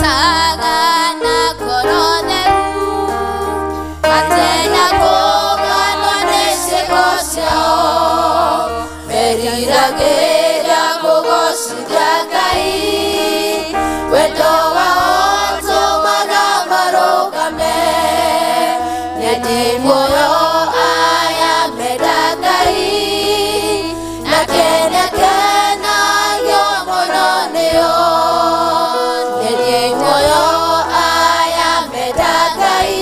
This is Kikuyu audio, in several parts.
Marutaga na ngoro theru, matenda kũganwo nĩ ciĩko ciao, meriragĩria kũgoocithia Ngai, wendo wao ũtũmaga marũgame, nyendi muoyo aya menda Ngai, nake nĩakenagio mũno nĩo. Nyendi muoyo aya menda Ngai,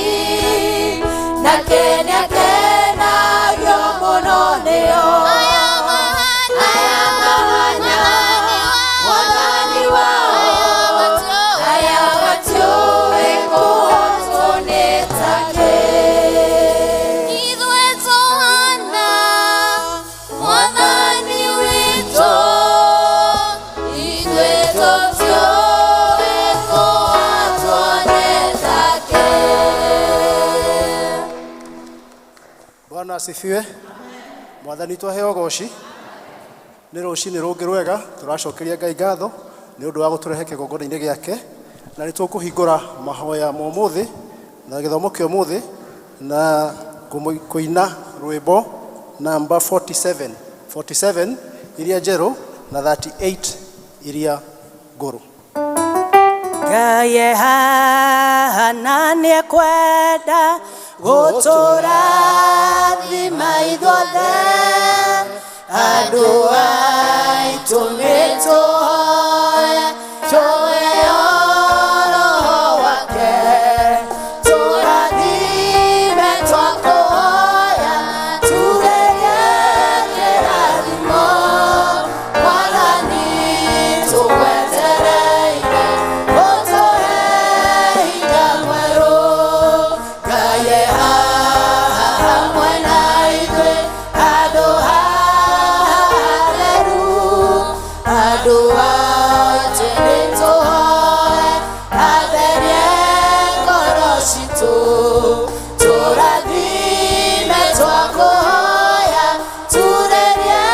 nake nĩakenagio mũno nĩo. Aya mahana Mwathani wao, aya matiũĩ kũhotwo nĩ take. Ithuĩ tũhana Mwathani witũ, ithuĩ tũtiũĩ kũhotwo nĩ take. Bwana asifiwe. Mwathani twaheo goci. Nĩ rũcinĩ rũngĩ rwega tũracokeria Ngai ngatho nĩ ũndũ wa gũtũrehe kĩgongona-inĩ gĩake, na nĩ tũkũhingũra mahoya ma ũmũthĩ na gĩthomo kĩa ũmũthĩ na kũina rwĩmbo namba 47 47 iria njerũ na 38 iria ngũrũ. Ngai e haha na nĩekwenda gũtũrathima ithuothe, andũ aitũ nĩtũhoe tũheo Roho wake, tũrathime twakũhoya turĩrie kĩrathimo, Mwathani tũgwetereire ũtũhe hinya mwerũ. Ngai e haha hamwe na ithuĩ handũ haha hatheru, andũ aitũ nĩtũhoe atherie ngoro citũ, tũrathime twakũhoya turĩrie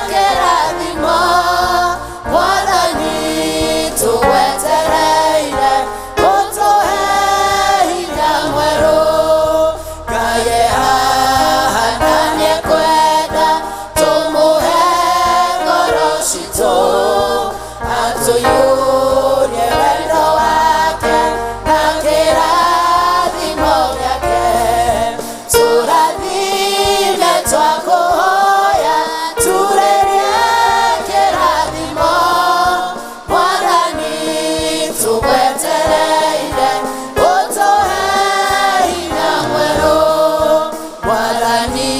kĩrathimo, Mwathani tũgwetereire ũtũhe hinya mwerũ. Ngai e haha na nĩekwenda tũmũhe ngoro citũ, atũiyũrie wendo wake na kĩrathimo gĩake, tũrathime twakũhoya turĩrie kĩrathimo, Mwathani tũgwetereire ũtũhe hinya mwerũ. Mwathani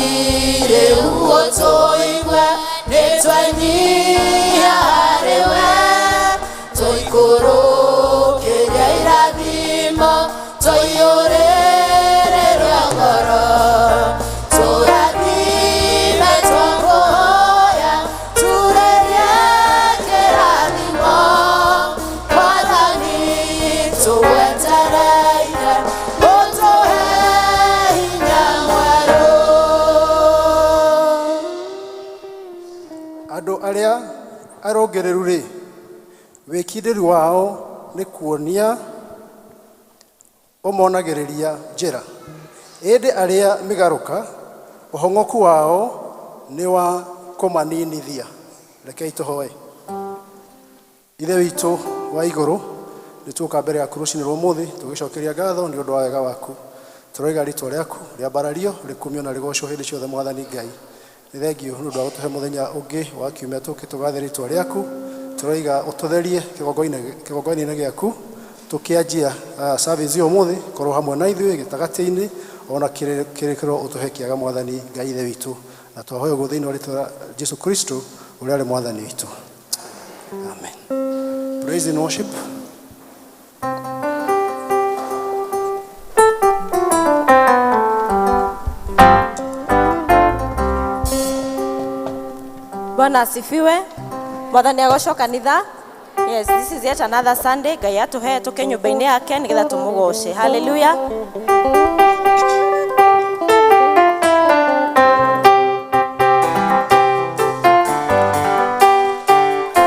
rĩu ũtũigue nĩtwenyihia harĩwe, tũikũrũkĩrie irathimo tũiyũrĩrĩrio ngoro, tũrathime twakũhoya turĩrie kĩrathimo, Mwathani tũgwetereire ũtũhe hinya mwerũ. Andũ arĩa arũngĩrĩru rĩ, wĩkindĩru wao nĩ kuonia ũmonagĩrĩria njĩra, ĩndĩ arĩa mĩgarũka ũhong'oku wao nĩ wa kũmaninithia. Rekei tũhoe. Ithe witũ wa igũrũ, nĩ tuoka mbere yaku rũcinĩ rwa ũmũthĩ tũgĩcokeria ngatho nĩ ũndũ wa wega waku. Tũroiga rĩtwa rĩaku rĩambarario, rĩkumio na rĩgocwo hĩndĩ ciothe Mwathani Ngai. Nĩ thengio nĩ ũndũ wa gũtũhe mũthenya ũngĩ wa kiumia tũke tũgathe rĩtwa rĩaku. Tũroiga ũtũtherie kĩgongona-inĩ gĩaku tũkĩanjia service ya ũmũthĩ, korwo hamwe na ithuĩ gĩtagatĩ-inĩ ona kĩrĩkĩro ũtũhe kĩaga Mwathani Ngai Ithe witũ, na twahoya ũguo thĩinĩ wa rĩtwa rĩa Jesu Kristo ũrĩa arĩ Mwathani witũ. Amen. Praise and worship. Bwana asifiwe. Mwathani agocwo kanitha. Yes, this is yet another Sunday. Ngai atũhe tũke nyũmba-inĩ yake nĩgetha tũmũgoce. Hallelujah.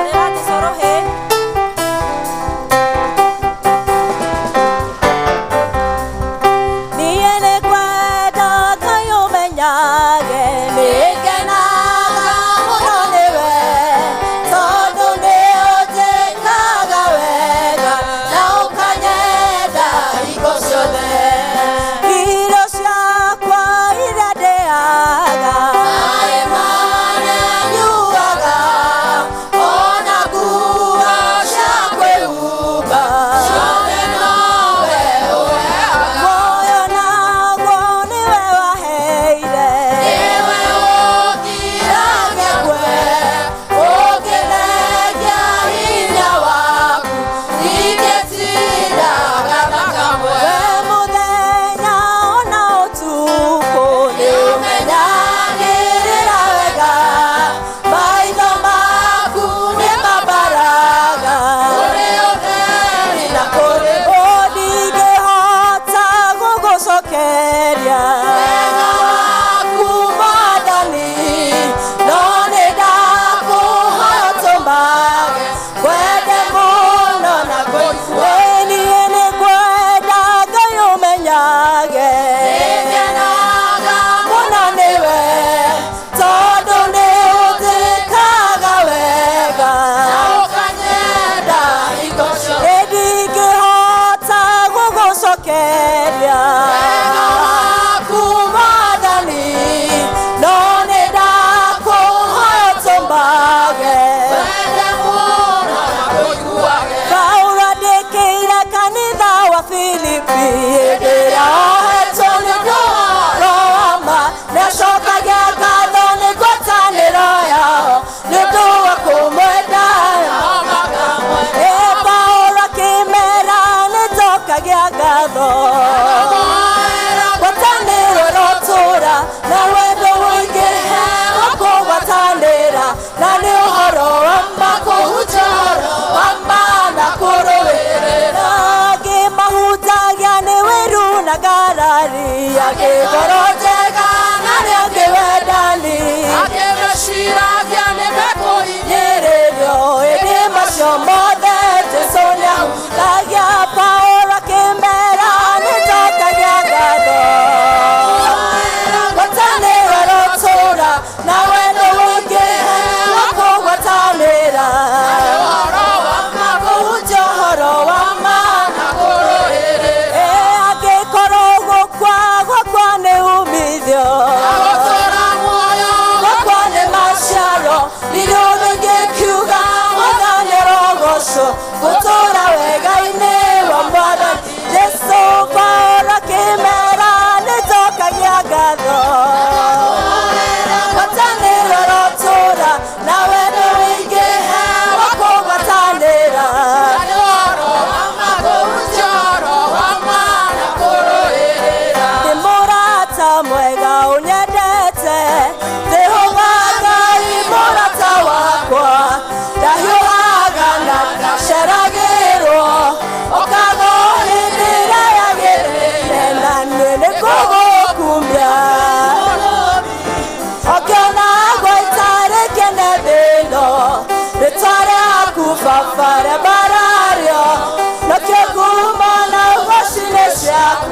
Rĩra Jesũ rũhĩ. Angĩ ngoro njega na arĩa angĩ wendani. Angĩ meciragia nĩ mekũhinyĩrĩrio. Nyĩrĩrio ĩndĩ macio mothe Jesũ nĩahutagia. Paũlũ akĩmera nĩnjokagia ngatho. Ngwatanĩro ĩrotũũra na wendo ũingĩhe wa kũgwatanĩra. Ũhoro wa ma Kũhunjia ũhoro wa ma. na kũrũĩrĩra. Ĩ angĩkorwo gũkua gwakwa nĩ umithio. Na gũtũũra muoyo Gwakwa nĩ maciaro. Ndirĩ ũndũ ingĩkiuga Mwathani arogocwo. Gũtũũra wega-inĩ wa Mwathani Jesũ. Paũlũ akĩmera nĩnjokagia ngatho. Ngwatanĩro ĩrotũũra na wendo ũingĩhe wa kũgwatanĩra. Na ũhoro wa ma kũhunjia ũhoro wa ma na kũrũĩrĩra. Ndĩ mũrata mwega ũnyendete, Jehova Ngai mũrata wakwa. Ndahiũhaga na ndaceragĩrwo, okaga o hĩndĩ ĩrĩa yagĩrĩire, na niĩ nĩngũgũkumia. Ũkĩona ngwa itarĩ kĩene thĩ ĩno, rĩtwa rĩaku Baba rĩambarario, nakĩo ngumo na ũgoci nĩ ciaku.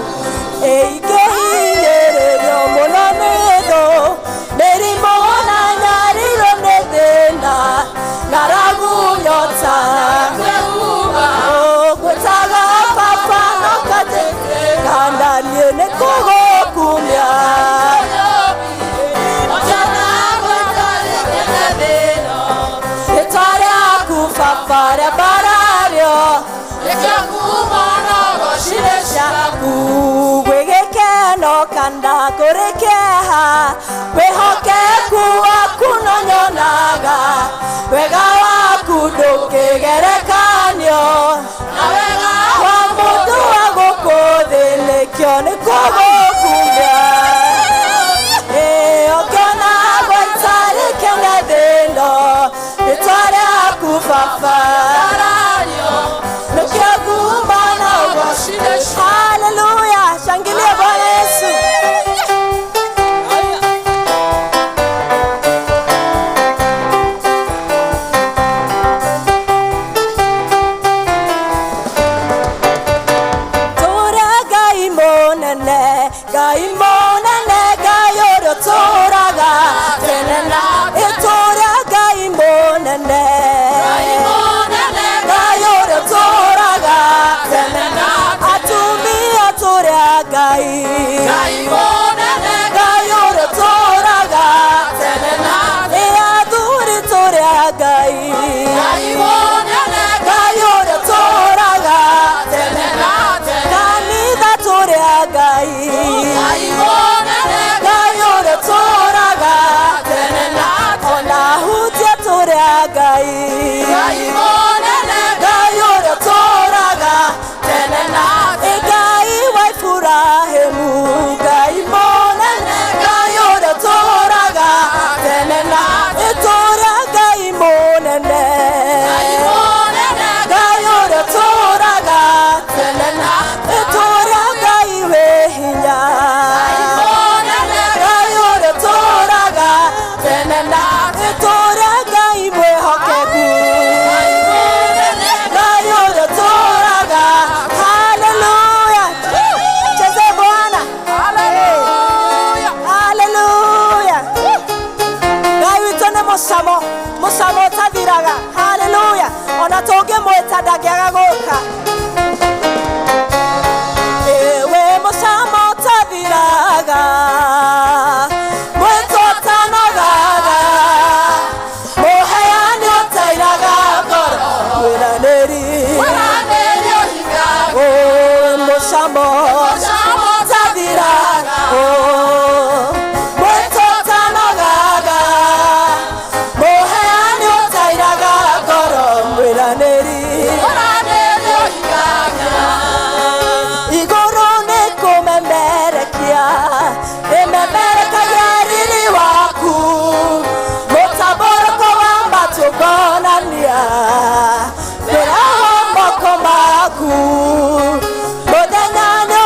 Ĩingĩhinyĩrĩrio mũno nĩ thũ, mĩrimũ na nyariro nĩ thĩna, ng'aragu nyota. Ngwĩtaga Baba no kanjĩtĩka, na niĩ nĩngũgũkumia. Rĩtwa rĩaku Baba rĩambarario, ciaku. Gwĩ gĩkeno kana kũrĩ kĩeha, wĩhokeku waku no nyonaga, wega waku ndũngĩgerekanio wa mũndũ wa gũkũ thĩ, nĩkĩo nĩkũgũkumia. Ĩ ũkĩona ngwa itarĩ kĩene thĩ ĩno, rĩtwa rĩaku Baba nĩkĩo ngumo na ũgoci. Haleluya! Shangilia Bwana Yesu. Tũra Ngai mũnene, Ngai mũnene, Ngai ũrĩa ũtũũraga tene na ĩtũũra. Ngai mũnene, Ngai ũrĩa ũtũũraga tene na atumia. Tũrĩa Ngai, Ngai ũrĩa ũtũũraga tene na ĩ athuri. Tũrĩa Ngai, Ngai ũrĩa ũtũũraga tene na kanitha. Tũrĩa Ngai, Ngai ũrĩa ũtũũraga tene na ona hutia. Tũrĩa Ngai, Ngai ũrĩa ũtũũraga tene na ĩ Ngai wa Iburahĩmu, Ngai mũnene, Ngai ũrĩa ũtũũraga tene na ĩtũũra. Ngai mũnene, Ngai ũrĩa ũtũũraga tene na ĩtũũra. Ngai wĩ hinya, Ngai ũrĩa ũtũũraga tene na ĩtũũra. Ngai mwĩhokeku, Ngai ũrĩa ũtũũraga. Haleluya! Cheze Bwana. Haleluya! Ngai witũ nĩ mũcamo, mũcamo ũtathiraga. Haleluya! Ona tũngĩmwĩta ndangĩaga gũka. Ewe mũcamo ũtathiraga, mwĩtwo ũtanogaga, mũheani ũtairaga ngoro, mwĩranĩri. Oe mũcamo ũtathiraga, mwĩtwo ũtanogaga, mũheani ũtairaga ngoro, mwĩranĩri. Igũrũ nĩ kũmemerekia rĩmemerekagia riri waku, mũtambũrũko wa matu ũkonania wĩra wa moko maku. Mũthenya nĩ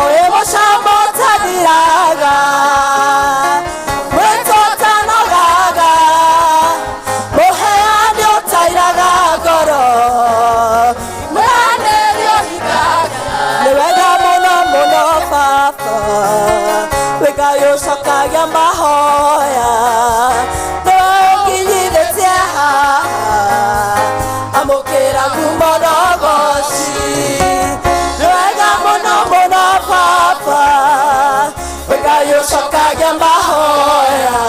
Wĩ mũcamo ũtathiraga, mwĩto ũtanogaga, mũheani ũtairaga ngoro, Mũranĩri ũhithaga. Nĩ wega mũno mũno baba, wĩ Ngai ũcokagia mahoya, nĩwe ũnginyithĩtie haha, amũkĩra ngumo na ũgoci. Nĩ wega mũno mũno baba, wĩ Ngai ũcokagia mahoya,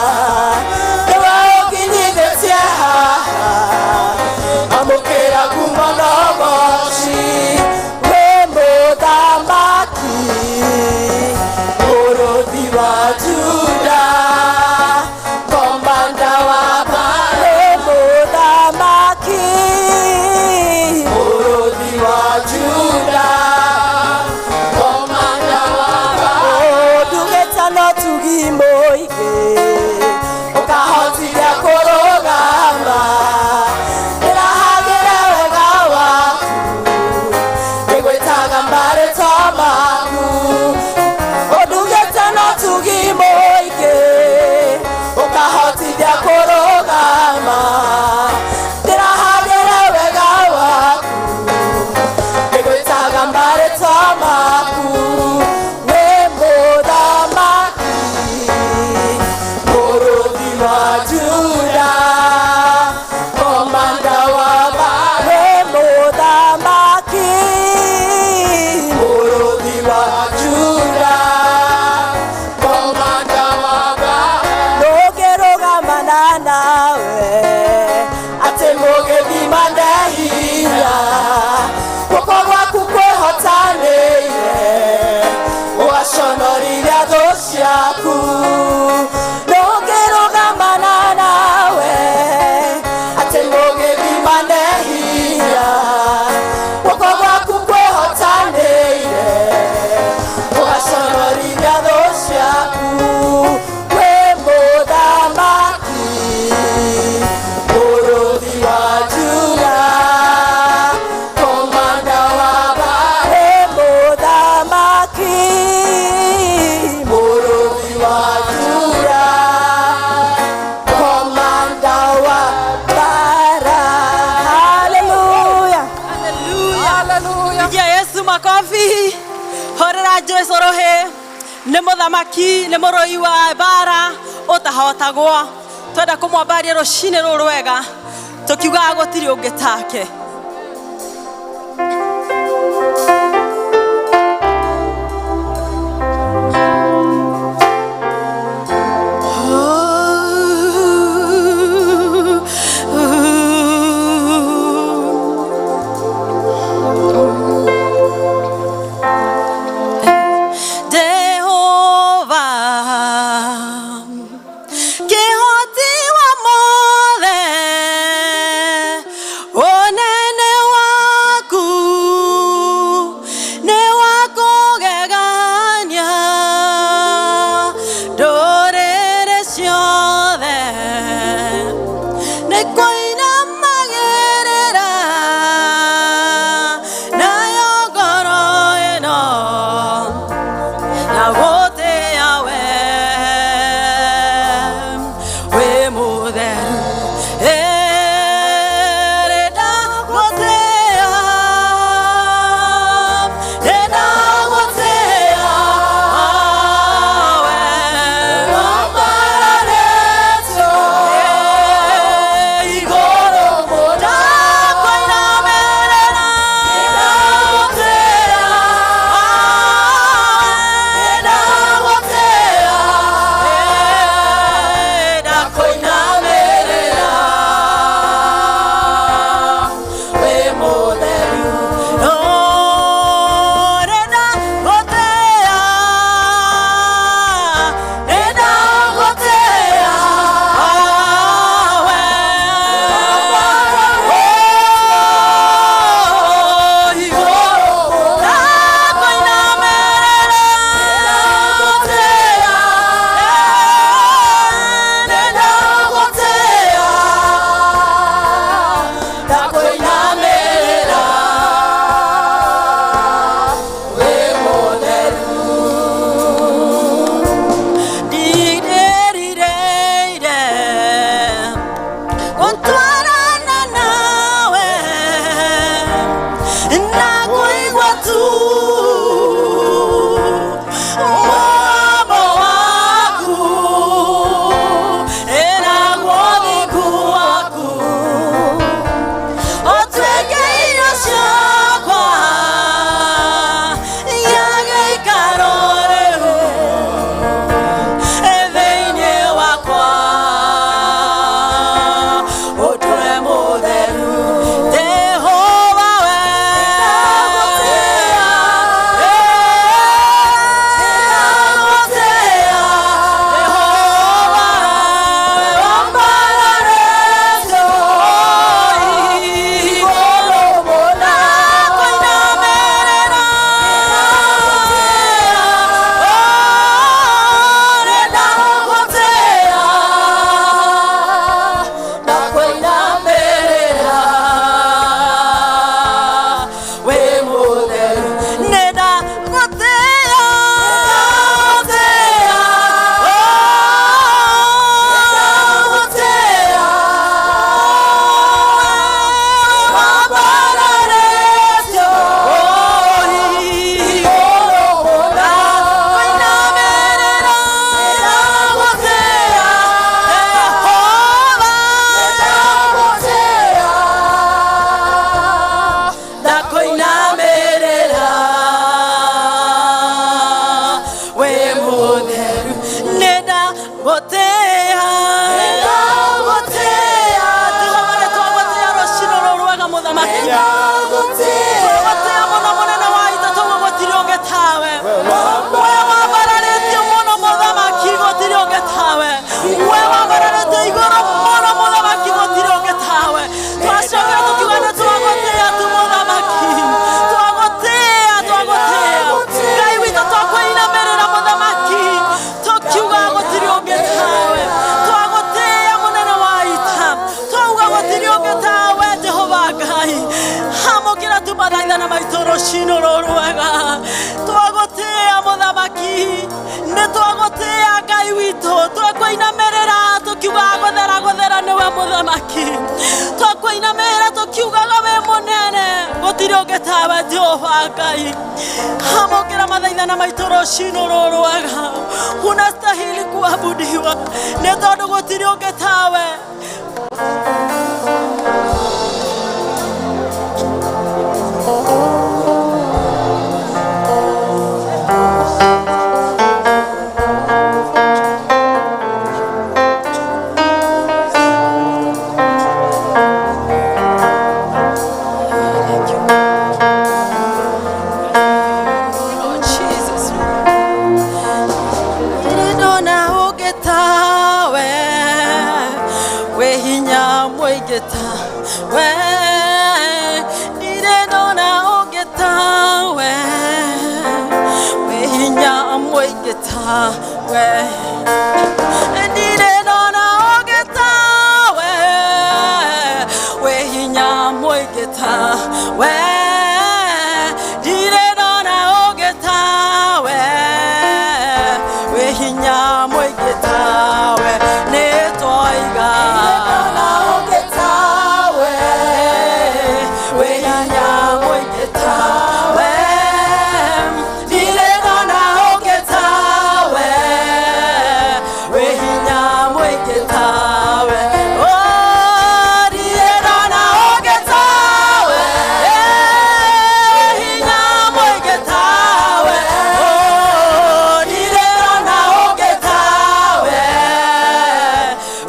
nĩwe ũnginyithĩtie haha, amũkĩra ngumo na ũgoci. Wĩ mũthamaki, mũrũthi wa Juda, komanda wa mbarĩ. Wĩ mũthamaki, Mũrũthi wa Juda, komanda wa mbarĩ. Ũndugĩte no tugi mũingĩ, ũkahotithia kũrũgama. Ndĩrahagĩre wega waku, ngĩgwĩtaga marĩtwa maku. Ũndugĩte no tugi mũingĩ, ũkahotithia kũrũgama. Ndĩrahagĩre wega waku, ngĩgwĩtaga marĩtwa maku. Wĩ mũthamaki, Mũrũthi wa Juda, komanda wa mbarĩ. Wĩ mũthamaki, Mũrũthi wa Juda, komanda wa mbarĩ. Ndũngĩrũgamana nawe, atĩ mũgĩthimane hinya, guoko gwaku kwĩhotanĩire, ũgaconorithia thũ ciaku. Ndũngĩrũgamana nawe, atĩ mũgĩthimane hinya, guoko gwaku kwĩhotanĩire, ũgaconorithia thũ ciaku. Wĩ mũthamaki, Mũrũthi wa Juda, komanda wa mbarĩ. Wĩ mũthamaki, Mũrũthi wa Juda, komanda wa bara. Hallelujah. Hallelujah. Pigia Yesu makofi. Horera Jesu rohe. Nĩ mũthamaki, nĩ mũrũi wa mbara ũtahotagwo. Twenda kũmwambaria rũcinĩ rũrũ rwega tũkiugaga gũtirĩ ũngĩ take. Jehova kĩhoti wa mothe, ũnene Ndagũtĩĩa. Ndagũtĩĩa. Jehova nĩ twagũtĩĩa rũcinĩ rũrũ rwega mũthamaki. Ndagũtĩĩa. Twagũtĩĩa mũno mũnene wa ita tauga gũtirĩ ũngĩ tawe. We wambararĩtio mũno mũthamaki gũtirĩ ũngĩ tawe. We wambararĩtio igũrũ mũno mũthamaki gũtirĩ ũngĩ tawe. Twacokera tũkiuga nĩ twagũtĩĩa tu mũthamaki. Twagũtĩĩa, twagũtĩĩa. Ngai witũ twakũinamĩrĩra mũthamaki. Tũkiuga gũtirĩ ũngĩ tawe. Twagũtĩĩa mũnene wa ita. Twauga gũtirĩ ũngĩ tawe Jehova Ngai. Amũkĩra tu mathaithana maitũ rũcinĩ rũrũ rwega. Twagũtĩĩa mũthamaki. Nĩ twagũtĩĩa Ngai witũ. Twakũinamĩrĩra tũkiuga gũthera gũthera nĩwe mũthamaki. Twakũinamĩrĩra tũkiugaga wĩ mũnene. Gũtirĩ ũngĩ tawe Jehova Ngai. Amũkĩra mathaithana maitũ rũcinĩ rũrũ rwega. Unastahili kuabudiwa. Nĩ tondũ gũtirĩ ũngĩ tawe. Lord Jesus. Ndona ũngĩ tawe, wĩ hinya mũingĩ tawe. Ndirĩ ndona ũngĩ tawe, wĩ hinya mũingĩ tawe. Ndirĩ ndona ũngĩ tawe, wĩ hinya mũingĩ tawe. Ndirĩ ndona ũngĩ tawe, wĩ hinya mũingĩ tawe. Nĩ twoiga Ndona ũngĩ tawe. wĩ hinya mũingĩ tawe. Ndirĩ ndona ũngĩ tawe, wĩ hinya mũingĩ tawe. Oh, ndirĩ ndona ũngĩ tawe, wĩ hinya mũingĩ tawe. Oh, ndirĩ ndona ũngĩ tawe,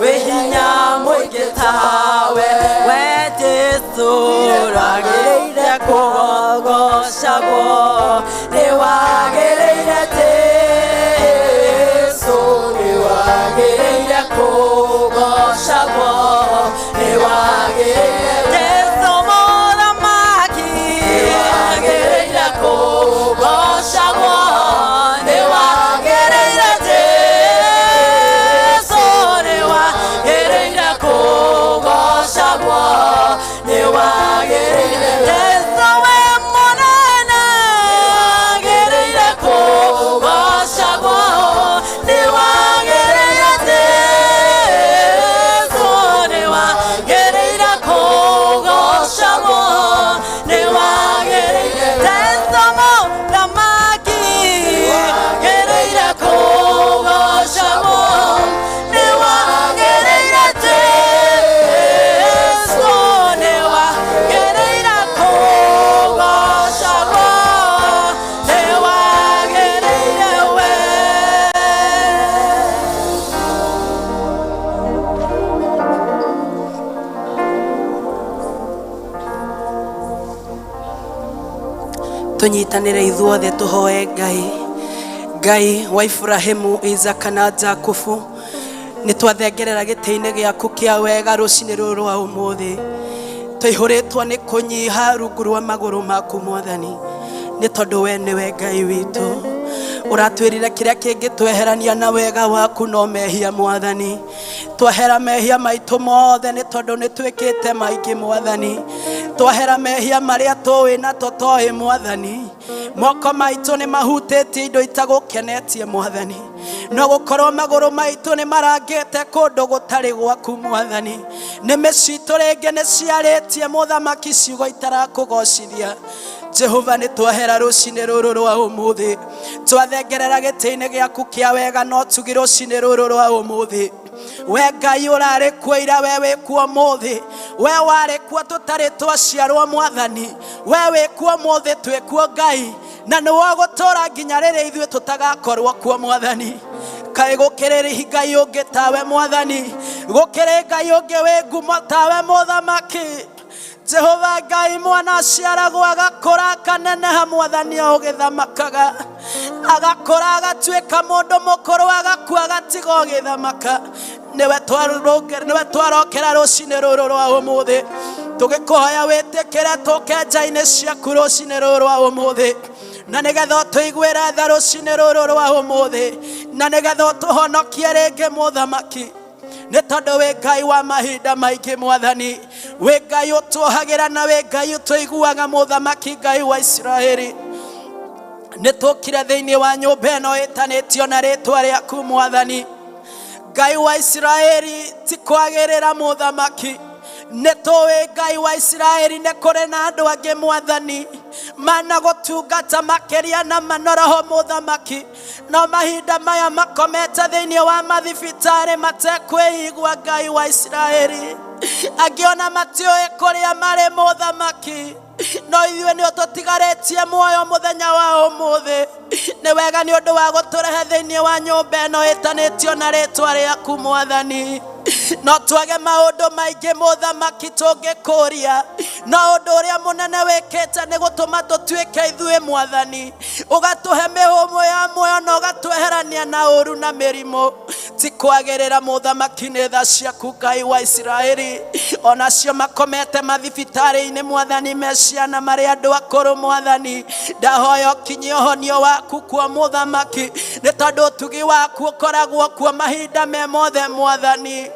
wĩ hinya mũingĩ tawe. We Jesũ wagĩrĩire kũgocagwo, nĩ wagĩrĩire Jesũ, nĩ wagĩrĩire kũgocagwo, nĩ wagĩrĩire Jesũ mũthamaki, nĩ wagĩrĩire kũgocagwo, nĩ wagĩrĩire Jesũ, nĩ wagĩrĩire kũgocagwo, nĩ wagĩrĩire Jesũ wĩ mũnene, wagĩrĩire kũgocagwo, nĩ wagĩrĩire Jesũ, nĩ wagĩrĩire kũgocagwo, nĩ wagĩrĩire Jesũ mũthamaki, wagĩrĩire kũgocagwo, nĩ wagĩrĩire Jesũ, nĩ wagĩrĩire kũgocagwo, nĩ wagĩrĩire we. Tũnyitanĩre ithuothe tũhoe Ngai, Ngai wa Iburahĩmu, Isaka na Jakubu. Nĩ twathengerera gĩtĩ-inĩ gĩaku kĩa wega rũcinĩ rũrũ rwa ũmũthĩ, tũihũrĩtwo nĩ kũnyiha rungu rwa magũrũ maku mwathani, nĩ tondũ we nĩwe Ngai witũ. Ũratwĩrire kĩrĩa kĩngĩtweherania na wega waku no mehia mwathani. Twahera mehia maitũ mothe nĩ tondũ nĩ twĩkĩte maingĩ mwathani. Twahera mehia marĩa tũĩ na tũtoĩ mwathani. Moko maitũ nĩ mahutĩtie indo itagũkenetie mwathani. No gũkorwo magũrũ maitũ nĩ marangĩte kũndũ gũtarĩ gwaku mwathani. Nĩmĩ citũ rĩngĩ nĩ ciarĩtie mũthamaki ciugo itarakũgocithia. Jehova nĩ twahera rũcinĩ rũrũ rwa ũmũthĩ, twathengerera gĩtĩ-inĩ gĩaku kĩa wega no tugi rũcinĩ rũrũ rwa ũmũthĩ. We Ngai ũrarĩ kuo ira, we wĩ kuo ũmũthĩ, we warĩ kuo tũtarĩ twaciarwo mwathani, we wĩ kuo ũmũthĩ, twĩ kuo Ngai, na nĩ wogũtũra nginya rĩrĩa ithuĩ tũtagakorwo kuo mwathani. Kaĩ gũkĩrĩ Ngai ũngĩ tawe mwathani, gũkĩrĩ Ngai ũngĩ wĩ ngumo tawe mũthamaki. Jehova Ngai mwana aciaragwo agakũra akaneneha mwathani o ũgĩthamakaga, agakũra agatuĩka mũndũ mũkũrũ agakua agatiga ũgĩthamaka. Nĩwe twarokera rũcinĩ rũrũ rwa ũmũthĩ, tũgĩkũhoya wĩtĩkĩre tũke nja-inĩ ciaku rũcinĩ rũrũ rwa ũmũthĩ, na nĩgetha ũtũiguĩre tha rũcinĩ rũrũ rwa ũmũthĩ, na nĩgetha ũtũhonokie rĩngĩ mũthamaki. Nĩ tondũ wĩ Ngai wa mahinda maingĩ mwathani, wĩ Ngai ũtuohagĩra na wĩ Ngai ũtũiguaga mũthamaki Ngai wa Isiraeli. Nĩ tũkire thĩinĩ wa nyũmba ĩno ĩtanĩtio na rĩtwa rĩaku mwathani Ngai wa Isiraeli, ti kwagĩrĩra mũthamaki. Nĩ tũĩ Ngai wa Isiraeli nĩ kũrĩ na andũ angĩ mwathani mana gũtungata makĩria na manoroho mũthamaki, no mahinda maya makomete thĩinĩ wa mathibitarĩ matekwĩigua Ngai wa Isiraeli. Angĩ ona matiũĩ kũrĩa marĩ mũthamaki, no ithuĩ nĩ ũtũtigarĩtie muoyo mũthenya wa ũmũthĩ. Nĩ wega nĩ ũndũ wa gũtũrehe thĩinĩ wa nyũmba ĩno ĩtanĩtio na rĩtwa rĩaku mwathani. No twage maũndũ maingĩ mũthamaki tũngĩkũria, no ũndũ ũrĩa mũnene wĩkĩte nĩ gũtũma tũtuĩke ithuĩ mwathani, ũgatũhe mĩhũmũ ya muoyo na ũgatweherania na ũru na mĩrimũ. Ti kwagĩrĩra mũthamaki nĩ tha ciaku Ngai wa Isiraeli. Onacio makomete mathibitarĩ-inĩ mwathani, me ciana marĩ andũ akũrũ mwathani, ndahoya ũkinyie ũhonio waku kuo mũthamaki, nĩ tondũ ũtugi waku ũkoragwo kuo mahinda me mothe mwathani.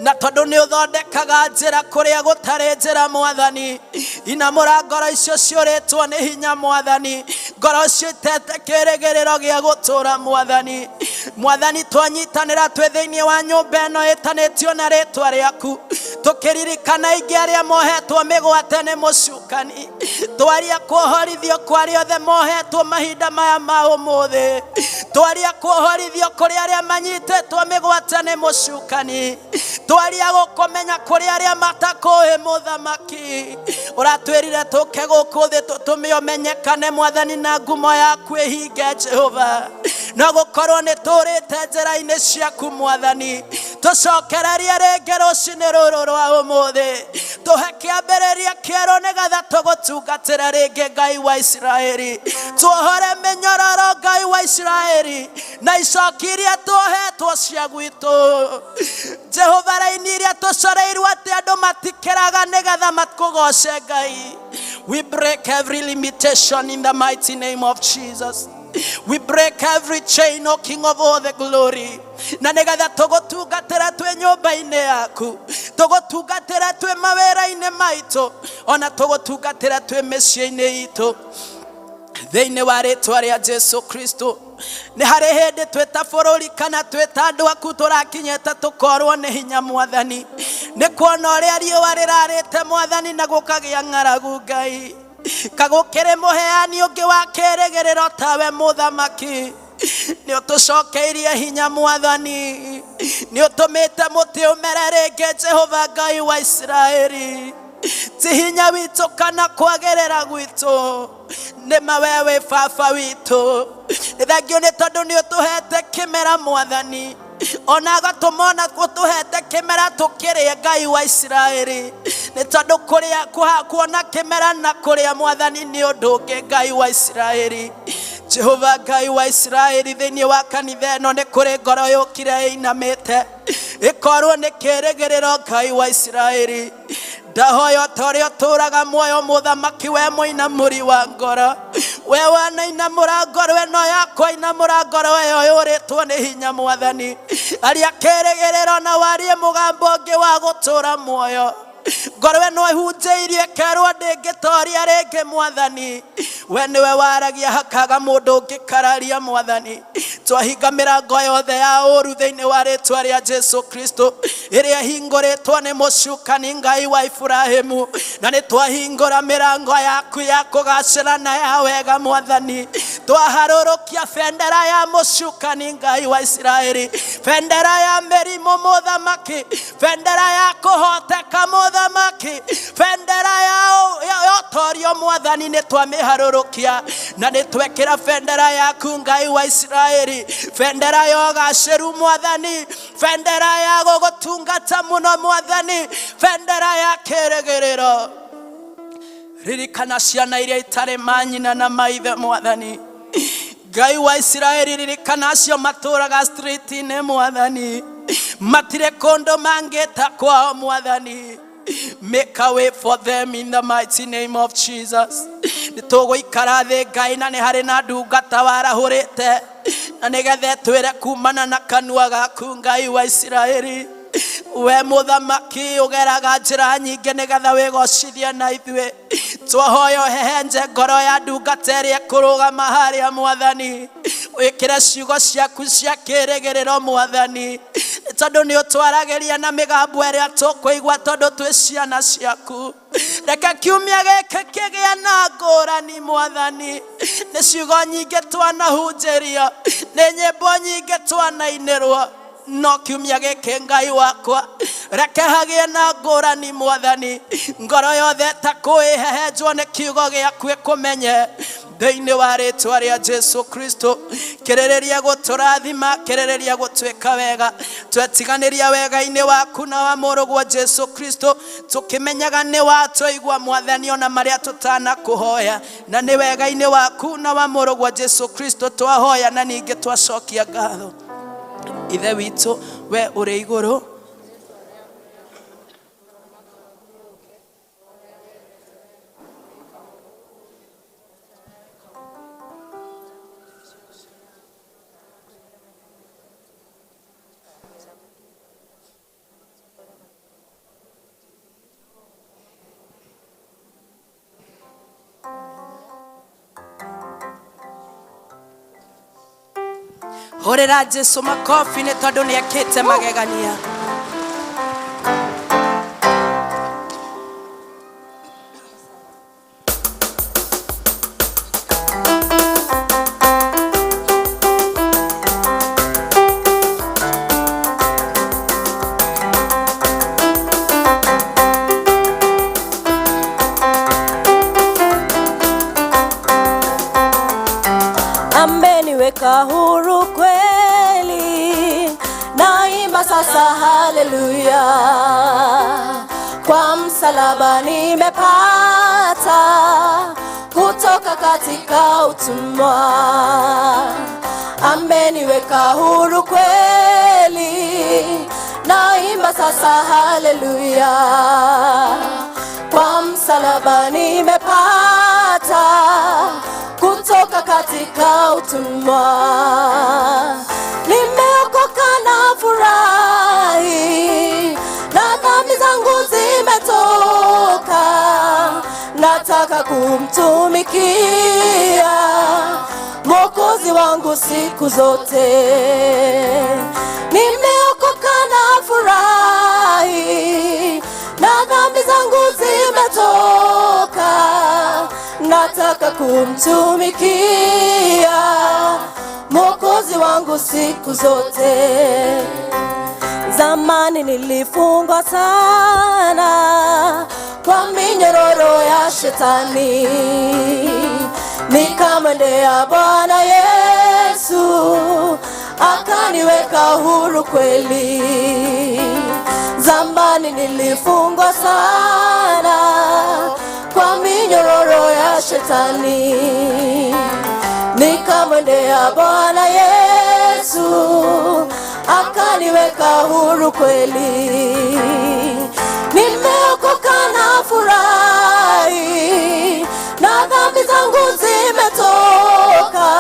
Na tondũ nĩ ũthondekaga njĩra kũrĩa gũtarĩ njĩra mwathani, inamũra ngoro icio ciũrĩtwo nĩ hinya mwathani, ngoro icio itete kĩrĩgĩrĩro gĩa gũtũũra mwathani. Mwathani twanyitanĩra twĩ thĩinĩ wa nyũmba ĩno ĩtanĩtio na rĩtwa rĩaku, tũkĩririkana aingĩ arĩa mohetwo mĩgwate nĩ mũcukani, twaria kuohorithio kwa arĩa othe mohetwo mahinda maya ma ũmũthĩ, twaria kuohorithio kũrĩ arĩa manyitĩtwo mĩgwate nĩ mũcukani, twaria gũkũmenya kũrĩ arĩa matakũĩ mũthamaki. Ũratwĩrire tũke gũkũ thĩ tũtũme ũmenyekane mwathani na ngumo yaku ĩhinge Jehova. No gũkorwo nĩ tũrĩte njĩra-inĩ ciaku mwathani, tũcokererie rĩngĩ rũcinĩ rũrũ rwa ũmũthĩ, tũhe kĩambĩrĩria kĩerũ nĩgetha tũgũtungatĩre rĩngĩ Ngai wa Isiraeli. Tuohore mĩnyororo Ngai wa Isiraeli na icoki iria tuohetwo cia gwitũ. Jehova raini iria tũcoreirwo atĩ andũ matikĩraga nĩgetha makũgoce Ngai. We break every limitation in the mighty name of Jesus. We break every chain, O King of all the glory. Na nĩgetha tũgũtungatĩra twĩ nyũmba-inĩ yaku, tũgũtungatĩra twĩ mawĩra-inĩ maitũ, ona tũgũtungatĩra twĩ mĩciĩ-inĩ itũ, thĩinĩ wa rĩtwa rĩa Jesu Kristo. Nĩ harĩ hĩndĩ twĩ ta bũrũri kana twĩ ta andũ aku tũrakinyĩte tũkorwo nĩ hinya mwathani, nĩ kuona ũrĩa riũa rĩrarĩte mwathani na gũkagĩa ng'aragu Ngai. Kagũkĩrĩ mũheani ũngĩ wa kĩrĩgĩrĩro tawe mũthamaki. Nĩ ũtũcokeirie hinya mwathani, nĩ ũtũmĩte mũtĩ ũmere rĩngĩ Jehova Ngai wa Isiraeli. Ti hinya witũ kana kwagĩrĩra gwitũ, nĩ ma we wĩ baba witũ. Nĩ thengio nĩ tondũ nĩ ũtũhete kĩmera mwathani, ona agatũma ona ũtũhete kĩmera tũkĩrĩe Ngai wa Isiraeli, nĩ tondũ kũrĩa kuona kĩmera na kũrĩa mwathani nĩ ũndũ ũngĩ Ngai wa Isiraeli. Jehova Ngai wa Isiraeli, thĩinĩ wa kanitha ĩno nĩ kũrĩ ngoro yũkire ĩinamĩte ĩkorwo nĩ kĩrĩgĩrĩro Ngai wa Isiraeli. Ndahoya ta ũrĩa ũtũũraga muoyo mũthamaki, we mũinamũri wa ngoro, we wanainamũra ngoro ĩno yakwa, inamũra ngoro ĩyo yũrĩtwo nĩ hinya mwathani. Aria kĩrĩgĩrĩro na warie mũgambo ũngĩ wa gũtũũra muoyo. Ngoro ĩno ĩhunjĩirie ĩkerwo ndĩngĩtoria rĩngĩ mwathani, we nĩwe waragia hakaga mũndũ ũngĩkararia mwathani. Twahinga mĩrango yothe ya ũru thĩinĩ wa rĩtwa rĩa Jesu Kristo ĩrĩa ĩhingũrĩtwo nĩ mũcukani Ngai wa Iburahĩmu, na nĩ twahingũra mĩrango yaku ya kũgacĩra na ya wega mwathani. Twaharũrũkia bendera ya mũcukani Ngai wa Isiraeli, bendera ya mĩrimũ mũthamaki, bendera ya kũhoteka mũthamaki. Mũthamaki, bendera ya ũtorio Mwathani nĩ twamĩharũrũkia na nĩ twekĩra bendera yaku Ngai wa Isiraeli, bendera ya ũgacĩru Mwathani, bendera ya gũgũtungata mũno Mwathani, bendera ya kĩrĩgĩrĩro. Ririkana ciana iria itarĩ manyina na maithe Mwathani. Ngai wa Isiraeli, ririkana acio matũraga street-inĩ Mwathani, matirĩ kũndũ mangĩta kwao Mwathani. Make a way for them in the mighty name of Jesus. Nĩ tũgũikara thĩ Ngai, na nĩ harĩ na ndungata warahũrĩte na nĩgetha twĩre kumana na kanua gaku Ngai wa Isiraeli. We mũthamaki ũgeraga njĩra nyingĩ nĩgetha wĩgocithie na ithuĩ, twahoya ũhehenje ngoro ya ndungata ĩrĩa ĩkũrũgama harĩa Mwathani, wĩkĩre ciugo ciaku cia kĩrĩgĩrĩro Mwathani, tondũ nĩ ũtwaragĩria na mĩgambo ĩrĩa tũkũigua tondũ twĩ ciana ciaku. Reke kiumia gĩkĩ kĩgĩe na ngũrani Mwathani, nĩ ciugo nyingĩ twanahunjĩrio, nĩ nyĩmbo nyingĩ twanainĩrwo, no kiumia gĩkĩ Ngai wakwa reke hagĩe na ngũrani Mwathani, ngoro yothe ta kwĩhehenjwo nĩ kiugo gĩaku ĩkũmenye thĩinĩ wa rĩtwa rĩa Jesu Kristo. Kĩrĩrĩria gũtũrathima, kĩrĩrĩria gũtwĩka wega, twetiganĩria wega-inĩ waku na wa mũrũguo Jesu Kristo, tũkĩmenyaga nĩ watũigua Mwathani ona marĩa tũtanakũhoya, na nĩ wega-inĩ waku na wa mũrũguo Jesu Kristo twahoya na ningĩ twacokia ngatho. Ithe witũ we ũrĩ igũrũ, hũrĩra Jesu makobi nĩ tondũ nĩ ekĩte magegania. Ameniweka huru kweli, naimba sasa haleluya. Kwa msalaba nimepata kutoka katika utumwa. Ameniweka huru kweli, naimba sasa haleluya. Kwa msalaba nimepata kutoka katika utumwa. Nimeokoka na furahi, na dhambi zangu zimetoka. Nataka kumtumikia Mwokozi wangu siku zote. Nimeokoka na furahi, na dhambi zangu zimetoka. Nataka kumtumikia Mwokozi wangu siku zote. Zamani nilifungwa sana kwa minyororo ya shetani, nikamwendea Bwana Yesu akaniweka huru kweli. Zamani nilifungwa sana kwa minyororo ya shetani, nikamwendea Bwana Yesu akaniweka huru kweli. Nimeokoka na furahi, na dhambi zangu zimetoka.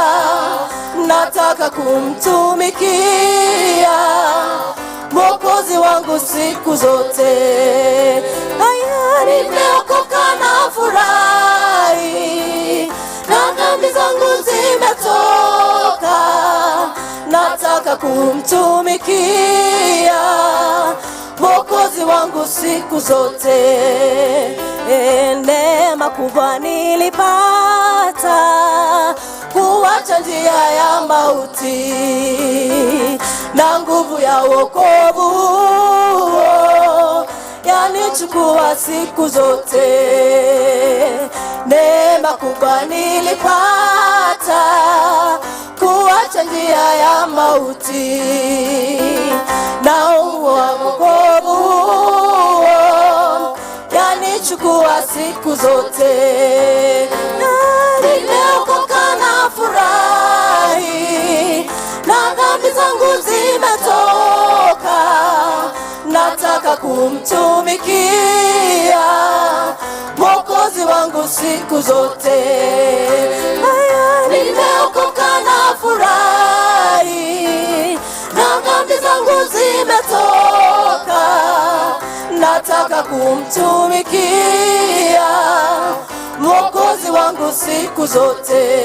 Nataka kumtumikia Mwokozi wangu siku zote. Haya, nimeokoka na furahi, na dhambi zangu zimetoka. Nataka kumtumikia Mwokozi wangu siku zote. Neema kubwa nilipata kuacha njia ya mauti, na nguvu ya wokovu yanijia Yanichukua siku zote. Neema kubwa nilipata kuacha njia ya mauti, na wokovu yanichukua siku zote. Nimeokoka na furahi, na dhambi zangu zimetoka, nataka kumtumikia Mwokozi wangu siku zote. Nimeokoka na furahi, na dhambi zangu zimetoka, nataka kumtumikia Mwokozi wangu siku zote.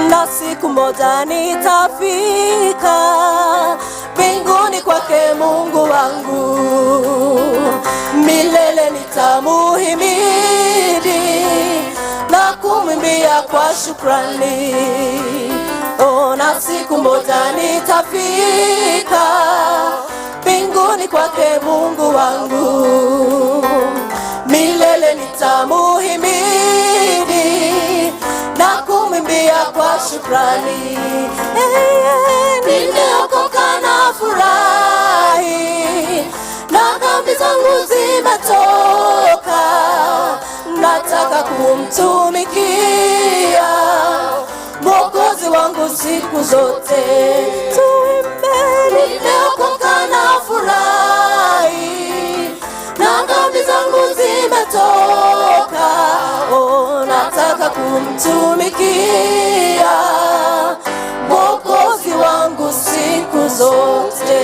Na siku moja nitafika mbinguni kwake Mungu wangu, milele nitamuhimidi na kumwimbia kwa shukrani. Oh, na siku moja nitafika mbinguni kwake Mungu wangu, milele nitamuhimidi na kumwimbia kwa shukrani. Hey, nimeokoka na furahi, na dhambi zangu zimetoka, nataka kumtumikia Mwokozi wangu siku zote. Tuimbe, nimeokoka na furahi, na dhambi zangu zimetoka, oh, nataka kumtumikia Mwokozi wangu siku zote.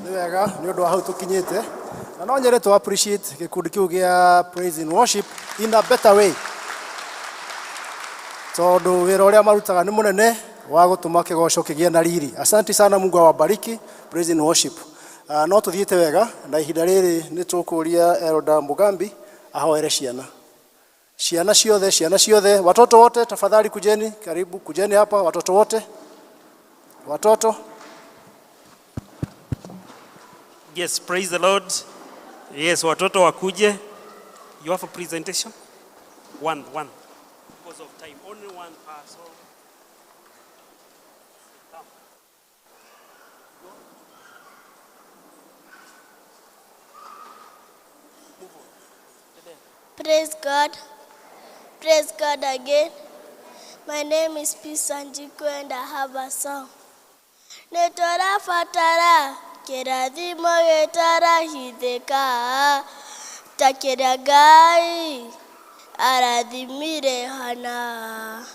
Nĩ wega nĩ ũndũ wa hau tũkinyĩte, na no nyende to appreciate gĩkundi kĩu gĩa praise and worship in a better way, tondũ wĩra ũrĩa marutaga nĩ mũnene wa gũtũma kĩgoco kĩgĩe na riri. Asante sana, Mungu awabariki praise and worship. No tũthiĩte wega na ihinda rĩrĩ nĩ tũkũria Elder Mugambi ahoere ciana, ciana ciothe, ciana ciothe, watoto wote, tafadhali kujeni karibu, kujeni hapa watoto wote, watoto. Yes, praise the Lord. Yes, watoto wakuje. You have a presentation? One, one. Because of time, only one person. Come. Move on. Praise God. Praise God again. My name is Peace Anjiku and I have a song. Nĩtũrabatara kĩrathimo gĩtarahithĩka ta kĩrĩa Ngai arathimire Hana.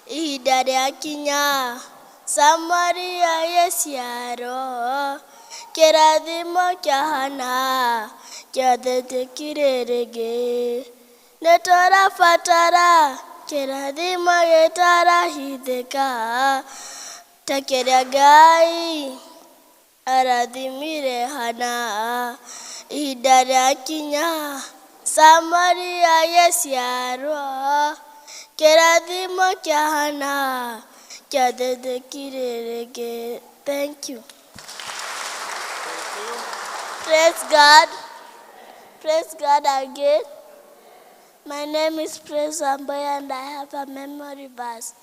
Ihinda rĩakinya Samueli agĩciarwo, kĩrathimo kĩa Hana kĩathĩtĩkire rĩngĩ. Nĩtũrabatara kĩrathimo gĩtarahithĩka ta kĩrĩa Ngai arathimire Hana. Ihinda rĩakinya Samueli agĩciarwo, kĩrathimo kĩa Hana kĩathĩtĩkire rĩngĩ. Thank you. Praise God. Praise God again. My name is Praise Amboy and I have a memory verse.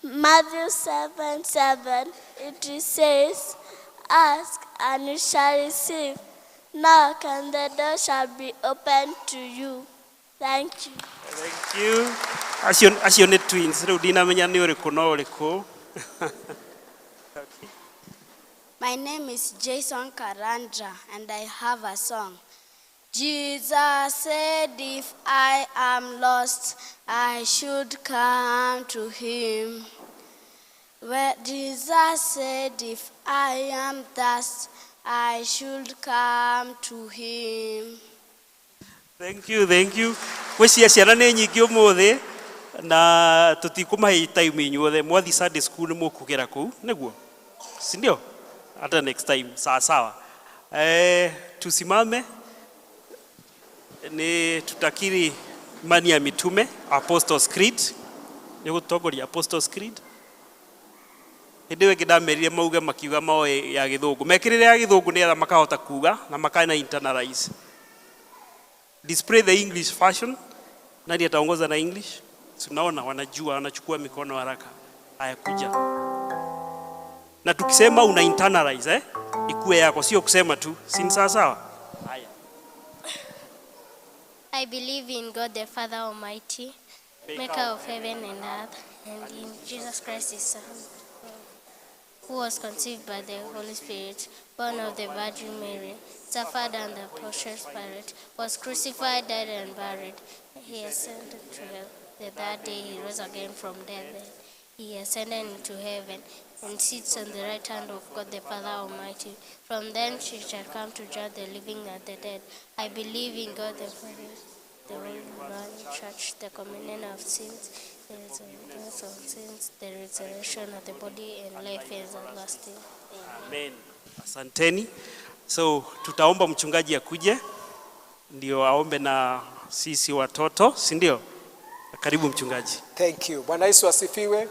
Matthew 7:7, it says, "Ask and you shall receive. Knock and the door shall be opened to you." Thank you. Thank you. Acio acio nĩ twins, rĩu ndinamenya nĩ ũrĩkũ no ũrĩkũ. Okay. My name is Jason Karanja and I have a song. Jesus said if I am lost, I should come to him. Where Jesus said if I am thirsty, I should come to him. Thank you, thank you. Gwĩciria ciana nĩ nyingĩ ũmũthĩ na tũtikũmahe time inyuothe. Mwathi Sunday school nĩ mũkũgera kũu, nĩguo? Si ndio? Hata next time. Sawa sawa. Tusimame ni tutakiri imani ya mitume, Apostles' Creed. Nĩ gũtongoria Apostles' Creed. Hĩndĩ ĩyo ĩngĩ ndamerire mauge makiuga moe ya gĩthũngũ. Mekĩrĩre ya gĩthũngũ nĩgetha makahota kuga na makana internalize. Display the English version. Nani ataongoza na English? Tunaona wanajua, wanachukua mikono haraka. Haya, kuja. Na tukisema una internalize, eh? Ikue yako, sio kusema tu. Si ni sawa sawa? Haya. I believe in God the Father Almighty, maker of heaven and earth, and in Jesus Christ his Son, who was conceived by the Holy Spirit, born of the Virgin Mary, suffered under Pontius Pilate, was crucified, died, and buried. He ascended to hell. The third day he rose again from death. He ascended into heaven and sits on the right hand of God the Father Almighty. From thence he shall come to judge the living and the dead. I believe in God the Father, the Holy One Church, the communion of sins, the resurrection of sins, the resurrection of the body, and life everlasting. Amen. Asanteni. So tutaomba mchungaji akuje ndio aombe na sisi watoto, si ndio? Karibu mchungaji. Thank you. Bwana Yesu asifiwe.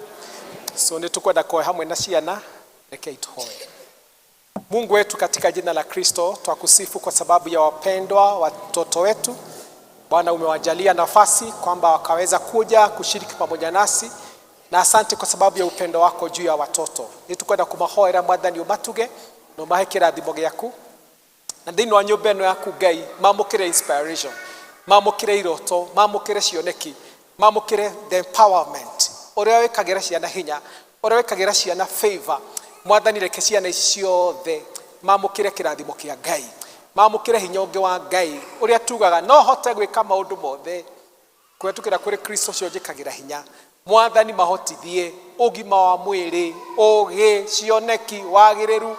So nitukwenda kuhoya hamwe na ciana, reke tuhoe. Mungu wetu, katika jina la Kristo twakusifu kwa sababu ya wapendwa watoto wetu. Bwana, umewajalia nafasi kwamba wakaweza kuja kushiriki pamoja nasi, na asante kwa sababu ya upendo wako juu ya watoto. Nitukwenda kumahoera Mwathani umatuge na umahe kirathimo giaku, na thĩinĩ wa nyũmba ĩno yaku Ngai mamũkĩre inspiration, mamũkĩre iroto, mamũkĩre cioneki, mamũkĩre the empowerment ũrĩa wĩkagĩra ciana hinya, ũrĩa wĩkagĩra ciana favor. Mwathani, reke ciana ici ciothe mamũkĩre kĩrathimo kĩa Ngai, mamũkĩre hinya ũngĩ wa Ngai ũrĩa tugaga no hote gwĩka maũndũ mothe kũhetũkĩra kũrĩ Kristo ũcio njĩkagĩra hinya. Mwathani, mahotithie ũgima wa mwĩrĩ, ũgĩ, cioneki, wagĩrĩru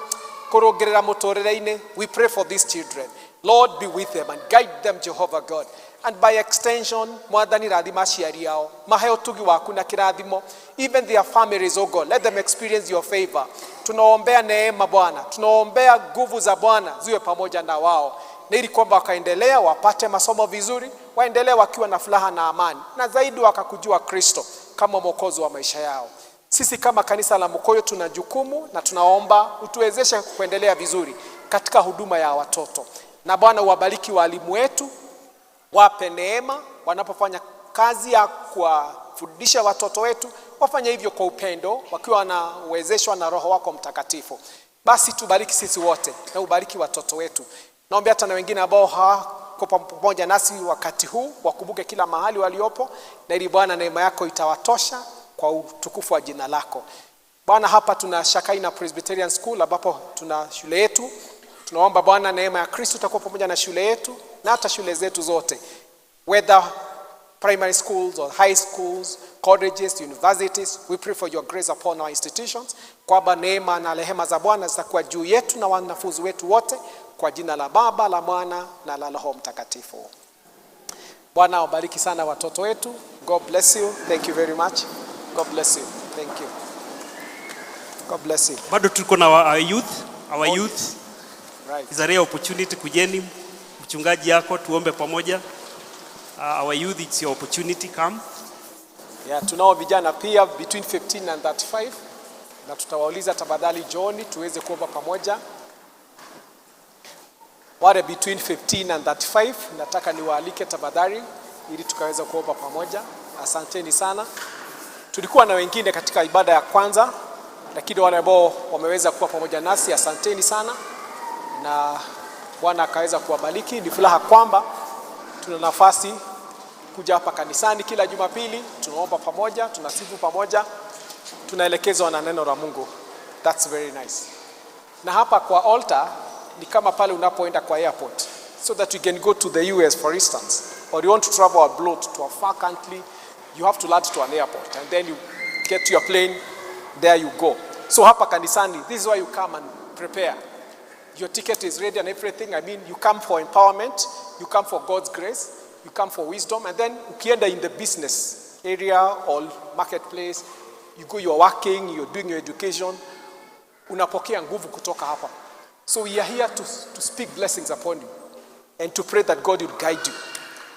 kũrũngĩrĩra mũtũrĩre-inĩ. We pray for these children. Lord, be with them and guide them, Jehovah God. And by extension, Mwathani, rathima aciari ao, mahe ũtugi waku na kĩrathimo. Even their families, oh God, let them experience your favor. Tunaombea neema Bwana, tunaombea nguvu za Bwana ziwe pamoja na wao, na ili kwamba wakaendelea wapate masomo vizuri, waendelee wakiwa na furaha na amani, na zaidi wakakujua Kristo kama mwokozi wa maisha yao. Sisi kama kanisa la Mukoyo tuna jukumu na tunaomba utuwezeshe kuendelea vizuri katika huduma ya watoto. Na Bwana, uwabariki walimu wetu, wape neema wanapofanya kazi ya kuwafundisha watoto wetu, wafanye hivyo kwa upendo, wakiwa wanawezeshwa na Roho wako Mtakatifu. Basi tubariki sisi wote na ubariki watoto wetu. Naomba hata na wengine ambao hawako pamoja nasi wakati huu wakumbuke kila mahali waliopo, na ili Bwana neema yako itawatosha kwa utukufu wa jina lako. Bwana, hapa tuna Shakaina Presbyterian School ambapo tuna shule yetu. Tunaomba Bwana neema ya Kristo itakuwa pamoja na shule yetu na hata shule zetu zote, whether primary schools or high schools, colleges, universities. We pray for your grace upon our institutions, kwamba neema na rehema za Bwana zitakuwa juu yetu na wanafunzi wetu wote, kwa jina la Baba, la Mwana na la Roho Mtakatifu. Bwana awabariki sana watoto wetu. God bless you. Thank you very much. God bless you. Thank you. God bless you. Bado tuko na our youth, our youth. Right. Is a rare opportunity. Kujeni mchungaji yako tuombe pamoja. Our youth, it's your opportunity, come. Yeah, tunao vijana pia between 15 and 35, na tutawauliza tafadhali njooni tuweze kuomba pamoja. Wale between 15 and 35 nataka niwaalike tafadhali ili tukaweza kuomba pamoja. Asanteni sana. Tulikuwa na wengine katika ibada ya kwanza, lakini wale ambao wameweza kuwa pamoja nasi, asanteni sana, na Bwana akaweza kuwabariki. Ni furaha kwamba tuna nafasi kuja hapa kanisani kila Jumapili, tunaomba pamoja, tunasifu pamoja, tunaelekezwa na neno la Mungu. That's very nice. Na hapa kwa altar ni kama pale unapoenda kwa airport, so that you can go to the US, for instance, or you want to travel abroad to a far country, you have to land to an airport and then you get to your plane, there you go. So hapa kanisani, this is why you come and prepare. Your ticket is ready and everything. I mean, you come for empowerment, you come for God's grace, you come for wisdom, and then ukienda in the business area or marketplace, you go, you're working, you're doing your education, unapokea nguvu kutoka hapa. So we are here to speak blessings upon you and to pray that God will guide you.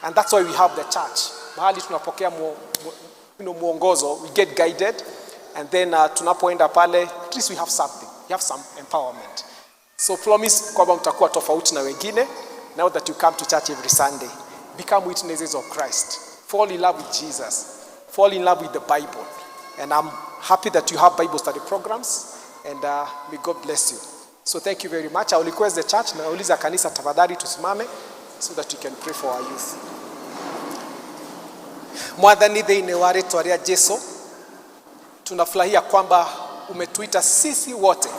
And that's why we have the church. Mahali tunapokea mwongozo, we get guided. And then tunapoenda pale, at least we have something. We have some empowerment. So promise kwamba mtakuwa tofauti na wengine now that you come to church every Sunday. Become witnesses of Christ. Fall in love with Jesus. Fall in love with the Bible. And I'm happy that you have Bible study programs. And may God bless you. So thank you very much. I will request the church, nauliza kanisa tafadhali tusimame so that we can pray for our youth. Mwathani, thĩinĩ wa rĩtwa rĩa Jesu, tunafurahia kwamba umetuita sisi wote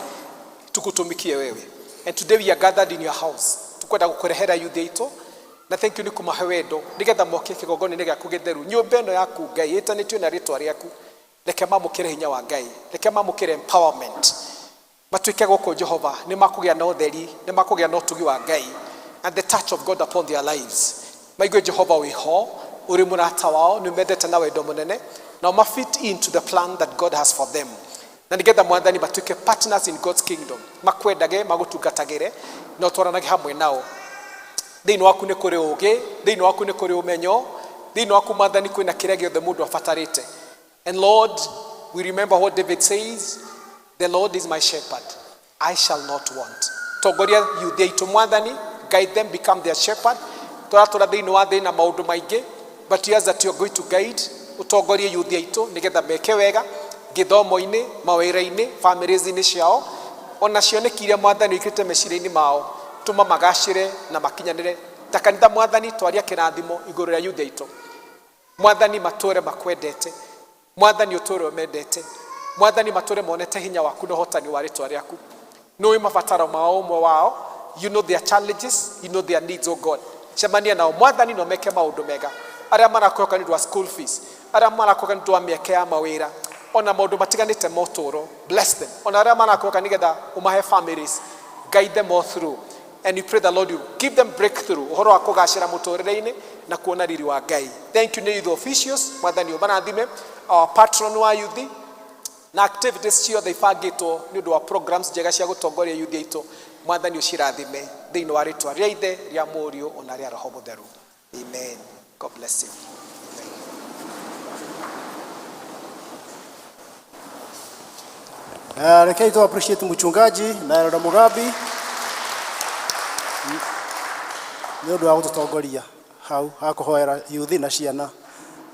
tukutumikie wewe. And today we are gathered in your house. Tukwenda gũkũrehera youth aitũ na thank you nĩ kũmahe wendo nĩgetha moke kĩgongona-inĩ gĩaku gĩtheru, nyũmba ĩno yaku Ngai ĩtanĩtio na rĩtwa rĩaku. Reke mamũkĩre hinya wa Ngai, reke mamũkĩre empowerment, matuĩke gũkũ Jehova nĩ makũgĩa na ũtheri, nĩ makũgĩa na ũtugi wa Ngai and the touch of God upon their lives. Maigue Jehova wĩho ũrĩ mũrata wao, nĩ mendete na wendo mũnene na ma fit into the plan that God has for them, na nĩgetha Mwathani matuĩke partners in God's kingdom, makwendage, magũtungatagĩre na ũtwaranage hamwe nao. Thĩinĩ waku nĩ kũrĩ ũũgĩ, thĩinĩ waku nĩ kũrĩ ũmenyo, thĩinĩ waku Mwathani kwĩna kĩrĩa gĩothe mũndũ abatarĩte. And Lord, we remember what David says, "The Lord is my shepherd, I shall not want." Tongoria youth aitũ Mwathani, guide them, become their shepherd. Tũratũra thĩinĩ wa thĩ na maũndũ maingĩ, but yes, that you are going to guide, ũtongorie youth aitũ nĩgetha meke wega gĩthomo-inĩ, mawĩra-inĩ, families-inĩ ciao, ona cioneki iria Mwathani wĩkĩrĩte meciria-inĩ mao, tũma magacĩre na makinyanĩre. Ta kanitha Mwathani twaria kĩrathimo igũrũ rĩa youth aitũ. Mwathani matũre makwendete, Mwathani ũtũre ũmendete, Mwathani matũre monete hinya waku na ũhotani wa rĩtwa rĩaku. Nĩũĩ mabataro mao ũmwe wao, you know their challenges, you know their needs, oh God. Cemania nao Mwathani na ũmeke maũndũ mega. Arĩa marakwĩhoka nĩ ũndũ wa school fees, arĩa marakwĩhoka nĩ ũndũ wa mĩeke ya mawĩra, ona maũndũ matiganĩte ma ũtũũro, bless them. Ona arĩa marakwĩhoka nĩgetha ũmahe families, guide them all through. And we pray the Lord you give them breakthrough ũhoro wa kũgacĩra mũtũrĩre-inĩ na kuona riri wa Ngai. Thank you nĩ youth officials, Mwathani ũmarathime, our patron wa youth na activities ciothe ibangĩtwo nĩ ũndũ wa programs njega cia gũtongoria youth aitũ. Mwathani ũcirathime thĩinĩ wa rĩtwa rĩa Ithe, rĩa Mũriũ ona rĩa Roho Mũtheru. Amen. God bless you. Rekei tu appreciate mchungaji na Elder Mugabi nĩ ũndũ wa gũtũtongoria hau hakũhoera youth na ciana,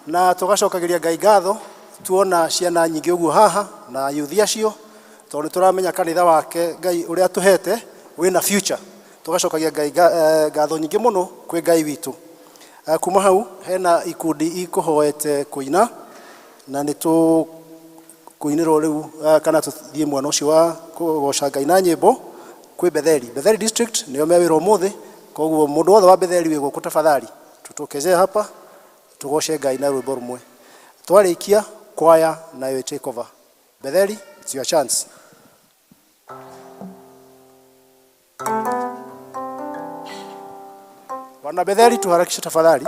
na tũgacokageria Ngai ngatho tuona ciana nyingĩ ũguo haha na youth acio, tondũ nĩ tũramenya kanitha wake Ngai ũrĩa tũhete wĩna future. Tũgacokagia Ngai ngatho nyingĩ mũno kwĩ Ngai witũ. Kuma hau hena ikundi ikũhoete kũina na nĩ tũkũinĩrwo rĩu, kana tũthiĩ mwena ũcio wa kũgoca Ngai na nyĩmbo kwĩ Betheli. Betheli district nĩo me wĩra ũmũthĩ, koguo mũndũ wothe wa Betheli wĩ gũkũ tafadhali tutokezee hapa tugoce Ngai na rwĩmbo rũmwe. Twarĩkia kwaya nayo take over. Betheli, it's your chance. Wana Betheli tuharakishe tafadhali.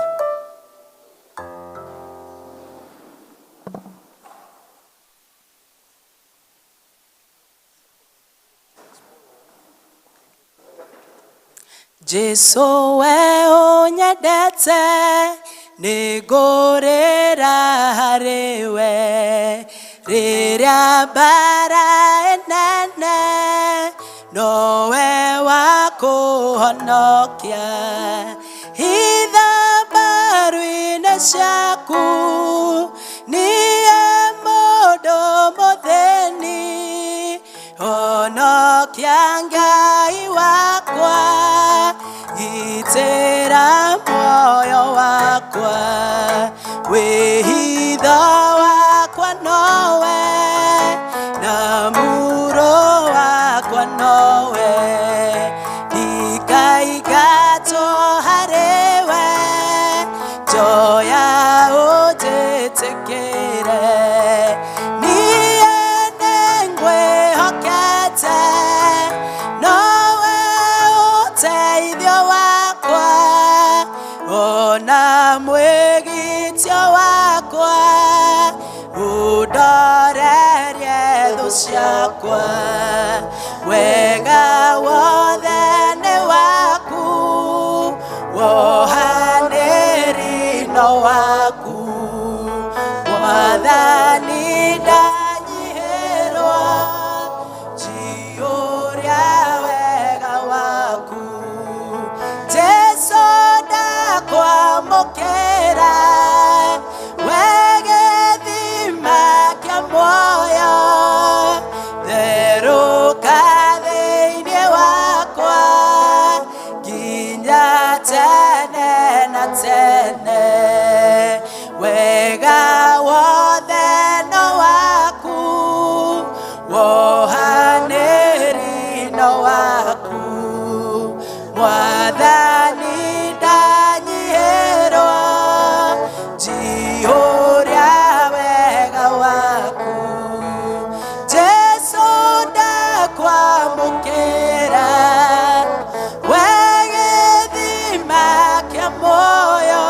Jesu we ũnyendete nĩngũrĩra harĩ we rĩrĩa mbara ĩnene nowe wa kũhonokia hitha mbaru-inĩ ciaku niĩ mũndũ mũthĩni honokia Ngai wakwa gitĩra muoyo wakwa wĩhitho wakwa nowe na muro wakwa nowe ndikaigatwo harĩwe njoya ũnjĩtĩkĩre niĩ nĩngwĩhokete nowe ũteithio wakwa ona mwĩgitio wakwa ũndorerie thũ ciakwa wega wothe nĩ waku wohanĩri no waku Mwathani ndanyitĩra. Ndakwamũkĩra, we gĩthima kĩa muoyo, therũka thĩinĩ wakwa nginya tene na tene. Wega wothe no waku, wohanĩri no waku, Mwathani ndanyihĩrwo, njihũria wega waku. Jesu ndakwamũkĩra, we gĩthima kĩa muoyo.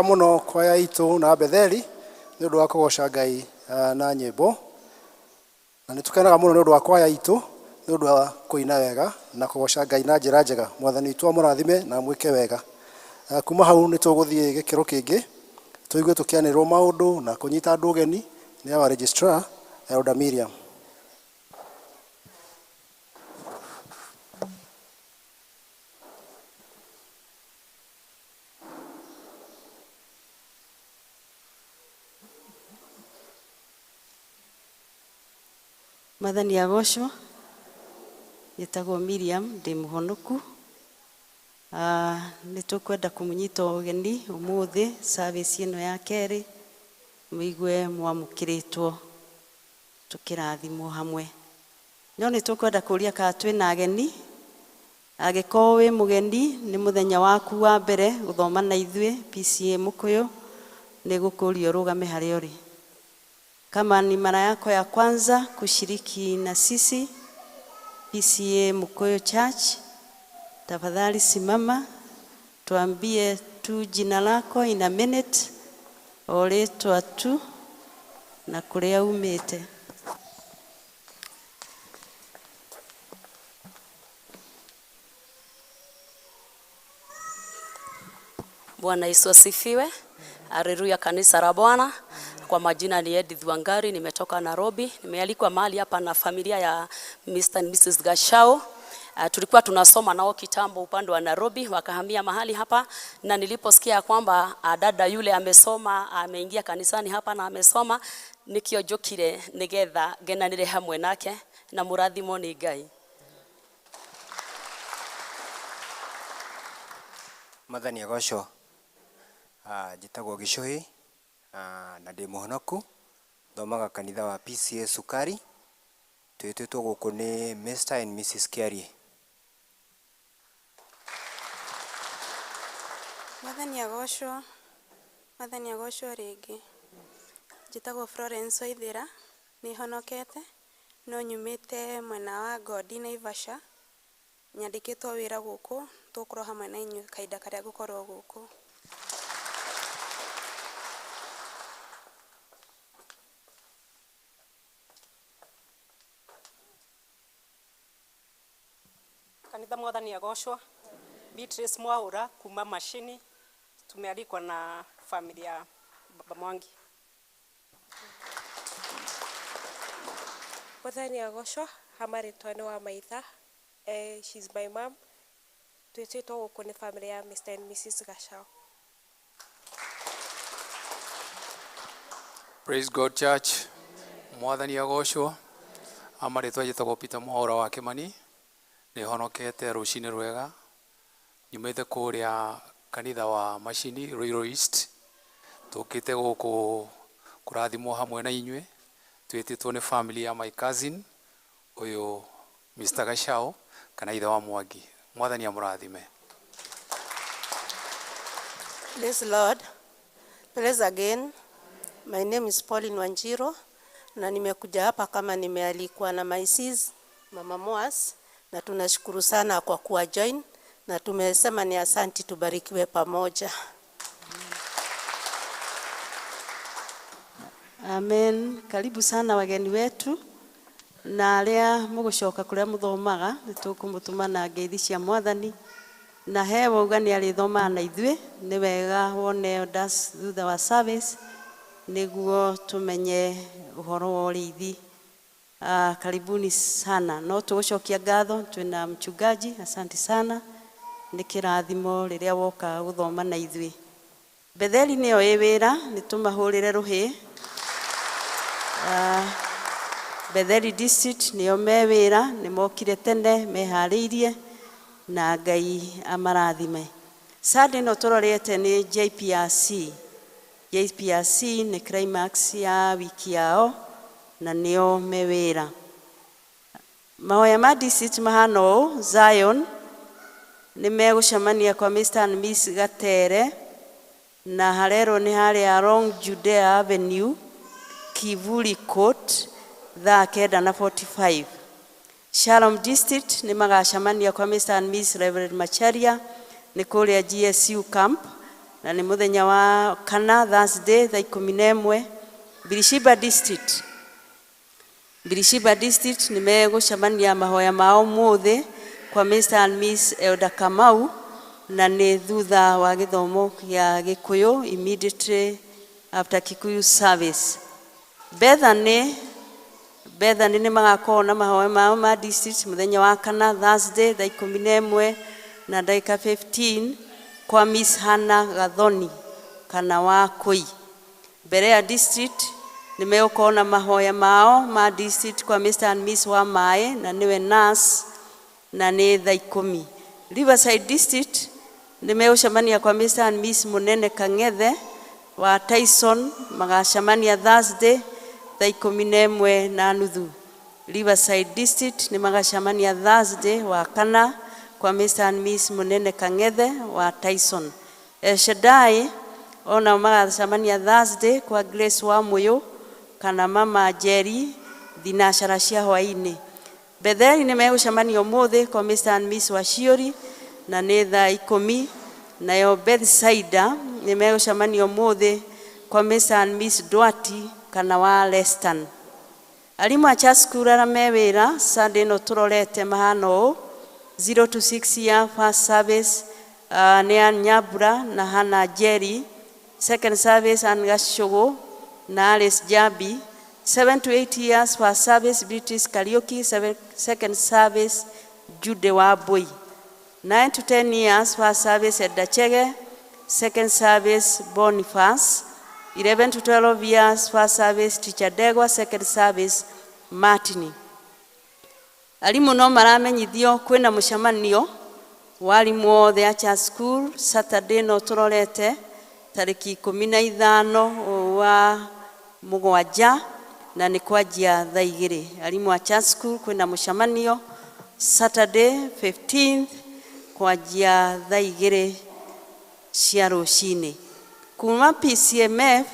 Wega mũno kwaya itũ na Betheli nĩ ũndũ wa kũgoca Ngai na nyĩmbo. Na nĩ tũkenaga mũno nĩ ũndũ wa kwaya itũ nĩ ũndũ wa kũina wega na kũgoca Ngai na njĩra njega. Mwathani witũ amũrathime na amwĩke wega. Kuma hau nĩ tũgũthiĩ gĩkĩro kĩngĩ tũigue tũkĩanĩrĩrwo maũndũ na kũnyita andũ ũgeni nĩ our registrar Elder Miriam. Mwathani agocwo. Njĩtagwo Miriam, ndĩ mũhonoku. Nĩ tũkwenda kũmũnyita ũgeni ũmũthĩ service ĩno ya kerĩ, mũigue mwamũkĩrĩtwo tũkĩrathimwo hamwe. No nĩ tũkwenda kũria kana twĩna ageni. Angĩkorwo wĩ mũgeni, nĩ mũthenya waku wa mbere gũthoma na ithuĩ PCEA Mũkũyũ, nĩ gũkũria ũrũgame harĩa ũrĩ. Kama ni mara yako ya kwanza kushiriki na sisi PCEA Mukuyu Church, tafadhali simama, tuambie tu jina lako in a minute, o rĩtwa tu na kũrĩa umĩte. Bwana Yesu asifiwe. Haleluya, kanisa la Bwana. Kwa majina ni Edith Wangari, nimetoka Nairobi. Nimealikwa mahali hapa na familia ya Mr. and Mrs. Gashao. Tulikuwa tunasoma nao kitambo upande wa Nairobi, wakahamia mahali hapa, na niliposikia kwamba dada yule amesoma, ameingia kanisani hapa na amesoma, nikio njũkire nigetha ngenanire hamwe nake na mũrathimwo nĩ Ngai. Mwathani agocwo. Njĩtagwo Gĩcũhĩ, na ndĩ mũhonoku. Thomaga kanitha wa PCEA Sukari. Twĩtĩtwo gũkũ nĩ Mr. and Mrs. Kiarie. Mwathani agocwo. Mwathani agocwo rĩngĩ. Njĩtagwo Florence Waithĩra, nĩ honokete, no nyumĩte mwena wa Ngodi Naivasha. Nyandĩkĩtwo wĩra gũkũ, tũgũkorwo hamwe na inyuĩ kahinda karĩa ngũkorwo gũkũ. Kanitha mwathani agocwo. Beatrice Mwaura kuma Mashini, tumealikwa na familia ya Baba Mwangi. Mwathani agocwo. Hamarĩtwa nĩ wa Maitha. She's my mom. Twĩtĩtwo gũkũ nĩ family ya Mr. and Mrs. Gachao. Praise God Church. Mwathani agocwo. Amarĩtwa njĩtagwo Peter Mwaura wa Kĩmani. Nĩ honokete rũcinĩ rwega. Nyumĩte kũrĩa kanitha wa Machini Ruiru East. Tũkĩte gũkũ kũrathimwo hamwe na inyuĩ. Twĩtĩtwo nĩ family ya my cousin ũyũ Mr. Gachao kana ithe wa Mwangi. Mwathani amũrathime. Praise Lord. Praise again. My name is Pauline Wanjiro na nimekuja hapa kama nimealikwa na my sis Mama Moas, na tunashukuru sana kwa kuwa join na tumesema ni asanti, tubarikiwe pamoja. Amen. Karibu sana wageni wetu na aria mugucoka kuria muthomaga nĩ tũkũmũtũma na ngeithi cia mwathani, na he wauga nĩ arĩthomaga na ithuĩ, nĩ wega wone elders thutha wa service nĩguo tũmenye ũhoro wa ũrĩithi. Karibuni sana. No tũgũcokia ngatho twĩna mchungaji, asante sana, nĩ kĩrathimo rĩrĩa woka gũthoma na ithuĩ. Betheli nĩyo ĩ wĩra, nĩ tũmahũrĩre rũhĩ. Betheli district nĩo me wĩra, nĩ mokire tene meharĩirie na Ngai amarathime. Sunday ĩno tũrorete nĩ JPRC. JPRC nĩ climax ya wiki yao na nĩo me wĩra. Mahoya ma district mahana ũũ: Zion nĩ megũcemania kwa Mr. and Miss Gatere na harerwo nĩ harĩa along Judea Avenue, Kivuli Court, thaa kenda na 45. Shalom District nĩ magacemania kwa Mr. and Miss Reverend Macharia nĩ kũrĩa GSU camp Na nĩ mũthenya wa kana, Thursday, thaa 11. Birishiba District, Birishiba District nĩ megũcemania mahoya mao ũmũthĩ kwa Mr. and Miss Elder Kamau, na nĩ thutha wa gĩthomo gĩa Gĩkũyũ, immediately after Kikuyu service. Bethany, Bethany nĩ magakorwo na mahoya mao ma district mũthenya wa kana, Thursday, thaa 11:15 kwa Miss Hannah Gathoni kana wa Kũi. Mbere ya district nĩ megũkorwo na mahoya mao ma district kwa Mr. and Miss wa Maĩ, na nĩwe nurse, na nĩ thaa 10. Riverside District nĩ megũcemania kwa Mr. and Miss Mũnene Kang'ethe wa Tyson, magacemania Thursday thaa 11:30. Riverside District nĩ magacemania Thursday wa kana kwa Mr. and Miss Mũnene Kang'ethe wa Tyson. El Shaddai ona magacemania Thursday kwa Grace wa Mũyũ kana Mama Jerry, thinacara cia hwaĩ-inĩ. Betheli nĩ megũcemania ũmũthĩ kwa Mr. and Miss Waciũri, na nĩ thaa 10. Nayo Bethsaida nĩ megũcemania ũmũthĩ kwa Mr. and Miss Duarte kana wa Leston. Arimũ a church school arĩa me wĩra Sunday ĩno tũrorete mahana ũũ: 0 to 6 year, first service nĩ Ann Nyambura na Hannah Jerry, second service Ann Gacũgũ na Alice Jambi. 7 to 8 years, first service Beatrice Kariuki, second service Jude Wambui. 9 to 10 years, first service Edda Chege, second service Boniface. 11 to 12 years, first service Teacher Degwa, second service Martini. Arimũ no maramenyithio kwĩna mũcemanio wa arimũ othe a church school Saturday no tũrorete tarĩki 15 wa mũgwanja, na nĩ kwanjia thaa 2. Arimũ a church school kwĩna mũcemanio Saturday 15th kwanjia thaa 2 cia rũcinĩ. Kuma PCMF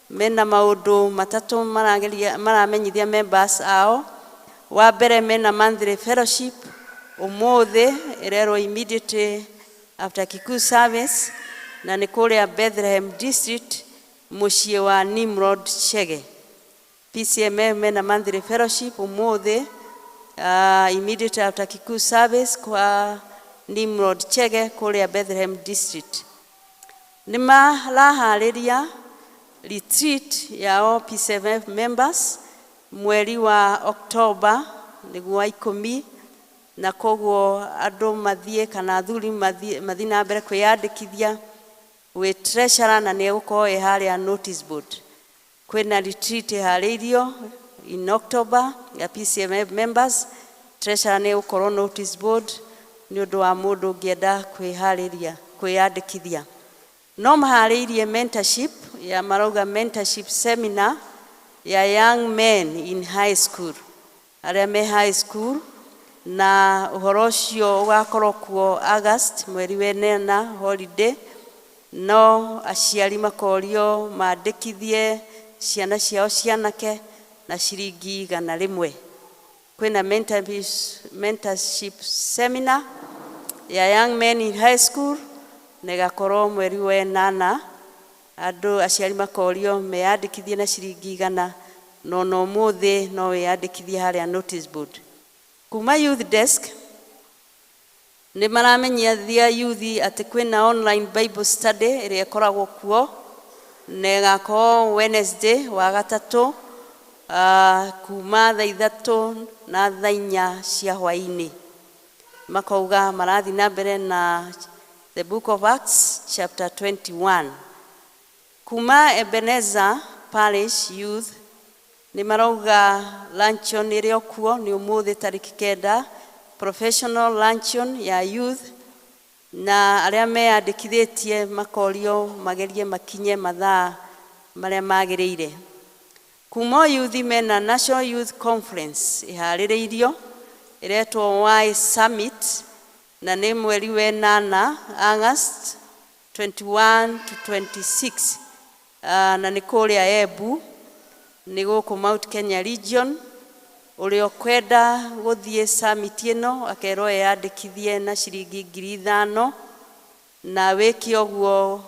mena maũndũ matatũ marageria maramenyithia members ao. Wa mbere, mena monthly fellowship ũmũthĩ, ĩrerwo immediately after Kikuyu service, na nĩ kũrĩa Bethlehem District, mũciĩ wa Nimrod Chege. PCMF mena monthly fellowship ũmũthĩ immediately after Kikuyu service kwa Nimrod Chege kũrĩa Bethlehem District. Nĩ maraharĩria retreat ya PCMF members mweri wa October, nĩguo wa 10, na koguo andũ mathiĩ kana athuri mathiĩ na mbere kwĩyandĩkithia gwĩ treasurer, na nĩ egũkorwo ĩ harĩa notice board. Kwĩna retreat ĩharĩirio in October ya PCMF members. Treasurer nĩ egũkorwo notice board nĩ ũndũ wa mũndũ ũngĩenda kwĩharĩria kwĩyandĩkithia. No maharĩirie mentorship ya, marauga mentorship seminar ya young men in high school, arĩa me high school, na ũhoro ũcio ũgakorwo kuo August mweri wenena, holiday. No aciari makorio mandĩkithie ciana ciao cianake na ciringi 100. Kwĩna mentorship seminar ya young men in high school na ĩgakorwo mweri wa ĩnana. Andũ aciari makorio meyandĩkithie na ciringi 100, no ũmũthĩ no wĩyandĩkithie harĩa notice board. Kuma youth desk nĩ maramenyithia youth atĩ kwĩna online Bible study ĩrĩa ĩkoragwo kuo, na ĩgakorwo Wednesday wa gatatũ kuma thaa 3 na thaa 4 cia hwaĩ-inĩ. Makauga marathiĩ na mbere na the book of Acts chapter 21. Kuma Ebenezer Parish Youth nĩ marauga luncheon ĩrĩa kuo nĩ ũmũthĩ tarĩki 9, professional luncheon ya youth, na arĩa meyandĩkithĩtie makorio magerie makinye mathaa marĩa magĩrĩire. Kuma youth mena National Youth Conference ĩharĩrĩirio ĩretwo Y Summit, na nĩ mweri wa ĩnana, August 21 to 26, na nĩ kũrĩa Embu, nĩ gũkũ Mount Kenya Region. Ũrĩa ũkwenda gũthiĩ summit ĩno akerwo eyandĩkithie na ciringi 5,000, na wĩke ũguo.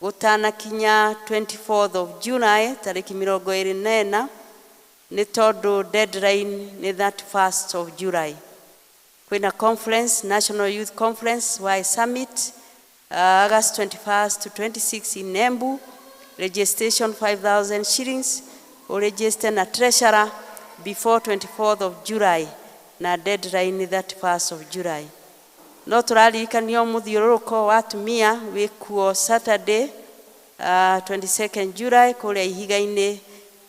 Gũtanakinya 24th of July, tarĩki 24, nĩ tondũ deadline nĩ 31st of July. Kwĩna conference, National Youth Conference Y Summit, August 21st to 26 in Embu. Registration 5,000 shillings. Uregister na treasurer before 24th of July na deadline nĩ 31st of July. No tũraririkanio mũthiũrũrũko wa atumia wĩkuo Saturday, 22nd July, kũrĩa Ihiga-inĩ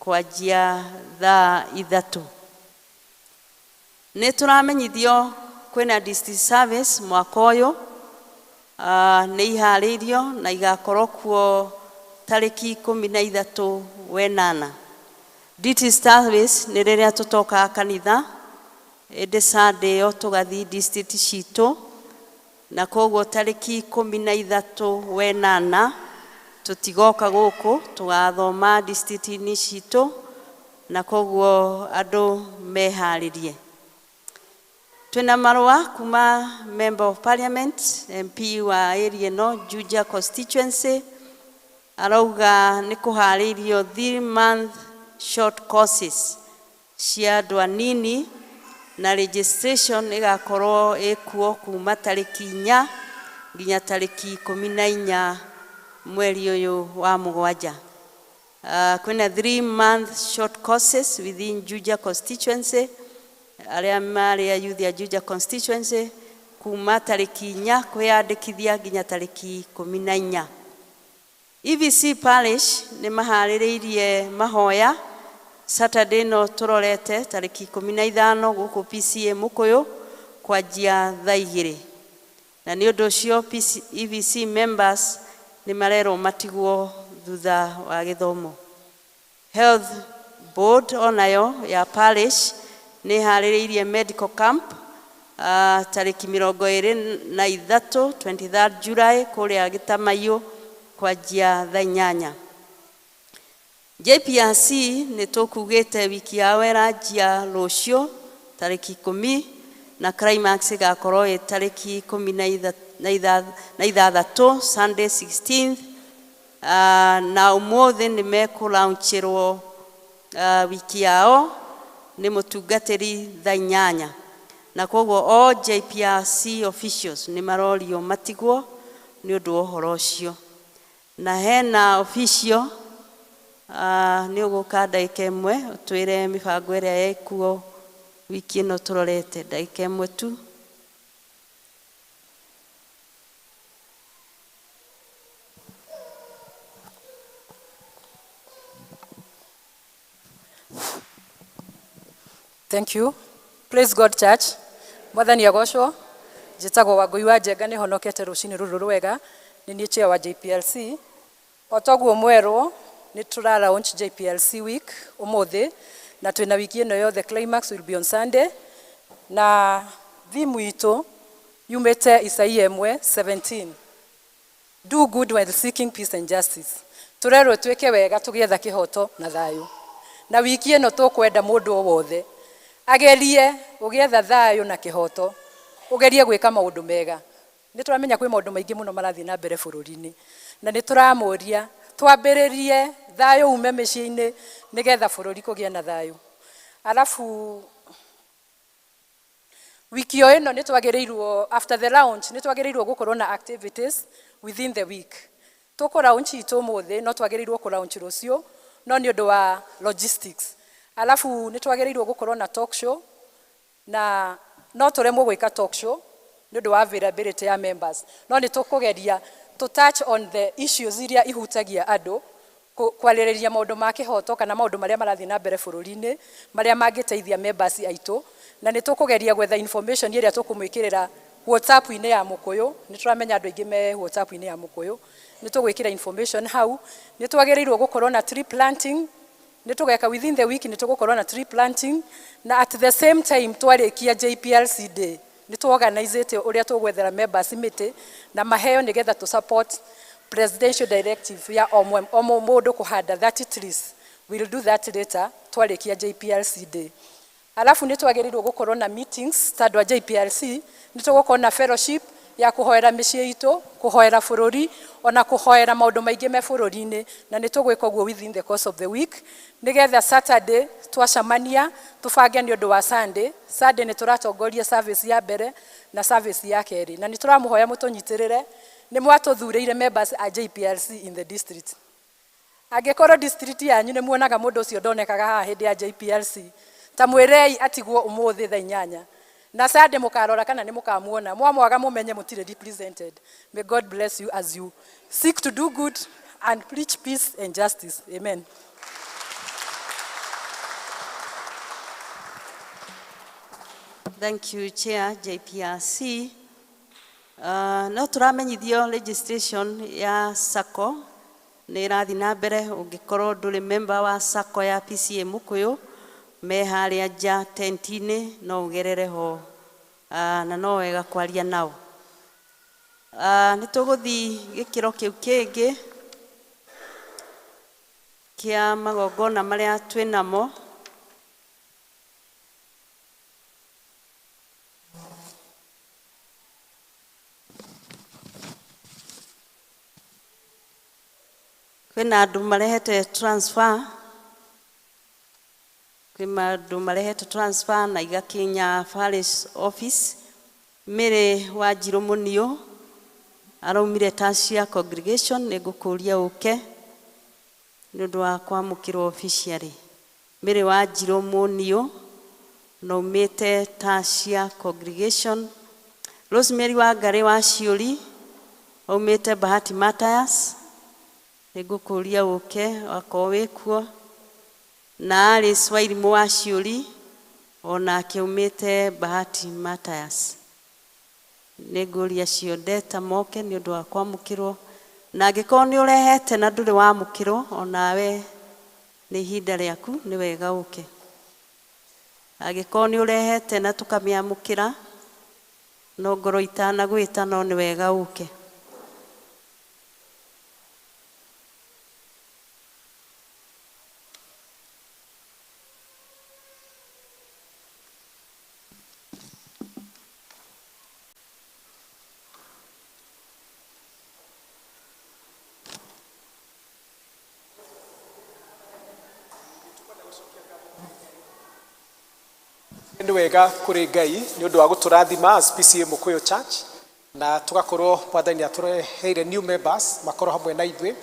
kwanjia thaa 3. Nĩ tũramenyithio kwĩna district service mwaka ũyũ, nĩ iharĩirio na igakorwo kuo tarĩki 13 wenana. District service nĩ rĩrĩa tũtokaga kanitha, ĩndĩ Sunday ĩyo tũgathiĩ district citũ, na koguo tarĩki 13 wenana tũtigoka gũkũ, tũgathoma district-inĩ citũ, na koguo andũ meharĩrie. Twĩna marũa kuma Member of Parliament, MP wa area ĩno, Juja constituency, arauga nĩ kũharĩirio 3 month short courses cia andũ anini, na registration ĩgakorwo ĩkuo kuma tarĩki 4 nginya tarĩki 14 mweri ũyũ wa mũgwanja. Kwĩna 3 month short courses within Juja constituency, arĩa marĩ a youth ya Juja constituency, kuma tarĩki 4 kwĩyandĩkithia nginya tarĩki 14. EVC Parish nĩ maharĩrĩirie mahoya Saturday no tũrorete tarĩki 15 gũkũ PCA Mũkũyũ kwanjia thaa 2. Na nĩ ũndũ ũcio EVC members nĩ marerwo matigwo thutha wa gĩthomo. Health Board onayo ya parish nĩ ĩharĩrĩirie medical camp, tarĩki 23, 23 July, kũrĩa Gĩtamaiyũ kwanjia thaa 8. JPRC nĩ tũkugĩte wiki yao ĩranjia rũciũ tarĩki 10, na climax ĩgakorwo ĩ tarĩki 16, Sunday 16th. Na ũmũthĩ nĩ mekũlaunchĩrwo wiki yao nĩ mũtungatĩri thaa 8, na koguo all JPRC officials nĩ marorio matigwo nĩ ũndũ wa ũhoro ũcio. Na hena official, nĩ ũgũka ndagĩka ĩmwe ũtwĩre mĩbango ĩrĩa ĩkuo wiki ĩno tũrorete, ndagĩka ĩmwe tu. Thank you. Praise God Church. Mwathani agocwo. Njĩtagwo Wangũi wa Njenga, nĩ honokete rũcinĩ rũrũ rwega. Nĩ niĩ chair wa JPLC. O toguo mwerwo nĩ tũra launch JPLC week ũmũthĩ, na twĩna wiki ĩno yothe. Climax will be on Sunday. Na theme itũ yumĩte Isaia 1:17. Do good while seeking peace and justice. Tũrerwo twĩke wega tũgĩetha kĩhoto na thayũ. Na wiki ĩno tũkwenda mũndũ o wothe agerie ũgĩetha thayũ na kĩhoto, ũgerie gwĩka maũndũ mega. Nĩ tũramenya kwĩ maũndũ maingĩ mũno marathiĩ na mbere bũrũri-inĩ, na nĩ tũramũria twambĩrĩrie thayũ ume mĩciĩ-inĩ nĩgetha bũrũri kũgĩe na thayũ. Alafu wiki o ĩno nĩ twagĩrĩirwo, after the launch, nĩ twagĩrĩirwo gũkorwo na activities within the week. Tũkũ launch itũ ũmũthĩ, no twagĩrĩirwo kũ launch rũciũ, no nĩ ũndũ wa logistics. Alafu nĩ twagĩrĩirwo gũkorwo na talk show, na no tũremwo gwĩka talk show nĩ ũndũ wa availability ya members, no nĩ tũkũgeria to touch on the issues iria ihutagia andũ, kwarĩrĩria maũndũ ma kĩhoto kana maũndũ marĩa marathiĩ na mbere bũrũri-inĩ marĩa mangĩteithia members aitũ. Na nĩ tũkũgeria gwetha information ĩrĩa tũkũmwĩkĩrĩra WhatsApp-inĩ ya Mũkũyũ. Nĩ tũramenya andũ aingĩ me WhatsApp-inĩ ya Mũkũyũ, nĩ tũgwĩkĩra information hau. Nĩ twagĩrĩirwo gũkorwo na tree planting, nĩ tũgeka within the week, nĩ tũgũkorwo na tree planting, na at the same time twarĩkia JPLC day nĩ tũorganizĩte ũrĩa tũgwethera members mĩtĩ na maheo nĩgetha tũ support presidential directive ya o mũndũ kũhanda 30 trees. We'll do that later twarĩkia JPLC day. Alafu nĩ twagĩrĩirwo gũkorwo na meetings ta andũ a JPLC, nĩ tũgũkorwo na fellowship Ya kũhoera mĩciĩ itũ, kũhoera bũrũri, ona kũhoera maũndũ maingĩ me bũrũri-inĩ, na nĩ tũgwĩka ũguo within the course of the week, nĩgetha Saturday twacemania tũbange nĩ ũndũ wa Sunday. Sunday nĩ tũratongoria service ya mbere na service ya kerĩ, na nĩ tũramũhoya mũtũnyitĩrĩre. Nĩ mwatũthurĩire members a JPRC in the district. Angĩkorwo district yanyu nĩ muonaga mũndũ ũcio ndonekaga haha hĩndĩ ya JPRC, ta mwĩrei atigwo ũmũthĩ thaa 8, na Sunday mũkarora kana nĩ mũkamuona. Mwamwaga, mũmenye mũtirĩ represented. May God bless you as you seek to do good and preach peace and justice. Amen. Thank you, Chair JPRC. No tũramenyithio registration ya SACCO nĩ ĩrathiĩ na mbere. Ũngĩkorwo ndũrĩ member wa SACCO ya PCEA Mũkũyũ, me harĩa nja tent-inĩ, no ũgerere ho, na no wega kwaria nao. Nĩ tũgũthiĩ gĩkĩro kĩu kĩngĩ kĩa magongona marĩa twĩ namo. Kwĩna andũ marehete transfer, kwĩna andũ marehete transfer na igakinya parish office. Mary Wanjirũ Mũniũ araumire Tasia congregation, nĩ ngũkũria ũke nĩ ũndũ wa kwamũkĩrwo officially. Mary Wanjirũ Mũniũ na umĩte Tasia congregation. Rosemary Wangari wa Ciũri aumĩte Bahati Matthias, nĩ ngũkũria ũke wakorwo wĩkuo. Na Alice Wairimũ wa Ciũri onake aumĩte Bahati Matthias. Nĩ ngũria acio ndeta moke nĩ ũndũ wa kwamũkĩrwo, na angĩkorwo nĩ ũrehete na ndũrĩ wamũkĩrwo, onawe nĩ ihinda rĩaku, nĩ wega ũke. Angĩkorwo nĩ ũrehete na tũkamĩamũkĩra no ngoro itanagwĩta, no nĩ wega ũke. Nĩ wega kũrĩ Ngai nĩ ũndũ wa gũtũrathima as PCEA Mũkũyũ Church, na tũgakorwo Mwathani atũreheire new members makorwo hamwe na ithuĩ,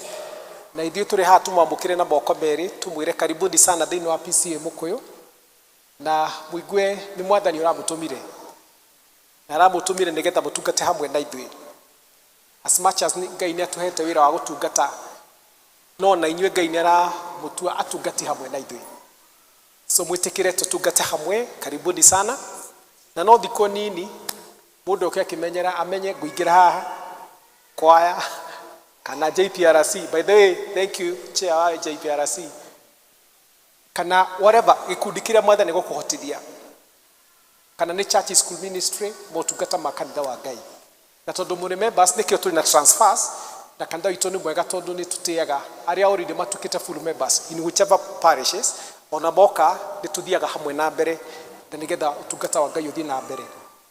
na ithuĩ tũrĩ haha tũmwamũkĩre na moko merĩ, tũmwĩre karibuni sana thĩinĩ wa PCEA Mũkũyũ, na mũigue nĩ Mwathani ũramũtũmire, na aramũtũmire nĩgetha mũtungate hamwe na ithuĩ. As much as Ngai nĩ atũhete wĩra wa gũtungata, no na inyuĩ Ngai nĩ aramũtua atungati hamwe na ithuĩ, so mwĩtĩkĩre tũtungate hamwe. Karibuni sana, na no thikũ nini mũndũ oke akĩmenyera, amenye ngũingĩra haha kwaya kana JPRC. By the way, thank you, chair wa JPRC, kana whatever gĩkundi kĩrĩa Mwathani gũkũhotithia, kana nĩ church school ministry, motungata ma kanitha wa Ngai. Na tondũ mũrĩ members, nĩkĩo tũrĩ na transfers, na kanitha witũ nĩ mwega tondũ nĩ tũtĩaga arĩa already matuĩkĩte full members in whichever parishes. Ona moka nĩ tũthiaga hamwe na mbere, na nĩgetha ũtungata wa Ngai ũthiĩ na mbere.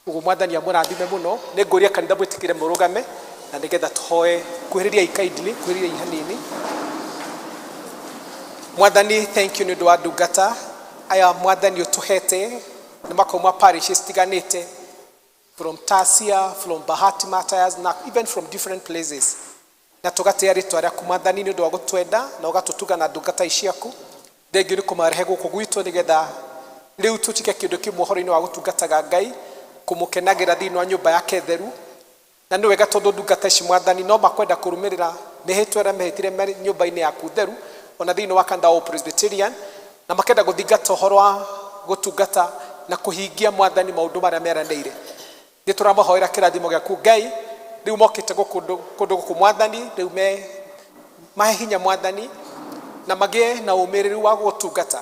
Ũguo Mwathani amũrathime mũno. Nĩ ngũria kanitha mwĩtĩkĩre mũrũgame, na nĩgetha tũhoe. Kuhĩrĩriai kindly, kuhĩrĩriai hanini. Mwathani, thank you nĩ ũndũ wa ndungata aya Mwathani ũtũhete, nĩ makauma parishes tiganĩte, from Tasia, from Bahati Matthias, na even from different places, na tũgatĩa rĩtwa rĩaku Mwathani nĩ ũndũ wa gũtwenda na ũgatũtuga na ndungata ici ciaku. Thengiũ nĩ kũmarehe gũkũ gwitũ, nĩgetha rĩu tũtuĩke kĩndũ kĩmwe ũhoro-inĩ wa gũtungataga Ngai, kũmũkenagĩra thĩinĩ wa nyũmba yake theru. Na nĩ wega tondũ ndungata ici Mwathani no makwenda kũrũmĩrĩra mĩhĩtwa ĩrĩa mehĩtire me nyũmba-inĩ yaku theru, ona thĩinĩ wa kanitha wa Presbyterian, na makenda gũthingata ũhoro wa gũtungata na kũhingia Mwathani maũndũ marĩa meranĩire. Nĩ tũramahoera kĩrathimo gĩaku Ngai. Rĩu mokĩte gũkũ kũndũ gũkũ Mwathani, rĩu me mahe hinya Mwathani, na magĩe na ũmĩrĩru wa gũtungata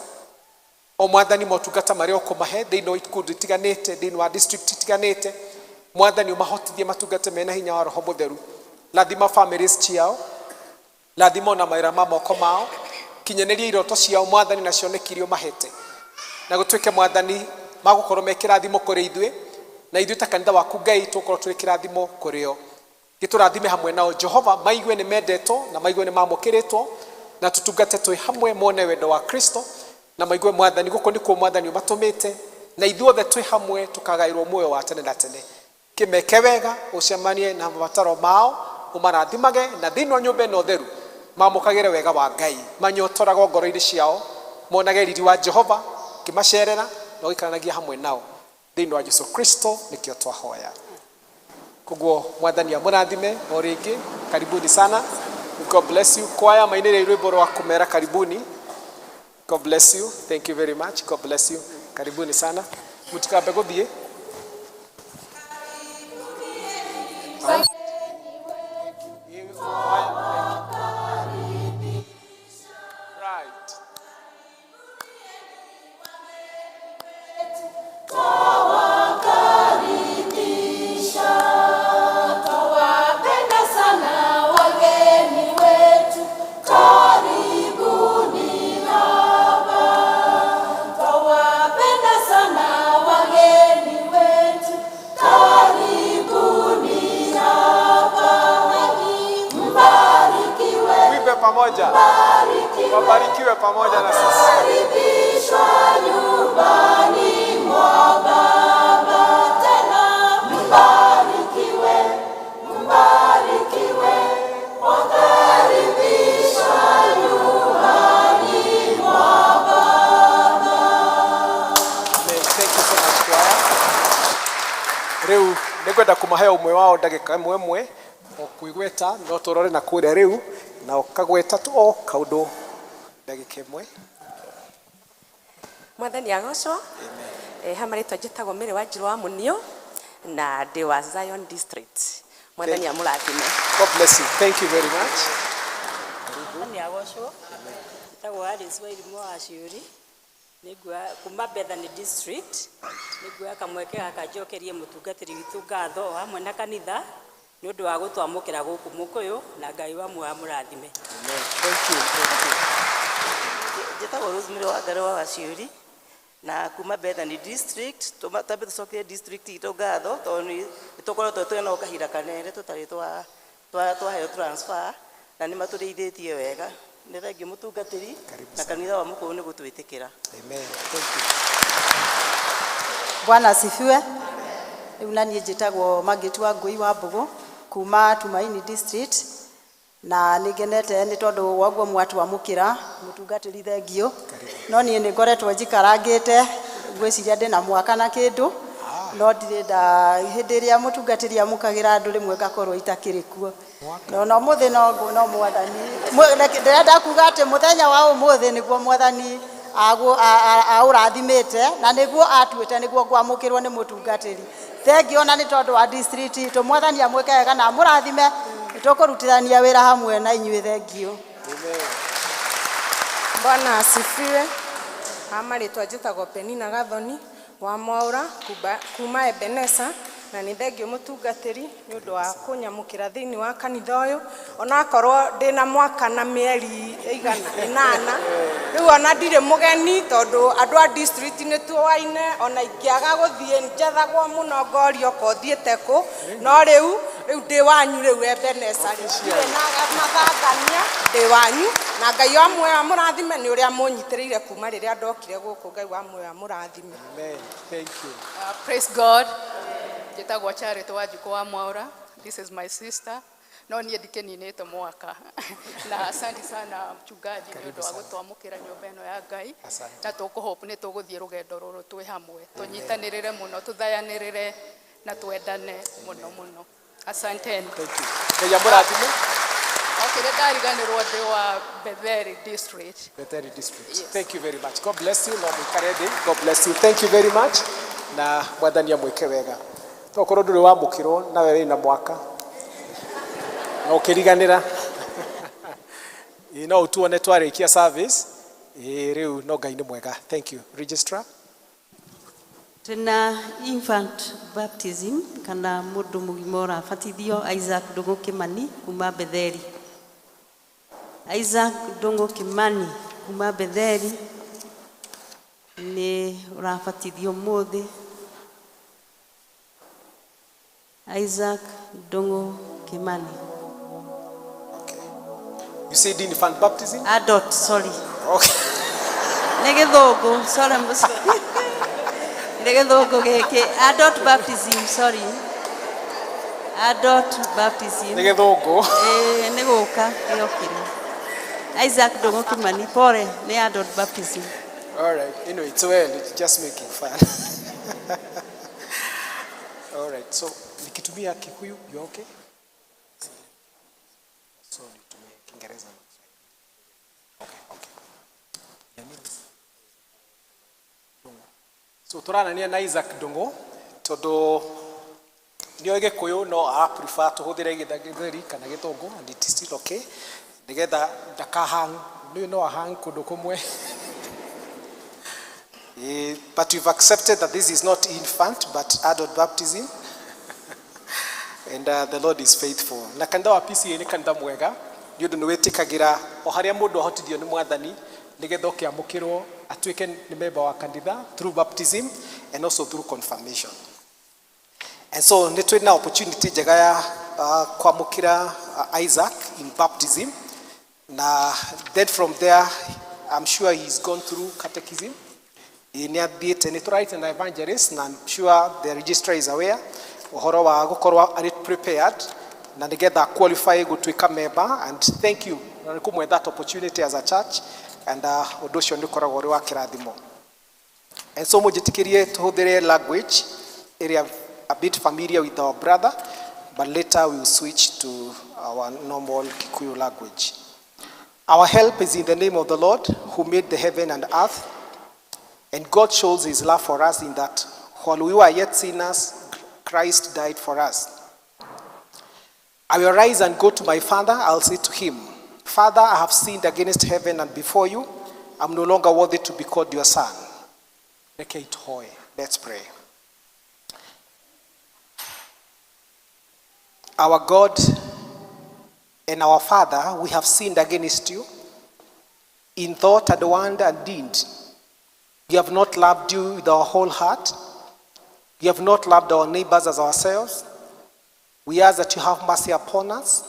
o Mwathani motungata marĩa ũkũmahe thĩinĩ wa ikundi itiganĩte, thĩinĩ wa district itiganĩte. Mwathani, ũmahotithie matungate mena hinya wa Roho Mũtheru. Rathima families ciao, rathima ona mawĩra ma moko mao, kinyanĩria iroto ciao Mwathani na cioneki iria ũmahete, na gũtuĩke Mwathani magũkorwo me kĩrathimo kũrĩ ithuĩ. Na ithuĩ ta kanitha waku Ngai tũkorwo tũrĩ kĩrathimo kũrĩ o. Gĩtũrathime hamwe nao Jehova, maigue nĩ mendetwo na maigue nĩ mamũkĩrĩtwo, na tũtungate twĩ hamwe mone wendo wa Kristo, na maigue Mwathani gũkũ nĩkuo Mwathani ũmatũmĩte, na ithuothe twĩ hamwe tũkagaĩrwo muoyo wa tene na tene. Kĩmeke wega, ũcemanie na mabataro mao, ũmarathimage, na thĩinĩ wa nyũmba ĩno theru mamũkagĩre wega wa Ngai, manyotoragwo ngoro-inĩ ciao, monage riri wa Jehova kĩmacerera na ũgĩikaranagia hamwe nao thĩinĩ wa Jesu Kristo nĩkĩo twahoya. Koguo Mwathani amũrathime o rĩngĩ. Karibuni sana. God bless you. Kwaya mainĩre rwĩmbo rwa kũmera karibuni. God bless you. Thank you very much. God bless you. Karibuni sana. Mũtikambe gũthiĩ. Right. Twawakaribisha, twawapenda sana wageni wetu, karibuni hapa. Twawapenda sana wageni wetu, karibuni hapa. Mbarikiwe, Tuimbe pamoja. Wabarikiwe pamoja na sisi. Karibishwa nyumbani mwa Baba. Tena mbarikiwe, mbarikiwe, wakaribishwa nyumbani mwa Baba. Amen. Thank you so much, choir. Rĩu nĩngwenda kũmahe ũmwe wao ndagĩka ĩmwe ĩmwe o kwĩgweta, no tũrore na kũrĩa rĩu na ũkagweta tu o kaũndũ ndagĩka ĩmwe. Mwathani agocwo. Ha marĩtwa njĩtagwo Mary Wanjirũ wa Mũnio na ndĩ wa Zion District. Mwathani amũrathime. God bless you. Thank you very much. Mwathani agocwo. Njĩtagwo Alice Wairimũ wa Ciũri. Nĩnguoya kuma Bethany District. Nĩnguoya kamweke gaka njokerie mũtungatĩri witũ ngatho o hamwe na kanitha nĩ ũndũ wa gũtwamũkĩra gũkũ Mũkũyũ, na Ngai wa muoyo amũrathime. Amen. Thank you. Thank you. Njĩtagwo Rosemary Wangari wa Waciũri na kuma Bethany District. Twambe tũcokerie district itũ ngatho tondũ nĩ tũkoretwo twĩna kahinda kanene tũtarĩ twaheo transfer, na nĩ matũrĩithĩtie wega. Nĩ thengiũ mũtungatĩri na kanitha wa Mũkũyũ nĩ gũtwĩtĩkĩra. Amen. Thank you. Bwana asifiwe. Rĩu na niĩ njĩtagwo Margaret wa Ngũi wa Mbũgũ kuma Tumaini District, na nĩ ngenete nĩ tondũ waguo mwatwamũkĩra. Mũtungatĩri, thengiũ. No niĩ nĩ ngoretwo njikarangĩte, ngwĩciria ndĩna mwaka na kĩndũ, no ndirĩ nda hĩndĩ ĩrĩa mũtungatĩri amũkagĩra andũ rĩmwe ngakorwo itakĩrĩ kuo, no no mũthĩ no no Mwathani ndĩrenda kuga atĩ mũthenya wa ũmũthĩ nĩguo Mwathani aũrathimĩte na nĩguo atuĩte nĩguo ngwamũkĩrwo nĩ mũtungatĩri. Thengiũ ona nĩ tondũ wa district itũ. Mwathani amwĩke wega na amũrathime. Nĩtũkũrutithania wĩra hamwe na inyuĩ. Thengiũ. Bwana asifiwe. Ha marĩtwa njĩtagwo Penina Gathoni wa Mwaũra kuma Ebenesa, na nĩ thengiũ mũtungatĩri nĩ ũndũ wa kũnyamũkĩra thĩinĩ wa kanitha ũyũ, onakorwo ndĩna mwaka na mĩeri ĩigana ĩnana rĩu, ona ndirĩ mũgeni tondũ andũ a district nĩ tuoaine. Ona ingĩaga gũthiĩ njethagwo mũno ngorio ko thiĩte kũ, no rĩu ndĩ wanyu rĩu Ebenesa, rĩu ndirĩ na mathangania, ndĩ wanyu, na Ngai wa muoyo amũrathime nĩ ũrĩa mũnyitĩrĩire kuma rĩrĩa ndokire gũkũ. Ngai wa muoyo amũrathime. Amen. Thank you. Praise God. Njĩtagwo Charity Wanjikũ wa Mwaũra. This is my sister. No niĩ ndikĩninĩte mwaka. Na asante sana mchungaji nĩ ũndũ wa gũtwamũkĩra nyũmba ĩno ya Ngai. Asante. Na tũkũhope nĩ tũgũthiĩ rũgendo rũrũ twĩ hamwe. Tũnyitanĩrĩre mũno, tũthayanĩrĩre na twendane mũno mũno. Asanteni. Thank you. Ngai amũrathime. Okay, nĩ ndariganĩrwo ndĩ wa Betheri District. Betheri District. Yes. Thank you very much. God bless you. No mũikare thĩ. God bless you. Thank you very much. Na Mwathani amwĩke wega. Tokorwo ndũrĩ wamũkĩrwo nawe wĩna mwaka na ũkĩriganĩra. Ĩĩ, no ũtuone twarĩkia service. Ĩĩ, rĩu no Ngai nĩ mwega. Thank you. Registrar. Twĩna infant baptism kana mũndũ mũgima ũrabatithio, Isaac Ndũng'ũ Kĩmani kuma Betheri. Isaac Ndũng'ũ Kĩmani kuma Betheri nĩ ũrabatithio ũmũthĩ. Isaac Ndung'u Kimani. You said infant baptism? Adult, sorry. Okay. Nĩ gĩthũngũ, sorry. Nĩ gĩthũngũ gĩkĩ. Adult baptism, sorry. Adult baptism. Nĩ gĩthũngũ. Ĩĩ, nĩ gũka gĩokire. Isaac Ndung'u Kimani, pole, nĩ adult baptism. All right. Anyway, it's well. It's just making fun. All right. So, nikitumia Kikuyu, you okay? So, nitumie Kiingereza na Kiswahili. Okay. Your name is? Ndung'u. So, tũranania na Isaac Ndung'u tondũ nĩoĩ Gĩkũyũ no ara prefer tũhũthĩre Gĩthweri kana Gĩthũngũ, and it is still okay, nĩgetha ndakahang nĩ no ahang kũndũ kũmwe. But we've accepted that this is not infant but adult baptism, and the Lord is faithful. Na kanitha wa PCA nĩ kanitha mwega nĩ ũndũ nĩ wĩtĩkagĩra o harĩa mũndũ ahotithio nĩ Mwathani nĩgetha ũkĩamũkĩrwo atuĩke nĩ member wa kanitha through baptism and also through confirmation. And so nĩ twĩ na opportunity njega ya kwamũkĩra Isaac in baptism, na then from there I'm sure he's gone through catechism. Ĩĩ, nĩ athiĩte, nĩ tũrarĩte na evangelist, na I'm sure the registrar is aware ũhoro wa gũkorwo arĩ prepared na nĩgetha qualify gũtuĩka member. And thank you na nĩ kũmwe that opportunity as a church, and ũndũ ũcio nĩ ũkoragwo ũrĩ wa kĩrathimo. And so mũnjĩtĩkĩrie tũhũthĩre language ĩrĩa a bit familiar with our brother, but later we will switch to our normal Kikuyu language. Our help is in the name of the Lord, who made the heaven and earth. And God shows his love for us in that while we were yet sinners, Christ died for us. I will rise and go to my father. I'll say to him, 'Father, I have sinned against heaven and before you. I'm no longer worthy to be called your son.'" Rekei tũhoe. Let's pray. Our God and our Father, we have sinned against you in thought and word and deed. We have not loved you with our whole heart. We have not loved our neighbors as ourselves. We ask that you have mercy upon us,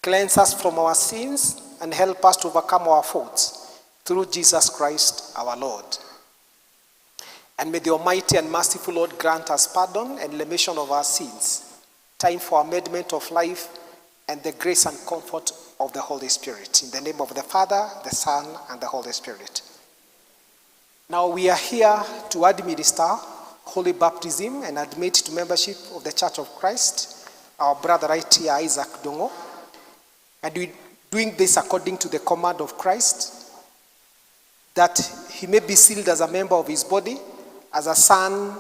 cleanse us from our sins, and help us to overcome our faults through Jesus Christ our Lord. And may the Almighty and merciful Lord grant us pardon and remission of our sins, time for amendment of life, and the grace and comfort of the Holy Spirit. In the name of the Father, the Son, and the Holy Spirit. Now we are here to administer holy baptism and admit to membership of the Church of Christ our brother right here, Isaac Ndung'u. And we're doing this according to the command of Christ, that he may be sealed as a member of his body, as a son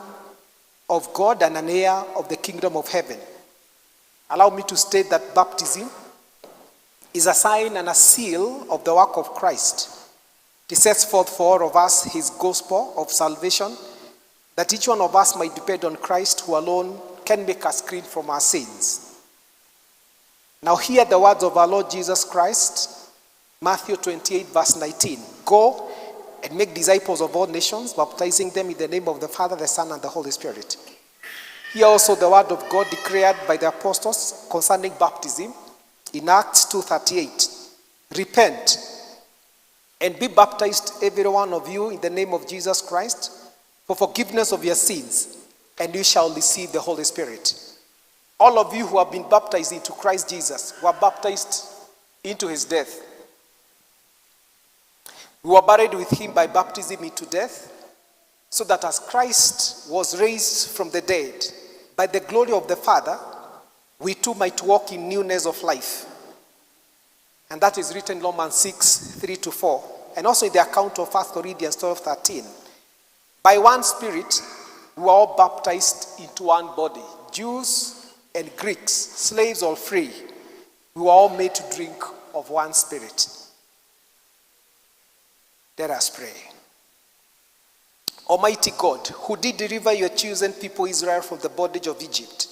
of God and an heir of the kingdom of heaven. Allow me to state that baptism is a sign and a seal of the work of Christ. It sets forth for all of us his gospel of salvation, that each one of us might depend on Christ, who alone can make us clean from our sins. Now hear the words of our Lord Jesus Christ, Matthew 28, verse 19. "Go and make disciples of all nations, baptizing them in the name of the Father, the Son, and the Holy Spirit." Hear also the word of God declared by the apostles concerning baptism in Acts 2:38. "Repent and be baptized, every one of you, in the name of Jesus Christ, for forgiveness of your sins, and you shall receive the Holy Spirit." All of you who have been baptized into Christ Jesus were baptized into his death. We were buried with him by baptism into death, so that as Christ was raised from the dead by the glory of the Father, we too might walk in newness of life. And that is written in Romans 6, 3 to 4. And also in the account of 1 Corinthians 12:13. By one Spirit, we were all baptized into one body, Jews and Greeks, slaves or free. We were all made to drink of one Spirit. Let us pray. Almighty God, who did deliver your chosen people Israel from the bondage of Egypt,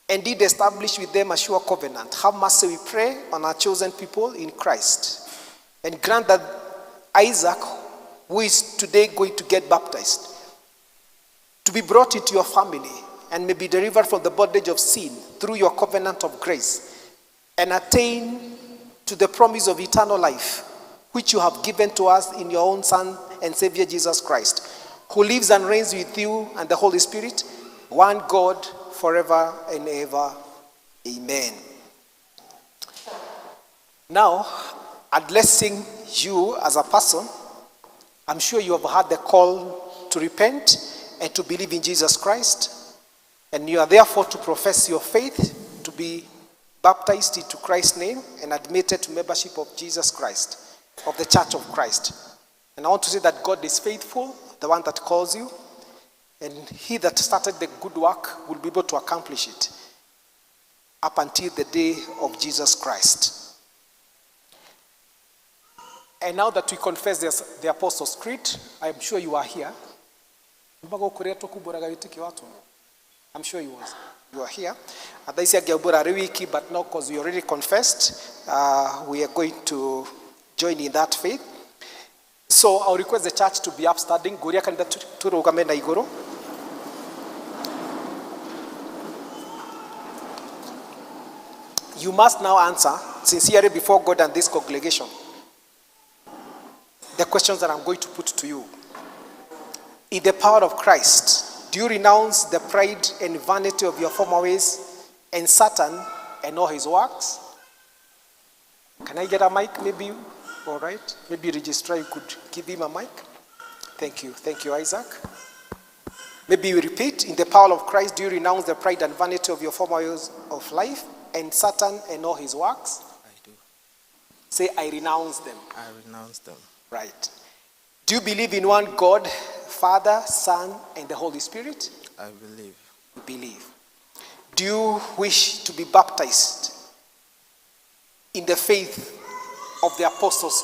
and did establish with them a sure covenant, have mercy, we pray, on our chosen people in Christ, and grant that Isaac, who is today going to get baptized, to be brought into your family and may be delivered from the bondage of sin through your covenant of grace, and attain to the promise of eternal life, which you have given to us in your own Son and Savior Jesus Christ, who lives and reigns with you and the Holy Spirit, one God, forever and ever. Amen. Now, addressing you as a person, I'm sure you have had the call to repent and to believe in Jesus Christ, and you are therefore to profess your faith, to be baptized into Christ's name and admitted to membership of Jesus Christ, of the Church of Christ. And I want to say that God is faithful, the one that calls you, and he that started the good work will be able to accomplish it up until the day of Jesus Christ. And now that we confess this, the Apostles' Creed, I am sure you are here. I'm sure you are here. But now, because we already confessed, we are going to join in that faith. So I'll request the church to be upstanding. You must now answer sincerely before God and this congregation the questions that I'm going to put to you. In the power of Christ, do you renounce the pride and vanity of your former ways and Satan and all his works? Can I get a mic maybe? All right. Maybe registrar, you could give him a mic. Thank you. Thank you, Isaac. Maybe you repeat. In the power of Christ, do you renounce the pride and vanity of your former ways of life and Satan and all his works? I do. Say, I renounce them. I renounce them. Right. Do you believe in one God, Father, Son, and the Holy Spirit? I believe. You believe. Do you wish to be baptized in the faith of the apostles,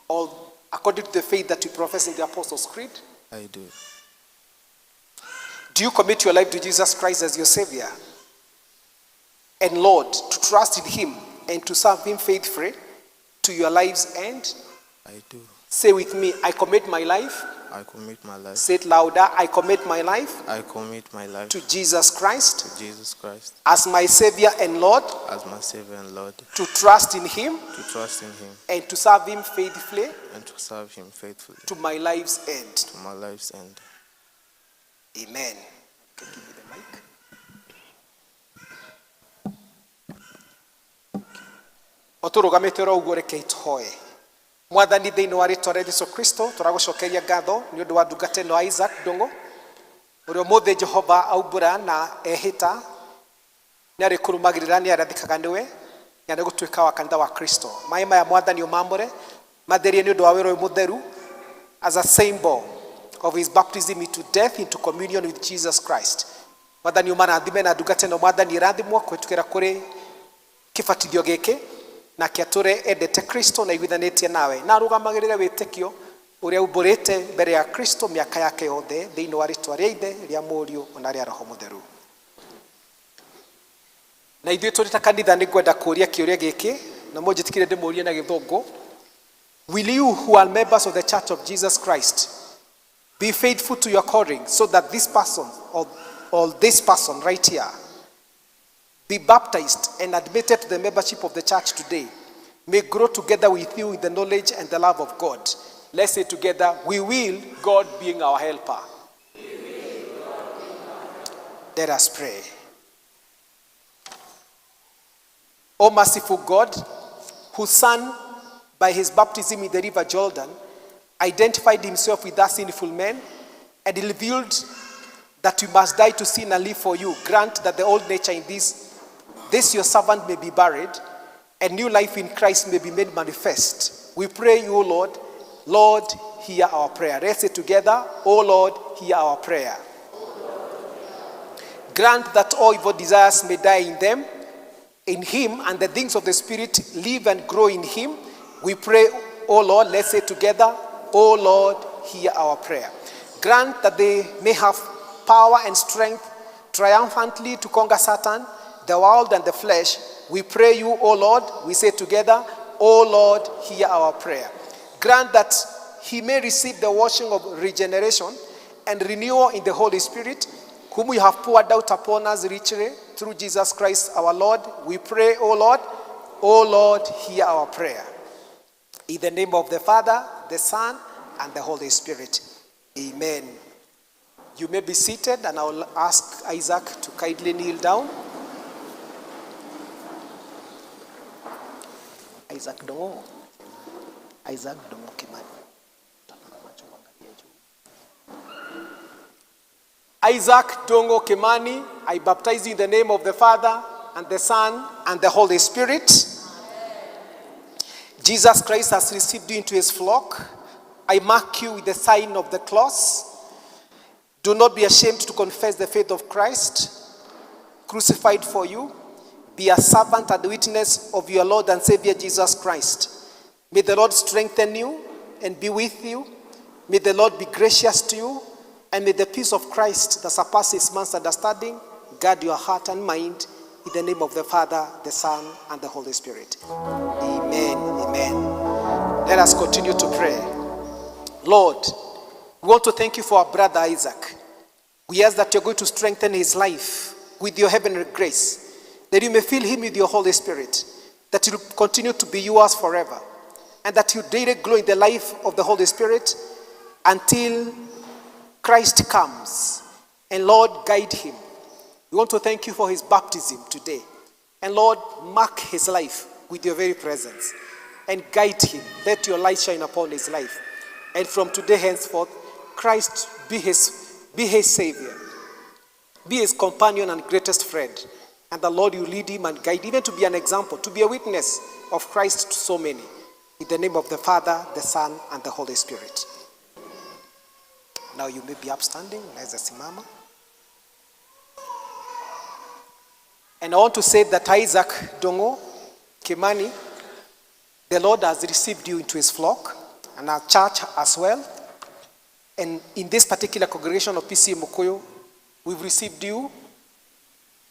or according to the faith that you profess in the Apostles' Creed? I do. Do you commit your life to Jesus Christ as your Savior and Lord, to trust in Him and to serve Him faithfully to your life's end? I do. Say with me, I commit my life. I commit my life. Say it louder. I commit my life. I commit my life to Jesus Christ. To Jesus Christ. As my Savior and Lord. As my Savior and Lord. To trust in Him. To trust in Him. And to serve Him faithfully. And to serve Him faithfully. To my life's end. To my life's end. Amen. Okay, give me the mic. Oturugamite ro uguo reke ituhoe. Mwathani thiini wa ritwa ria Jesu Kristo turagucokeria ngatho ni undu wa ndungata ino Isaac Ndung'u uria umuthi Jehova aumbura na ehita ni arikurumagirira ni arathikaga niwe na ni gutuika wa kanitha wa Kristo. Mai maya Mwathani umamure matherie ni undu wa wira uyu mutheru as a symbol of his baptism into death, into communion with Jesus Christ. Mwathani umarathime na ndungata ino Mwathani irathimwo kwitukira kuri kibatithio giki na kĩatũre endete Kristo na iguithanĩtie nawe na arũgamagĩrĩre wĩtĩkio ũrĩa umbũrĩte mbere ya Kristo mĩaka yake yothe thĩinĩ wa rĩtwa rĩa Ithe rĩa Mũriũ ona rĩa Roho Mũtheru. Na ithuĩ tũrĩ ta kanitha nĩ ngwenda kũũria kĩũria gĩkĩ na mũnjĩtĩkĩre ndĩmũũrie na gĩthũngũ. Will you who are members of the Church of Jesus Christ be faithful to your calling so that this person or this person right here be baptized and admitted to the membership of the church today, may grow together with you in the knowledge and the love of God? Let's say together, we will, God being our helper. Let us pray. O merciful God, whose Son, by his baptism in the river Jordan, identified himself with us sinful men and revealed that we must die to sin and live for you, grant that the old nature in this your servant may be buried, and new life in Christ may be made manifest. We pray you, O Lord. Lord, hear our prayer. Let's say together, O Lord, hear our prayer. Grant that all evil desires may die in them, in him, and the things of the Spirit live and grow in him. We pray, O Lord. Let's say together, O Lord, hear our prayer. Grant that they may have power and strength triumphantly to conquer Satan, the world, and the flesh. We pray you, O Lord. We say together, O Lord, hear our prayer. Grant that he may receive the washing of regeneration and renewal in the Holy Spirit, whom you have poured out upon us richly through Jesus Christ our Lord, we pray, O Lord. O Lord, hear our prayer. In the name of the Father, the Son, and the Holy Spirit. Amen. You may be seated, and I will ask Isaac to kindly kneel down. Isaac Dongo. Isaac Dongo Kimani. Isaac Dongo Kimani, I baptize you in the name of the Father, and the Son, and the Holy Spirit. Jesus Christ has received you into his flock. I mark you with the sign of the cross. Do not be ashamed to confess the faith of Christ, crucified for you. Be a servant and witness of your Lord and Savior Jesus Christ. May the Lord strengthen you and be with you. May the Lord be gracious to you. And may the peace of Christ that surpasses man's understanding guard your heart and mind. In the name of the Father, the Son, and the Holy Spirit. Amen. Amen. Let us continue to pray. Lord, we want to thank you for our brother Isaac. We ask that you're going to strengthen his life with your heavenly grace, that you may fill him with your Holy Spirit, that he will continue to be yours forever, and that you daily glow in the life of the Holy Spirit until Christ comes. And Lord, guide him. We want to thank you for his baptism today. And Lord, mark his life with your very presence and guide him. Let your light shine upon his life. And from today henceforth, Christ be his Savior, be his companion and greatest friend. And the Lord will lead him and guide, even to be an example, to be a witness of Christ to so many. In the name of the Father, the Son, and the Holy Spirit. Now you may be upstanding. Unaweza simama. And I want to say that Isaac Dongo Kimani, the Lord has received you into his flock and our church as well. And in this particular congregation of PCEA Mukuyu, we've received you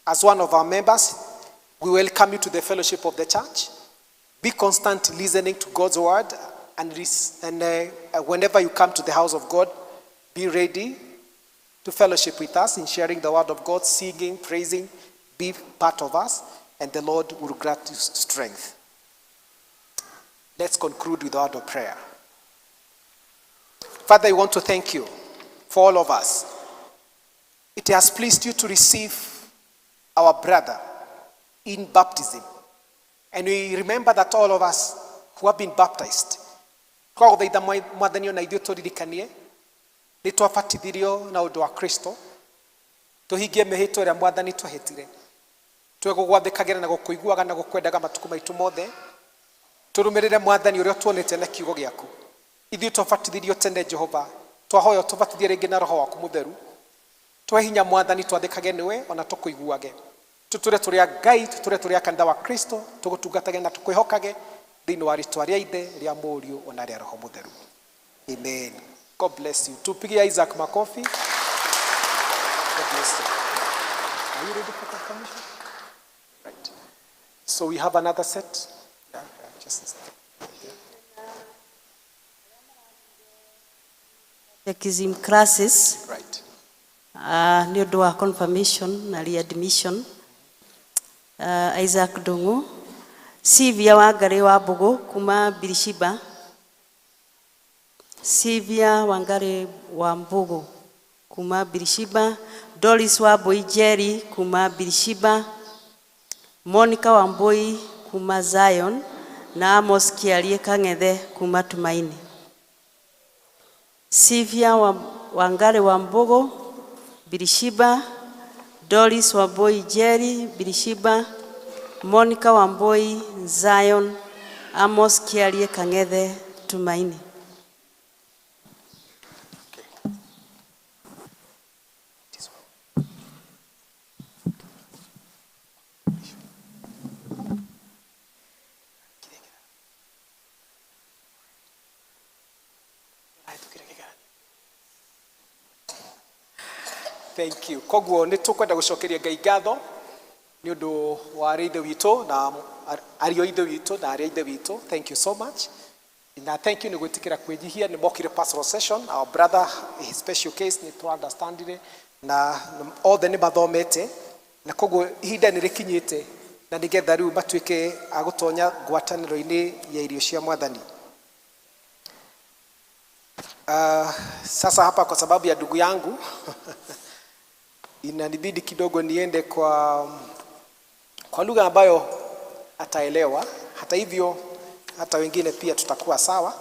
as one of our members. We welcome you to the fellowship of the church. Be constant listening to God's word, and whenever you come to the house of God, be ready to fellowship with us in sharing the word of God, singing, praising. Be part of us, and the Lord will grant you strength. Let's conclude with a word of prayer. Father, I want to thank you for all of us. It has pleased you to receive our brother in baptism. And we remember that all of us who have been baptized, twagũthaitha Mwathani ona ithuĩ tũririkanie, nĩ twabatithirio na ũndũ wa Kristo, tũhingie mĩhĩtwa ĩrĩa Mwathani twehĩtire, twegũgwathĩkagĩra na gũkũiguaga na gũkwendaga matukũ maitũ mothe, tũrũmĩrĩre Mwathani ũrĩa tuonete na kiugo gĩaku. Ithuĩ twabatithirio tene Jehova, twahoya ũtũbatithie rĩngĩ na Roho waku Mũtheru, tũhe hinya Mwathani twathĩkage nĩwe ona tũkũiguage, tũtũre tũrĩ a Ngai, tũtũre tũrĩ a kanitha wa Kristo, tũgũtungatage na tũkwĩhokage thĩinĩ wa rĩtwa rĩa Ithe, rĩa Mũriũ ona rĩa Roho Mũtheru. Amen. God bless you. Tupigie Isaac makofi. God bless you. Are you ready for confirmation? Right. So we have another set. Yeah, yeah, just a second. Catechism classes. Right. Nĩ ũndũ wa confirmation na readmission. Isaac Ndung'u, Sylvia Wangari wa Mbũgũ kuma Birishiba, Sylvia Wangari wa Mbũgũ kuma Birishiba, Doris Wambui Njeri kuma Birishiba, Monica Wambui kuma Zion na Amos Kiarie Kang'ethe kuma Tumaini. Sylvia Wangari wa Mbũgũ Birishiba, Doris Wambui Njeri Birishiba, Monica Wambui Zion, Amos Kiarie Kang'ethe Tumaini. Thank you. Koguo nĩ tũkwenda gũcokeria Ngai ngatho nĩ ũndũ wa arĩ ithe witũ na ariũ a ithe witũ na arĩ a ithe witũ. Thank you so much. Na thank you nĩ gwĩtĩkĩra kwĩnyihia. Nĩ mokire pastoral session. Our brother, his special case, nĩ tũ understandire na othe nĩ mathomete, na koguo ihinda nĩ rĩkinyĩte na nĩgetha rĩu matuĩke a gũtonya ngwatanĩro-inĩ ya irio cia Mwathani. Sasa hapa kwa sababu ya ndugu yangu inanibidi kidogo niende kwa lugha ambayo ataelewa. Hata hivyo, hata wengine pia tutakuwa sawa.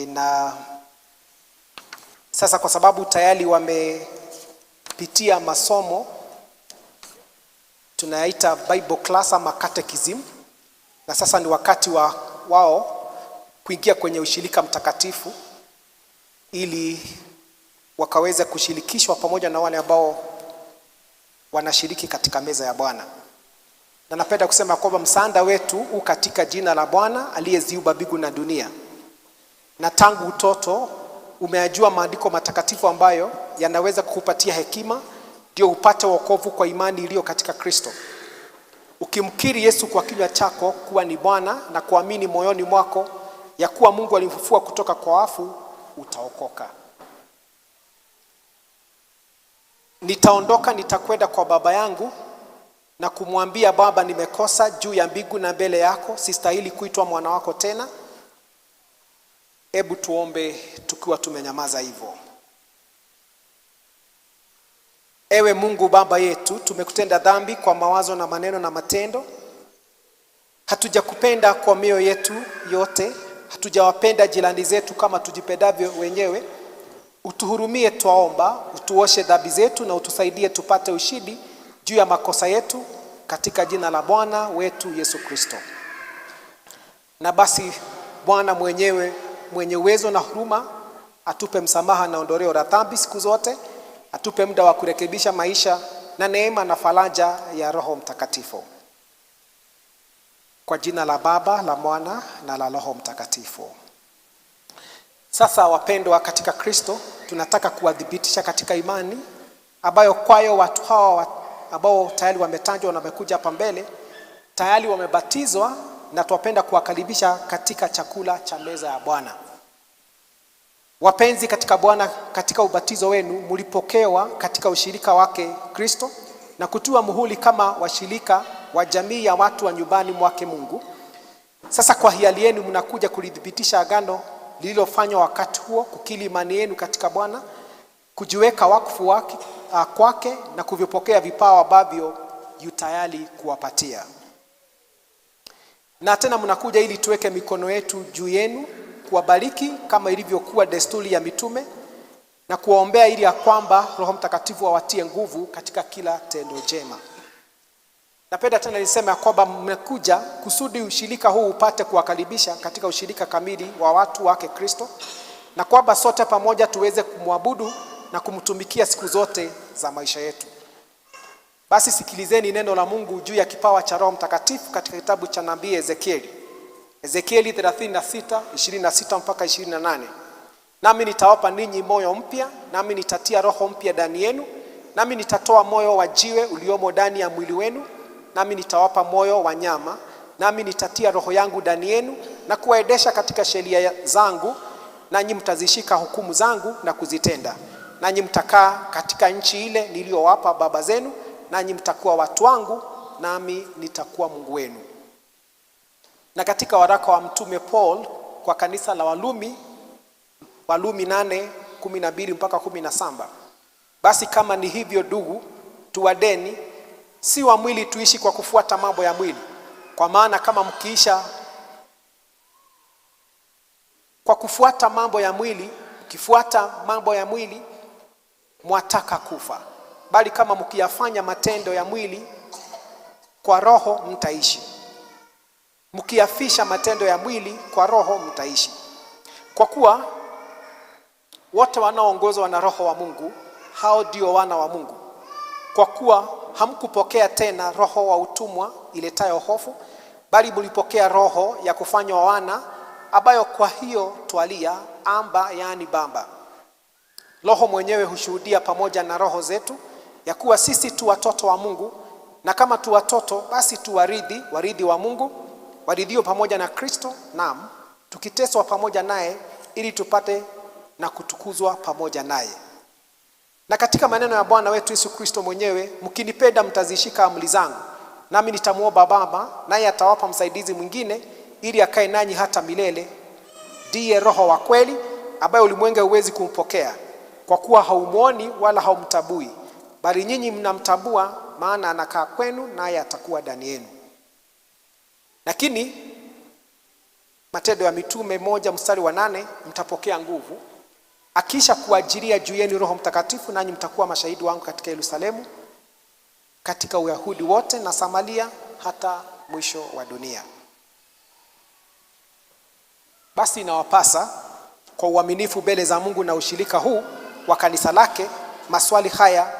Na sasa kwa sababu tayari wamepitia masomo tunayaita Bible class ama catechism, na sasa ni wakati wa wao kuingia kwenye ushirika mtakatifu ili wakaweze kushirikishwa pamoja na wale ambao wanashiriki katika meza ya Bwana. Na napenda kusema kwamba msaada wetu u katika jina la Bwana aliyeziumba mbingu na dunia. Na tangu utoto umeyajua maandiko matakatifu ambayo yanaweza kukupatia hekima ndio upate wokovu kwa imani iliyo katika Kristo. Ukimkiri Yesu kwa kinywa chako kuwa ni Bwana na kuamini moyoni mwako ya kuwa Mungu alimfufua kutoka kwa wafu, utaokoka. Nitaondoka, nitakwenda kwa baba yangu na kumwambia, Baba, nimekosa juu ya mbingu na mbele yako, sistahili kuitwa mwana wako tena. Hebu tuombe tukiwa tumenyamaza hivyo. Ewe Mungu Baba yetu, tumekutenda dhambi kwa mawazo na maneno na matendo. Hatujakupenda kwa mioyo yetu yote, hatujawapenda jirani zetu kama tujipendavyo wenyewe. Utuhurumie twaomba, utuoshe dhambi zetu na utusaidie tupate ushindi juu ya makosa yetu katika jina la Bwana wetu Yesu Kristo. Na basi Bwana mwenyewe mwenye uwezo na huruma atupe msamaha na ondoleo la dhambi siku zote, atupe muda wa kurekebisha maisha na neema na faraja ya Roho Mtakatifu. Kwa jina la Baba, la Mwana na la Roho Mtakatifu. Sasa wapendwa katika Kristo, tunataka kuwadhibitisha katika imani ambayo kwayo watu hawa ambao tayari wametajwa na wamekuja hapa mbele tayari wamebatizwa, na twapenda kuwakaribisha katika chakula cha meza ya Bwana. Wapenzi katika Bwana, katika ubatizo wenu mlipokewa katika ushirika wake Kristo na kutiwa muhuri kama washirika wa jamii ya watu wa nyumbani mwake Mungu. Sasa kwa hiari yenu mnakuja kulithibitisha agano lililofanywa wakati huo, kukiri imani yenu katika Bwana, kujiweka wakfu wake kwake na kuvipokea vipawa ambavyo yu tayari kuwapatia. Na tena mnakuja ili tuweke mikono yetu juu yenu kuwabariki kama ilivyokuwa desturi ya mitume na kuwaombea ili ya kwamba Roho Mtakatifu awatie nguvu katika kila tendo jema. Napenda tena niseme ya kwamba mmekuja kusudi ushirika huu upate kuwakaribisha katika ushirika kamili wa watu wake Kristo, na kwamba sote pamoja tuweze kumwabudu na kumtumikia siku zote za maisha yetu. Basi sikilizeni neno la Mungu juu ya kipawa cha Roho Mtakatifu katika kitabu cha nabii Ezekieli. Ezekieli 36, 26 mpaka 28. Nami nitawapa ninyi moyo mpya, nami nitatia roho mpya ndani yenu, nami nitatoa moyo wa jiwe uliomo ndani ya mwili wenu, nami nitawapa moyo wa nyama, nami nitatia roho yangu ndani yenu na kuwaendesha katika sheria zangu, nanyi mtazishika hukumu zangu na kuzitenda. Nanyi mtakaa katika nchi ile niliyowapa baba zenu, nanyi mtakuwa watu wangu, nami nitakuwa Mungu wenu. Na katika waraka wa Mtume Paul kwa kanisa la Walumi, Walumi 8:12 mpaka 17. Basi kama ni hivyo ndugu, tuwadeni si wa mwili, tuishi kwa kufuata mambo ya mwili. Kwa maana kama mkiisha kwa kufuata mambo ya mwili, mkifuata mambo ya mwili mwataka kufa, bali kama mkiyafanya matendo ya mwili kwa roho mtaishi. Mkiyafisha matendo ya mwili kwa roho mtaishi. Kwa kuwa wote wanaoongozwa na Roho wa Mungu, hao ndio wana wa Mungu. Kwa kuwa hamkupokea tena roho wa utumwa iletayo hofu, bali mlipokea roho ya kufanywa wana, ambayo kwa hiyo twalia amba, yaani Baba. Roho mwenyewe hushuhudia pamoja na roho zetu ya kuwa sisi tu watoto wa Mungu, na kama tu watoto basi tu warithi, warithi wa Mungu, warithiwa pamoja na Kristo, naam, Tukiteswa pamoja naye ili tupate na kutukuzwa pamoja naye. Na katika maneno ya Bwana wetu Yesu Kristo mwenyewe, mkinipenda mtazishika amri zangu, nami nitamuomba Baba, naye atawapa msaidizi mwingine ili akae nanyi hata milele, ndiye Roho wa kweli, ambaye ulimwengu hauwezi kumpokea, kwa kuwa haumwoni wala haumtabui, bali nyinyi mnamtambua, maana anakaa kwenu naye atakuwa ndani yenu. Lakini Matendo ya Mitume 1 mstari wa 8, mtapokea nguvu akisha kuajilia juu yenu Roho Mtakatifu, nanyi mtakuwa mashahidi wangu katika Yerusalemu, katika Uyahudi wote na Samaria, hata mwisho wa dunia. Basi inawapasa kwa uaminifu mbele za Mungu na ushirika huu wa kanisa lake, maswali haya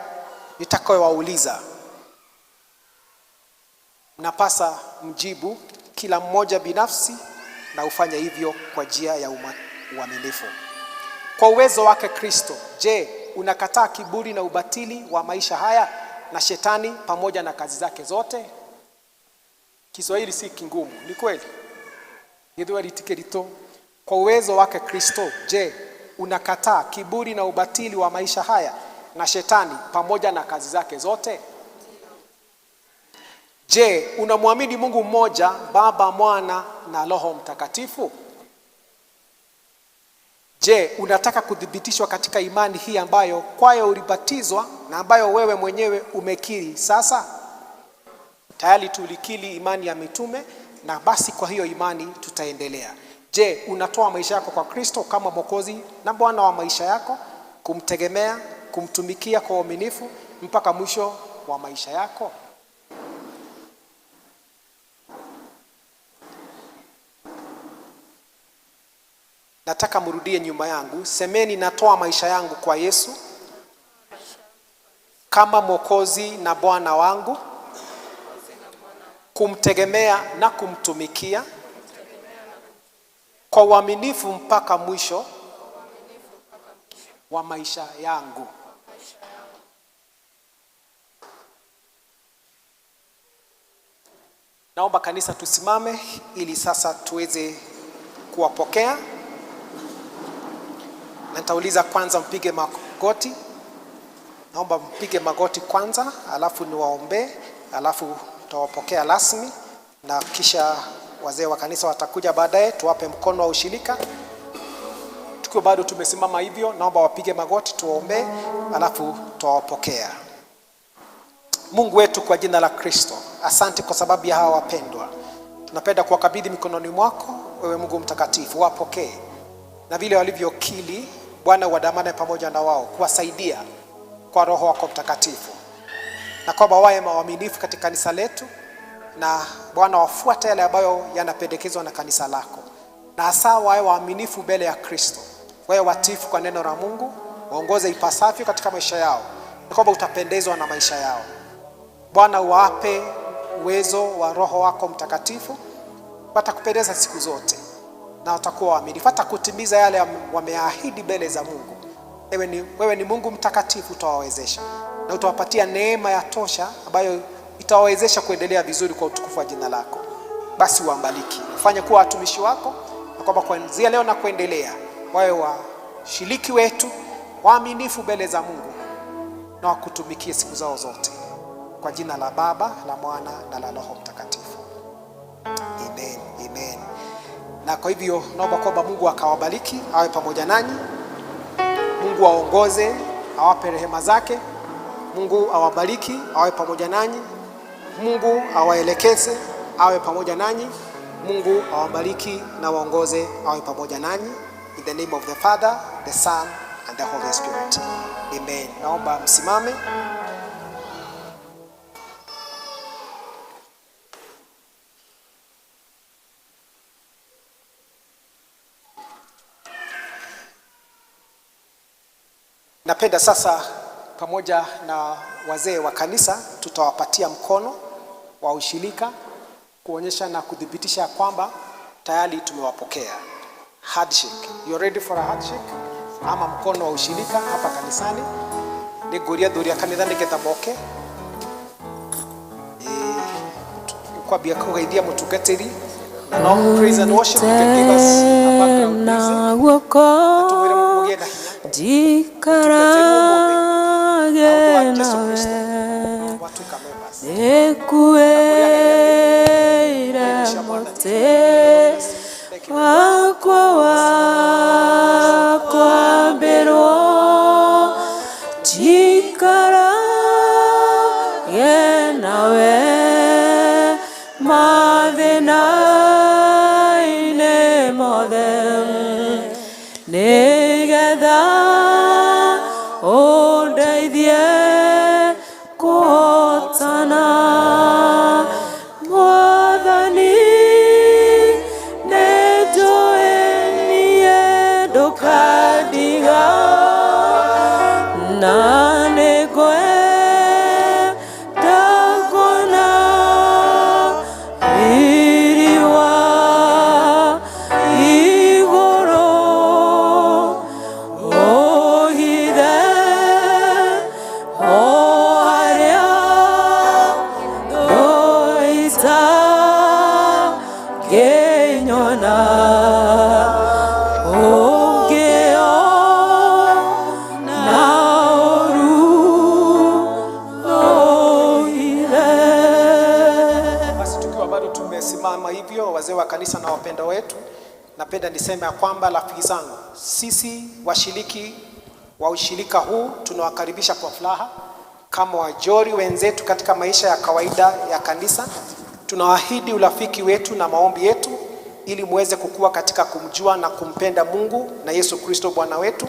nitakayowauliza, mnapasa mjibu kila mmoja binafsi, na ufanye hivyo kwa njia ya uaminifu. Kwa uwezo wake Kristo, je, unakataa kiburi na ubatili wa maisha haya na shetani pamoja na kazi zake zote? Kiswahili si kingumu, ni kweli? Githweri ti kĩritũ. Kwa uwezo wake Kristo, je, unakataa kiburi na ubatili wa maisha haya na shetani pamoja na kazi zake zote? Je, unamwamini Mungu mmoja, Baba, Mwana na Roho Mtakatifu? Je, unataka kuthibitishwa katika imani hii ambayo kwayo ulibatizwa na ambayo wewe mwenyewe umekiri sasa? Tayari tulikiri imani ya mitume na basi kwa hiyo imani tutaendelea. Je, unatoa maisha yako kwa Kristo kama Mwokozi na Bwana wa maisha yako, kumtegemea, kumtumikia kwa uaminifu mpaka mwisho wa maisha yako? Nataka mrudie nyuma yangu, semeni, natoa maisha yangu kwa Yesu kama Mwokozi na Bwana wangu, kumtegemea na kumtumikia kwa uaminifu mpaka mwisho wa maisha yangu. Naomba kanisa tusimame ili sasa tuweze kuwapokea, na nitauliza kwanza mpige magoti. Naomba mpige magoti kwanza, alafu niwaombee, alafu tutawapokea rasmi, na kisha wazee wa kanisa watakuja baadaye tuwape mkono wa ushirika. Tukiwa bado tumesimama hivyo, naomba wapige magoti tuwaombee, alafu tutawapokea. Mungu wetu, kwa jina la Kristo, asante kwa sababu ya hawa wapendwa. Tunapenda kuwakabidhi mikononi mwako, wewe Mungu mtakatifu, wapokee na vile walivyokiri, Bwana uandamane pamoja na wao kuwasaidia kwa Roho wako Mtakatifu, na kwamba wawe waaminifu katika kanisa letu, na Bwana wafuate yale ambayo yanapendekezwa na kanisa lako, na hasa wawe waaminifu mbele ya Kristo, wawe watiifu kwa neno la Mungu, waongoze ipasavyo katika maisha yao, na kwamba utapendezwa na maisha yao. Bwana uwape uwezo wa Roho wako Mtakatifu, watakupendeza siku zote na watakuwa waaminifu hata kutimiza yale wameahidi mbele za Mungu. Wewe ni Mungu mtakatifu, utawawezesha na utawapatia neema ya tosha ambayo itawawezesha kuendelea vizuri kwa utukufu wa jina lako. Basi uwabariki, ufanye kuwa watumishi wako, na kwamba kuanzia leo na kuendelea wawe washiriki wetu waaminifu mbele za Mungu na wakutumikie siku zao zote, kwa jina la Baba, la Mwana na la Roho Mtakatifu. Amen, amen. Na kwa hivyo naomba kwamba Mungu akawabariki, awe pamoja nanyi. Mungu awaongoze, awape rehema zake. Mungu awabariki, awe pamoja nanyi. Mungu awaelekeze, awe pamoja nanyi. Mungu awabariki na waongoze, awe pamoja nanyi. In the name of the Father, the Son and the Holy Spirit. Amen. Naomba msimame. Napenda sasa pamoja na wazee wa kanisa tutawapatia mkono wa ushirika kuonyesha na kuthibitisha kwamba tayari tumewapokea. Handshake. You ready for a handshake? Ama mkono wa ushirika hapa kanisani. Nĩngũria athuri a kanitha nĩgetha moke. Kwambia kũgeithia mũtungatĩri. Na no praise and worship, you can give us a background music. Na guoko Tumwire mugie na hinya. Ndikarage nawe Watuika members. Nĩkuĩire mũtĩ wakwa wa kwambĩrwo njikarage nawe mathĩna-inĩ mothe nĩgetha ũndeithie kũhotana Mwathani nĩnjũĩ niĩ ndũkandiga na nĩngwenda kuona riri wa igũrũ ũhithe o harĩa thũ itangĩnyona ũngĩona ũru ũhithe. Basi tukiwa bado tumesimama hivyo, wazee wa kanisa na wapendwa wetu, napenda niseme ya kwamba rafiki zangu, sisi washiriki wa ushirika huu tunawakaribisha kwa furaha kama wajori wenzetu katika maisha ya kawaida ya kanisa. Tunawaahidi urafiki wetu na maombi yetu ili muweze kukua katika kumjua na kumpenda Mungu na Yesu Kristo Bwana wetu.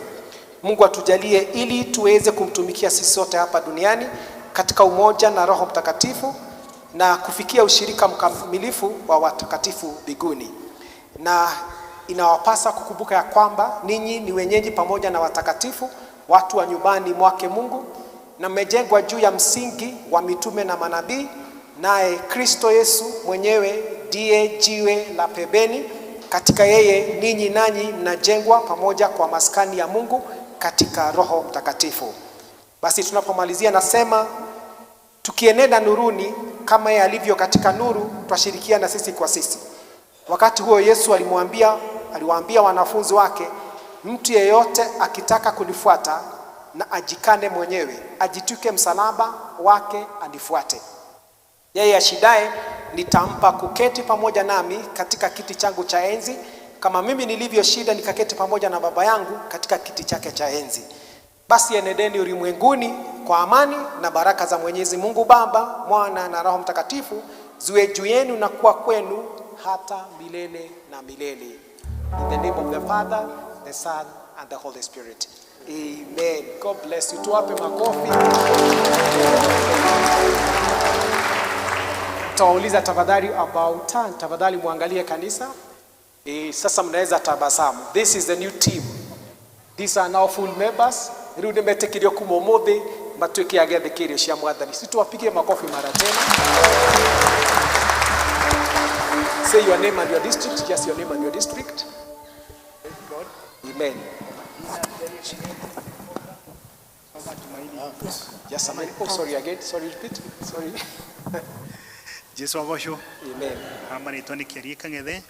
Mungu atujalie ili tuweze kumtumikia sisi sote hapa duniani katika umoja na Roho Mtakatifu na kufikia ushirika mkamilifu wa watakatifu mbinguni. Na inawapasa kukumbuka ya kwamba ninyi ni wenyeji pamoja na watakatifu, watu wa nyumbani mwake Mungu, na mmejengwa juu ya msingi wa mitume na manabii, naye Kristo Yesu mwenyewe ndiye jiwe la pembeni. Katika yeye ninyi nanyi mnajengwa pamoja kwa maskani ya Mungu katika Roho Mtakatifu. Basi tunapomalizia nasema tukienenda nuruni kama yeye alivyo katika nuru, twashirikiana sisi kwa sisi. Wakati huo Yesu aliwaambia wanafunzi wake, mtu yeyote akitaka kunifuata na ajikane mwenyewe, ajitwike msalaba wake anifuate. Yeye ashindaye nitampa kuketi pamoja nami katika kiti changu cha enzi, kama mimi nilivyoshinda nikaketi pamoja na Baba yangu katika kiti chake cha enzi. Basi enendeni ulimwenguni kwa amani, na baraka za Mwenyezi Mungu Baba, Mwana na Roho Mtakatifu ziwe juu yenu na kuwa kwenu hata milele na milele. In the name of the Father, the Son and the Holy Spirit. Amen. God bless you. Tuwape makofi. Tawauliza tafadhali about turn. Tafadhali muangalie kanisa. Sasa mnaweza tabasamu. This is the new team. These are now full members. Riu nĩ metĩkirio kuma ũmũthĩ matuĩke a gĩathĩ cia Mwathani. Si tuwapigie makofi mara tena. Say your name and your district. Just your name and your district. Amen. Just a minute. Oh, sorry again. Sorry, repeat. Sorry. Jesu agocwo. Amen. Marĩtwa nĩ Kĩarie Kang'ethe.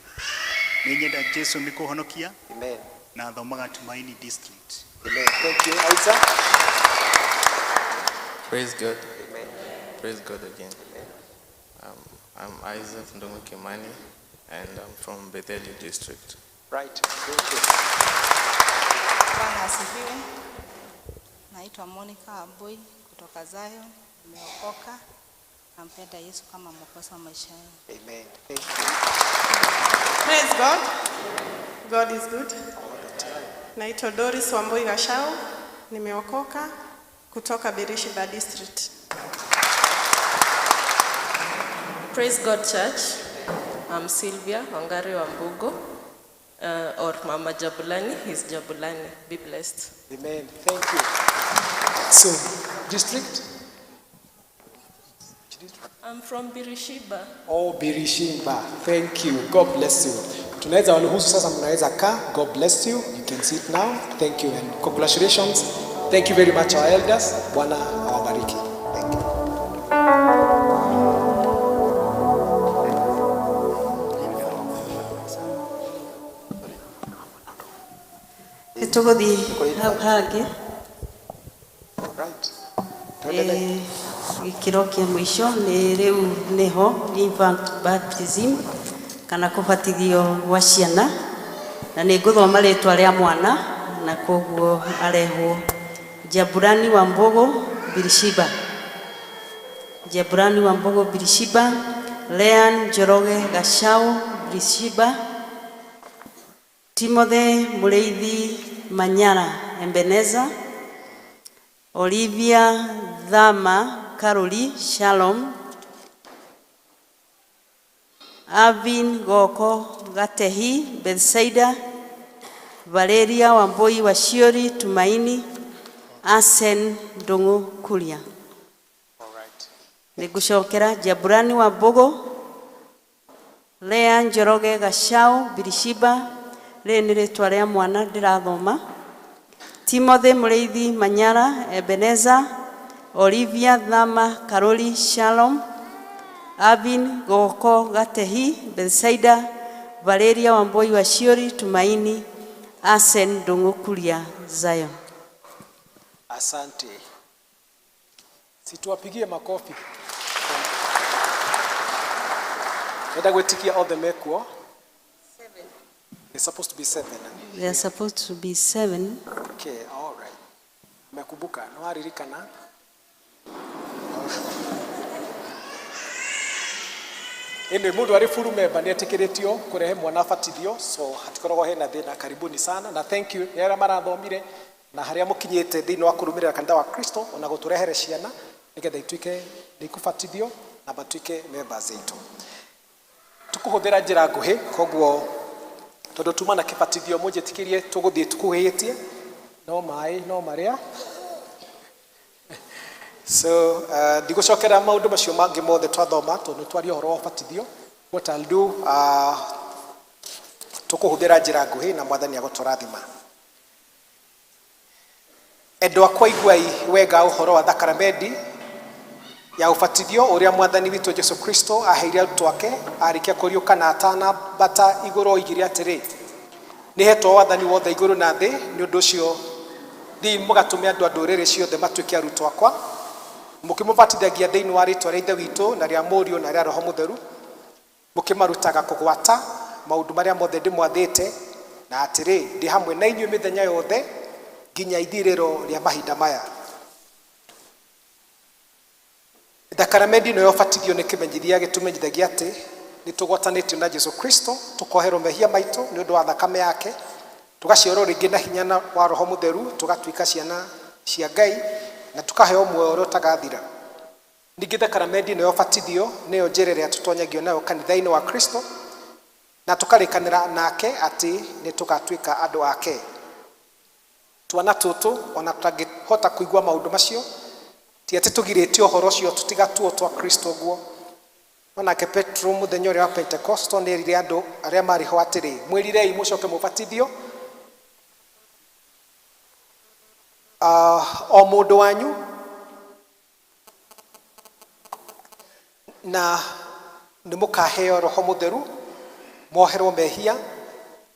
Nĩ nyenda Jesu nĩ kũhonokia. Amen. Na thomaga Tumaini District. Amen. Thank you, Isaac. Praise God. Amen. Praise God again. I'm Isaac Ndongo Kimani, and I'm from Bethel District. Right. Thank you. Bwana asifiwe. Naitwa Monica Ambui kutoka Zion. Nimeokoka. Nampenda Yesu kama mwokozi wa maisha yangu. Amen. Thank you. Praise God. God is good. Naitwa Doris Wambui Gashau, nimeokoka kutoka Beersheba District. Praise God Church. I'm Sylvia Wangari Wambugu, or Mama Jabulani. He's Jabulani. Be blessed. Amen. Thank you. So, district? I'm from Beersheba. Oh, Beersheba. Thank you. God bless you. Tunaweza waruhusu sasa, mnaweza kaa. God bless you. You can sit now. Thank you and congratulations. Thank you very much our elders. Bwana awabariki. Thank you. Nĩ tũgũthiĩ hau hangĩ. Right. Tuendelee. Gĩkĩro kĩa mũico nĩ rĩu nĩho infant baptism kana kũbatithio gwa ciana, na nĩ ngũthoma rĩtwa rĩa mwana na koguo arehwo Jaburani wa Mbogo Birishiba, Jaburani wa Mbogo Birishiba, Lean Njoroge Gachau Birishiba, Timothy Mũrĩithi Manyara Ebeneza, Olivia Dhama Karoli Shalom, Avin Goko Gatehi Bethsaida, Valeria Wamboi Washiori Tumaini, Asen Ndung'u Kuria. Nĩngũcokera Jaburani wa Mbogo, Lea Njoroge Gachau Birishiba, rĩrĩ nĩ rĩtwa rĩa mwana ndĩrathoma, Timothy Mũrĩithi Manyara Ebeneza, Olivia Dhama Karoli Shalom, Avin Goko Gatehi Bethsaida, Valeria Wamboi Washiori Tumaini, Asen Ndung'u Kuria Zion. Asante. Situwapigie makofi. Enda gwĩtikia othe mekuo. It's supposed to be seven. They are supposed to be seven. Okay, all right. Umekumbuka, no waririkana. Ĩndĩ mũndũ arĩ full member nĩ etĩkĩrĩtio kũrehe mwana abatithio, so hatikoragwo hena thĩna. Karibuni sana na thank you nĩ arĩa marathomire na harĩa mũkinyĩte thĩinĩ wa kũrũmĩrĩra kanitha wa Kristo ona gũtũrehere ciana nĩgetha ituĩke nĩ ikũbatithio na matuĩke members aitũ. Tũkũhũthĩra njĩra nguhĩ, koguo tondũ tuma na kĩbatithio mũnjĩtĩkĩrie tũgũthiĩ tũkuhĩtie no maĩ no marĩa. So ndigũcokera maũndũ macio mangĩ mothe twathoma tondũ twaria ũhoro wa ũbatithio. What I'll do, tũkũhũthĩra njĩra nguhĩ na mwathani agũtũrathima. Endwa akwa, iguai wega ũhoro wa thakaramedi ya ũbatithio ũrĩa mwathani witũ Jesu Kristo aheire arutwo ake arĩkia kũriũka na atanambata igũrũ. Oigire atĩrĩ, nĩ hetwo wathani wothe igũrũ na thĩ, nĩ ũndũ ũcio thiĩ mũgatũme andũ a ndũrĩrĩ ciothe matuĩke arutwo akwa, mũkĩmũbatithagia thĩinĩ wa rĩtwa rĩa Ithe witũ na rĩa Mũriũ na rĩa Roho Mũtheru, mũkĩmarutaga kũgwata maũndũ marĩa mothe ndĩmwathĩte, na atĩrĩ, ndĩ hamwe na inyuĩ mĩthenya yothe nginya ithirĩro rĩa mahinda maya. Thakaramenti ĩno ya ũbatithio nĩ kĩmenyithia gĩtũmenyithagia atĩ nĩ tũgwatanĩtio na Jesu Kristo, tũkoherwo mehia maitũ nĩ ũndũ wa thakame yake, tũgaciarwo rĩngĩ na hinya wa Roho Mũtheru, tũgatuĩka ciana cia Ngai na tũkaheo muoyo ũrĩa ũtagathira. Ningĩ thakaramenti ĩno ya ũbatithio nĩyo njĩra ĩrĩa tũtonyagio nayo kanitha-inĩ wa Kristo na tũkarĩkanĩra nake atĩ nĩ tũgatuĩka andũ ake. Twana tũtũ ona tũtangĩhota kũigua maũndũ macio, ti atĩ tũgirĩtio ũhoro ũcio tũtigatuo twa Kristo ũguo. No nake Petro mũthenya ũrĩa wa Pentekosto nĩ erire andũ arĩa marĩ ho atĩrĩ, mwĩrirei mũcoke mũbatithio o mũndũ wanyu na nĩ mũkaheo Roho Mũtheru mwoherwo mehia.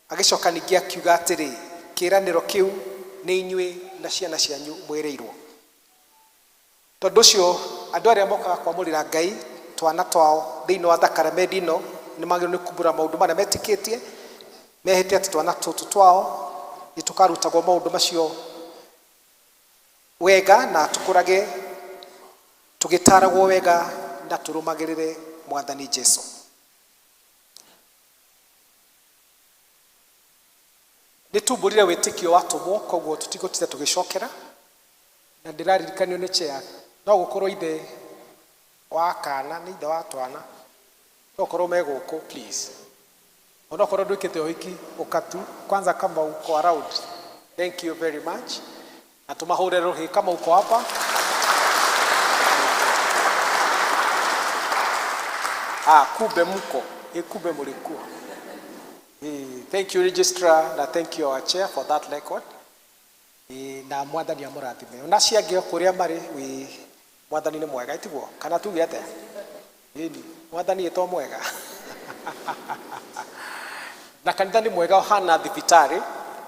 Agĩcoka ningĩ akiuga atĩrĩ, kĩĩranĩro kĩu nĩ inyuĩ na ciana cianyu mwĩrĩirwo. Tondũ ũcio andũ arĩa mokaga kwamũrĩra Ngai twana twao thĩinĩ wa thakaramenti ĩno nĩ magĩrĩirwo nĩ kumbũra maũndũ marĩa metĩkĩtie, mehĩte atĩ twana tũtũ twao nĩ tũkarutagwo maũndũ macio wega na tũkũrage tũgĩtaragwo wega na tũrũmagĩrĩre mwathani Jesu. Nĩ tumbũrire wĩtĩkio wa atũmwo, koguo tũtigũtinda tũgĩcokera, na ndĩraririkanio nĩ chair no gũkorwo ithe wa kana nĩ ithe wa twana no gũkorwo me gũkũ, please, onokorwo ndwĩkĩte ũhiki ũkatu kwanza kama uko around. Thank you very much na tũmahũre rũhĩ kama uko hapa. Ah, kumbe mko, kumbe mlikuwa. Thank you, registrar, na thank you, our chair, for that record. Na mwathani amũrathime ona acio angĩ o kũrĩa marĩ. Wi mwathani nĩ mwega, itiguo kana tuge atĩa? Ĩni mwathani ĩtwo mwega na kanitha nĩ mwega ũhana thibitarĩ.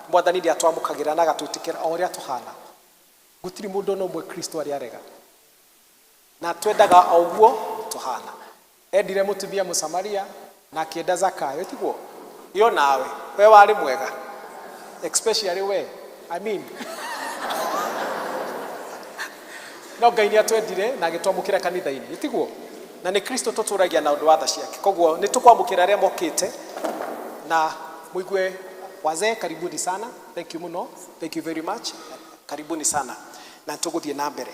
Mwathani nĩ atwamũkagĩra na agatwĩtĩkĩra o ũrĩa tũhana. Gũtirĩ mũndũ ona ũmwe Kristo arĩa arega. Na twendaga o ũguo tũhana. Endire mũtumia Mũsamaria na akĩenda Zakayo, tiguo? Iyo nawe, we warĩ mwega. Especially we. I mean. No Ngai nĩ atwendire na agĩtwamũkĩra kanitha-inĩ, tiguo? Na nĩ Kristo tũtũragia na ũndũ wa tha ciake. Koguo nĩ tũkwamũkĩra arĩa mokĩte na muigue wazee, karibuni sana. Thank you muno. Thank you very much. Karibuni sana. Na tũgũthiĩ na mbere.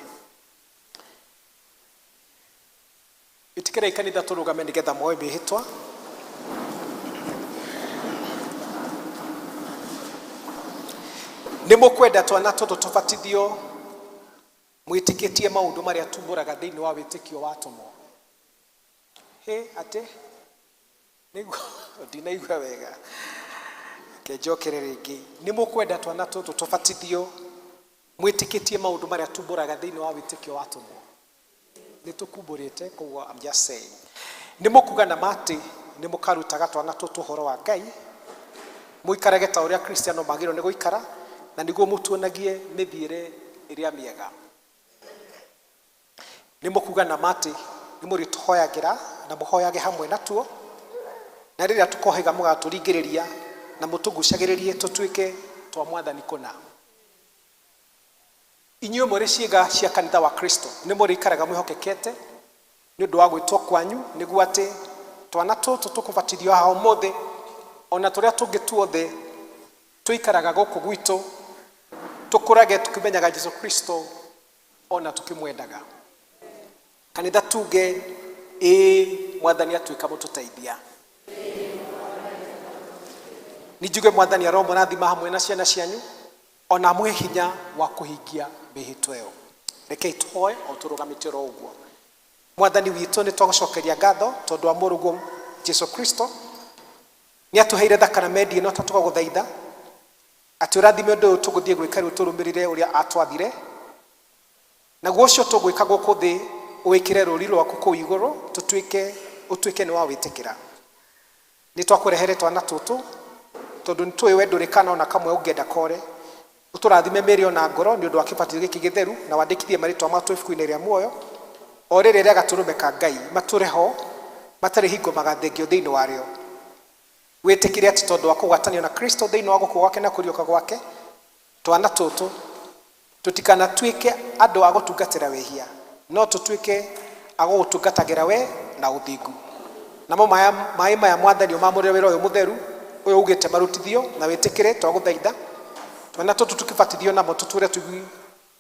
Ĩtĩkĩrai kanitha tũrũgame nĩgetha moe mĩhĩtwa. Nĩ mũkwenda twana tũtũ tũbatithio mwĩtĩkĩtie maũndũ marĩa tumbũraga thĩinĩ wa wĩtĩkio wa atũmwo. Hĩ, atĩ nĩguo ndinaigua wega. Reke njokere rĩngĩ. Nĩ mũkwenda twana tũtũ tũbatithio mwĩtĩkĩtie maũndũ marĩa tumbũraga thĩinĩ wa wĩtĩkio wa atũmwo. Nĩ tũkumbũrĩte, koguo I'm just saying. Nĩ mũkuga na ma atĩ nĩ mũkarutaga twana tũtũ ũhoro wa Ngai, mũikarage ta ũrĩa Kristiano magĩrĩirwo nĩ gũikara, na nĩguo mũtuonagie mĩthiĩre ĩrĩa mĩega. Nĩ mũkuga na ma atĩ nĩ mũrĩtũhoyagĩra na mũhoyage hamwe natuo, na rĩrĩa tũkohĩga mũgatũringĩrĩria na mũtũgucagĩrĩrie tũtuĩke twa Mwathani kũna. Inyuĩ mũrĩ ciĩga cia kanitha wa Kristo nĩ mũrĩikaraga mwĩhokekete nĩ ũndũ wa gwĩtwo kwanyu, nĩguo atĩ twana tũtũ tũkũbatithio haha ũmũthĩ ona tũrĩa tũngĩ tuothe tũikaraga gũkũ gwitũ tũkũrage tũkĩmenyaga Jesu Kristo ona tũkĩmwendaga. Kanitha tuge ĩĩ, Mwathani atuĩka mũtũteithia. Nĩ njuge Mwathani aromũrathima hamwe na ciana cianyu ona amũhe hinya wa kũhingia mĩhĩtwa ĩyo. Rekei tũhoe o tũrũgamĩte oro ũguo. Mwathani witũ, nĩ twagũcokeria ngatho tondũ wa mũrũguo Jesu Kristo. Nĩ atũheire thakramenti ĩno ta tũgagũthaitha atĩ ũrathime ũndũ ũyũ tũgũthiĩ gwĩka rĩu tũrũmĩrĩre ũrĩa atwathire. Naguo ũcio tũgwĩka gũkũ thĩ wĩkĩre rũri rwaku kũu igũrũ tũtuĩke ũtuĩke nĩ wa wĩtĩkĩra. Nĩ twakũrehere twana tũtũ tondũ nĩ tũĩ we ndũrĩ kana ona kamwe ũngĩenda kore. Ũtũrathime mĩĩrĩ ona ngoro nĩ ũndũ wa kĩbatithio gĩkĩ gĩtheru na wandĩkithie marĩtwa matũ ibuku-inĩ rĩa muoyo o rĩrĩ rĩa gatũrũme ka Ngai matũre ho matarĩ hingo magathengio thĩinĩ warĩo. Wĩtĩkĩre atĩ tondũ wa kũgwatanio na Kristo thĩinĩ wa gũkua gwake na kũriũka gwake twana tũtũ tũtikanatuĩke andũ a gũtungatĩra wĩhia no tũtuĩke a gũgũtungatagĩra we na ũthingu. Namo maĩ maya Mwathani ũmamũrĩre wĩra ũyũ mũtheru ũyũ ugĩte marutithio na wĩtĩkĩre twagũthaitha twana tũtũ tũkĩbatithio namo tũtũre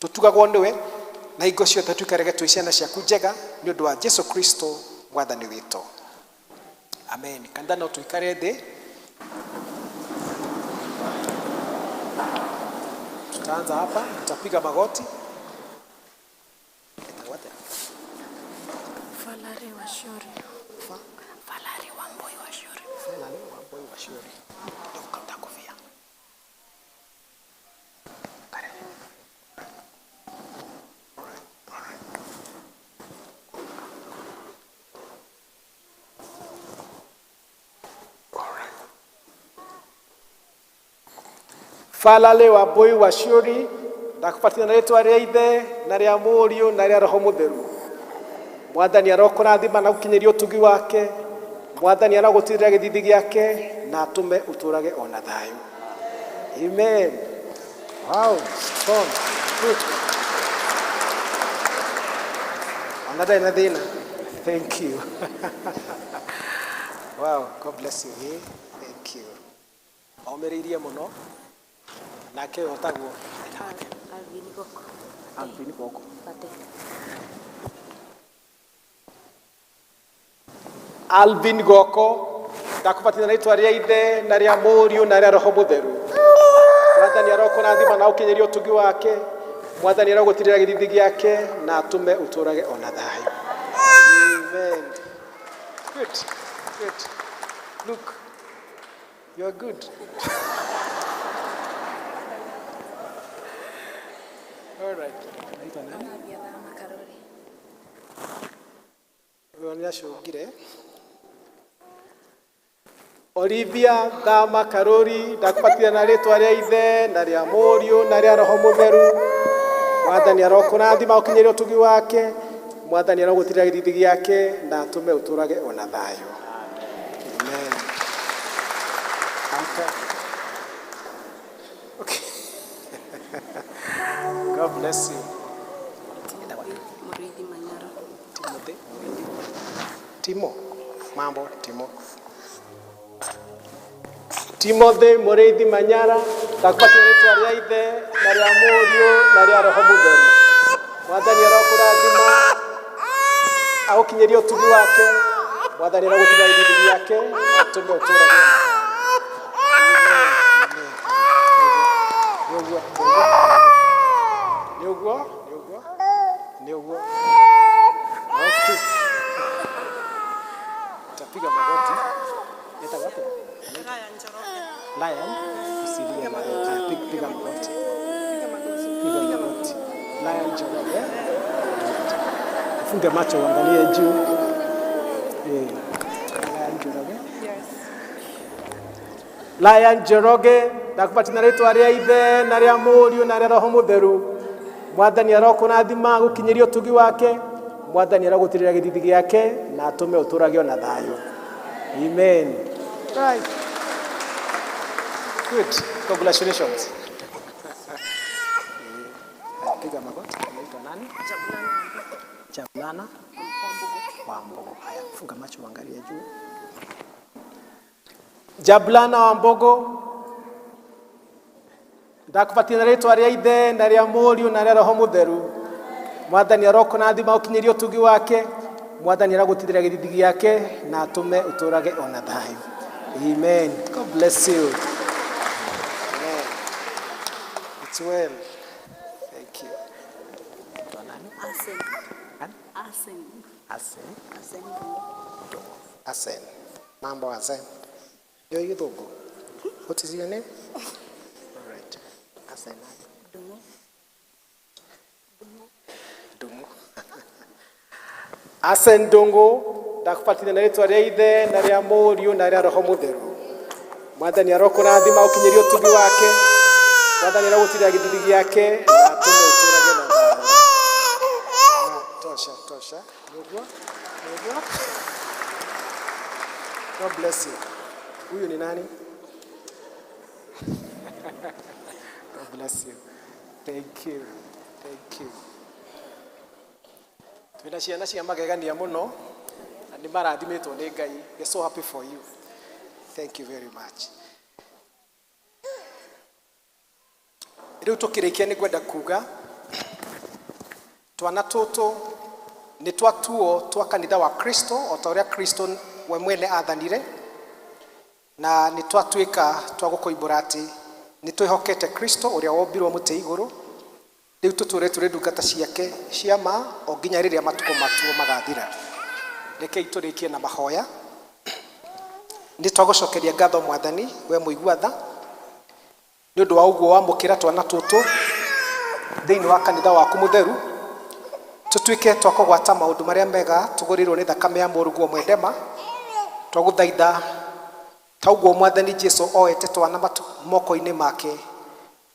tũtugagwo nĩwe na hingo ciothe tũikarage twĩ ciana ciaku njega nĩ ũndũ wa Jesu Kristo Mwathani witũ. Amen. Kanitha no tũikare thĩ. Tutaanza hapa, tutapiga magoti. Falari wa Shuri. Falari wa Mboi wa Shuri. Falari wa Mboi wa Shuri. Ndio kofia. Falale wa Mboi wa Shuri ndakubatithia na rĩtwa rĩa Ithe na rĩa Mũriũ na rĩa Roho Mũtheru. Mwathani arokũrathima na gũkinyĩria ũtugi wake. Mwathani arogũtirĩra gĩthithi gĩake na atũme ũtũrage ona thayũ. Amen. Wow, strong. Good. Ona ndarĩ na thĩna. Thank you. Wow, God bless you. Hey, thank you. Omĩrĩirie mũno. Nake ũyũ ũtagwo Alvin Goko. Alvin Goko. Alvin Goko ndakubatithia na rĩtwa rĩa Ithe na rĩa Mũriũ na rĩa Roho Mũtheru. Mwathani arokũrathima na ũkinyĩrie ũtugi wake. Mwathani arogũtirĩra gĩthithi gĩake na atũme ũtũrage ona thayũ. Amen. Good. Good. Look, you are good. All right. Naitwa nani? Ũyũ nĩ acũngire. Olivia Thama Karuri ndakubatithia na rĩtwa rĩa ithe na rĩa mũriũ na rĩa roho mũtheru. Mwathani arokũrathima ũkinyĩre ũtugi wake. Mwathani arogũtirĩra gĩthithi gĩake na atũme ũtũrage ona thayũ. Amen. Amka. Okay. God bless you. Muriithi Manyara. Timothy. Timo. Mambo Timo. Timothy Mũrĩithi Manyara ndakubatia rĩtwa rĩa ithe na rĩa mũriũ na rĩa roho mũtheru. Mwathani arokũrathima agũkinyĩrie ũtugi wake. Mwathani arogũtiga gĩthithi gĩake na atũme ũtũũrage ona thayũ. Nĩ ũguo, nĩ ũguo, nĩ ũguo, nĩ ũguo. Okay. Tapiga magoti. Etagwo atĩa? Lion. Usilie Lion. Ah, piga magoti. Piga magoti. Lion Njoroge. Funge macho uangalie juu. Eh. Lion Njoroge. Lion Njoroge ndakubatia na rĩtwa rĩa ithe na rĩa mũriũ na rĩa roho mũtheru. Mwathani arokũrathima agũkinyĩrie ũtugi wake. Mwathani arogũtirĩra gĩthithi gĩake na atũme ũtũũrage ona thayũ. Amen. Right. Good. Congratulations. Piga magoti. Unaitwa nani? Jablana Wambogo. Haya, funga macho uangalie juu. Jablana Wambogo ndakubatia na rĩtwa rĩa ithe na rĩa mũriũ na rĩa roho mũtheru. Mwathani arokũrathima ũkinyĩrie ũtugi wake. Mwathani arogũtirĩra gĩthithi gĩake na atũme ũtũũrage ona thayũ. Amen. God bless you. Amen. It's well. Thank you. Unaitwa nani? Asen. Nani? Asen. Asen. Asen. Asen. Mambo Asen. Yo gĩthũngũ. What is your name? All right. Asen. Dungu. Ndung'u. Asen Ndung'u ndakubatithia na rĩtwa rĩa ithe na rĩa mũriũ na rĩa roho mũtheru. Mwathani arokũrathima ũkinyĩrie ũtugi wake. Mwathani arogũtirĩra gĩthithi gĩake na atũme ũtũũrage na thayũ. Ah, tosha, tosha. Nĩ ũguo? Nĩ ũguo? God bless you. Huyu ni nani? God bless you. Thank you. Thank you. Twĩna ciana cia magegania mũno na nĩ marathimĩtwo nĩ Ngai. We're so happy for you. Thank you very much. Rĩu tũkĩrĩkia nĩ ngwenda kuga twana tũtũ nĩ twatuo twa kanitha wa Kristo o ta ũrĩa Kristo we mwene athanire na nĩ twatuĩka twa gũkoimbũra atĩ nĩ twĩhokete Kristo ũrĩa wombirwo mũtĩ igũrũ. Rĩu tũtũre tũrĩ ndungata ciake cia ma o nginya rĩrĩa matukũ matuo magathira. Rekei tũrĩkie na mahoya. Nĩ twagũcokeria ngatho Mwathani we mũigua tha nĩ ũndũ wa ũguo wamũkĩra twana tũtũ thĩinĩ wa kanitha waku mũtheru tũtuĩke twa kũgwata maũndũ marĩa mega tũgũrĩirwo nĩ thakame ya mũrũguo mwendema. Twagũthaitha ta ũguo Mwathani Jesu oete twana moko-inĩ make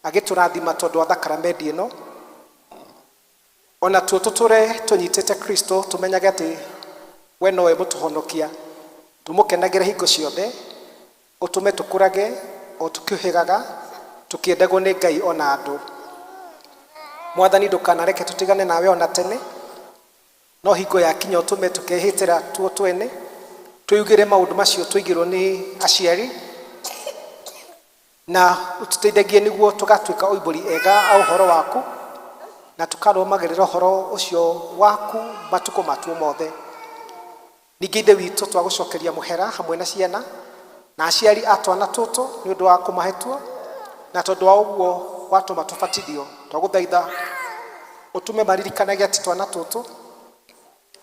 agĩtũrathima tondũ wa thakaramendi ĩno ona tuo tũtũre tũnyitĩte Kristo tũmenyage atĩ we nowe mũtũhonokia tũmũkenagĩre hingo ciothe ũtũme tũkũrage o tũkĩũhĩgaga tũkĩendagwo nĩ Ngai ona andũ. Mwathani ndũkanareke tũtigane nawe ona tene no hingo yakinya ũtũme tũkehĩtĩra tuo twene twĩugĩre maũndũ macio tũigĩrwo nĩ aciari na ũtũteithagie nĩguo tũgatuĩka oimbũri ega a ũhoro waku na tũkarũmagĩrĩra ũhoro ũcio waku matukũ matuo mothe. Ningĩ Ithe witũ twagũcokeria mũhera hamwe na ciana na aciari a twana tũtũ nĩ ũndũ wa kũmahe tuo na tondũ wa ũguo watũma tũbatithio twagũthaitha ũtũme maririkanage atĩ twana tũtũ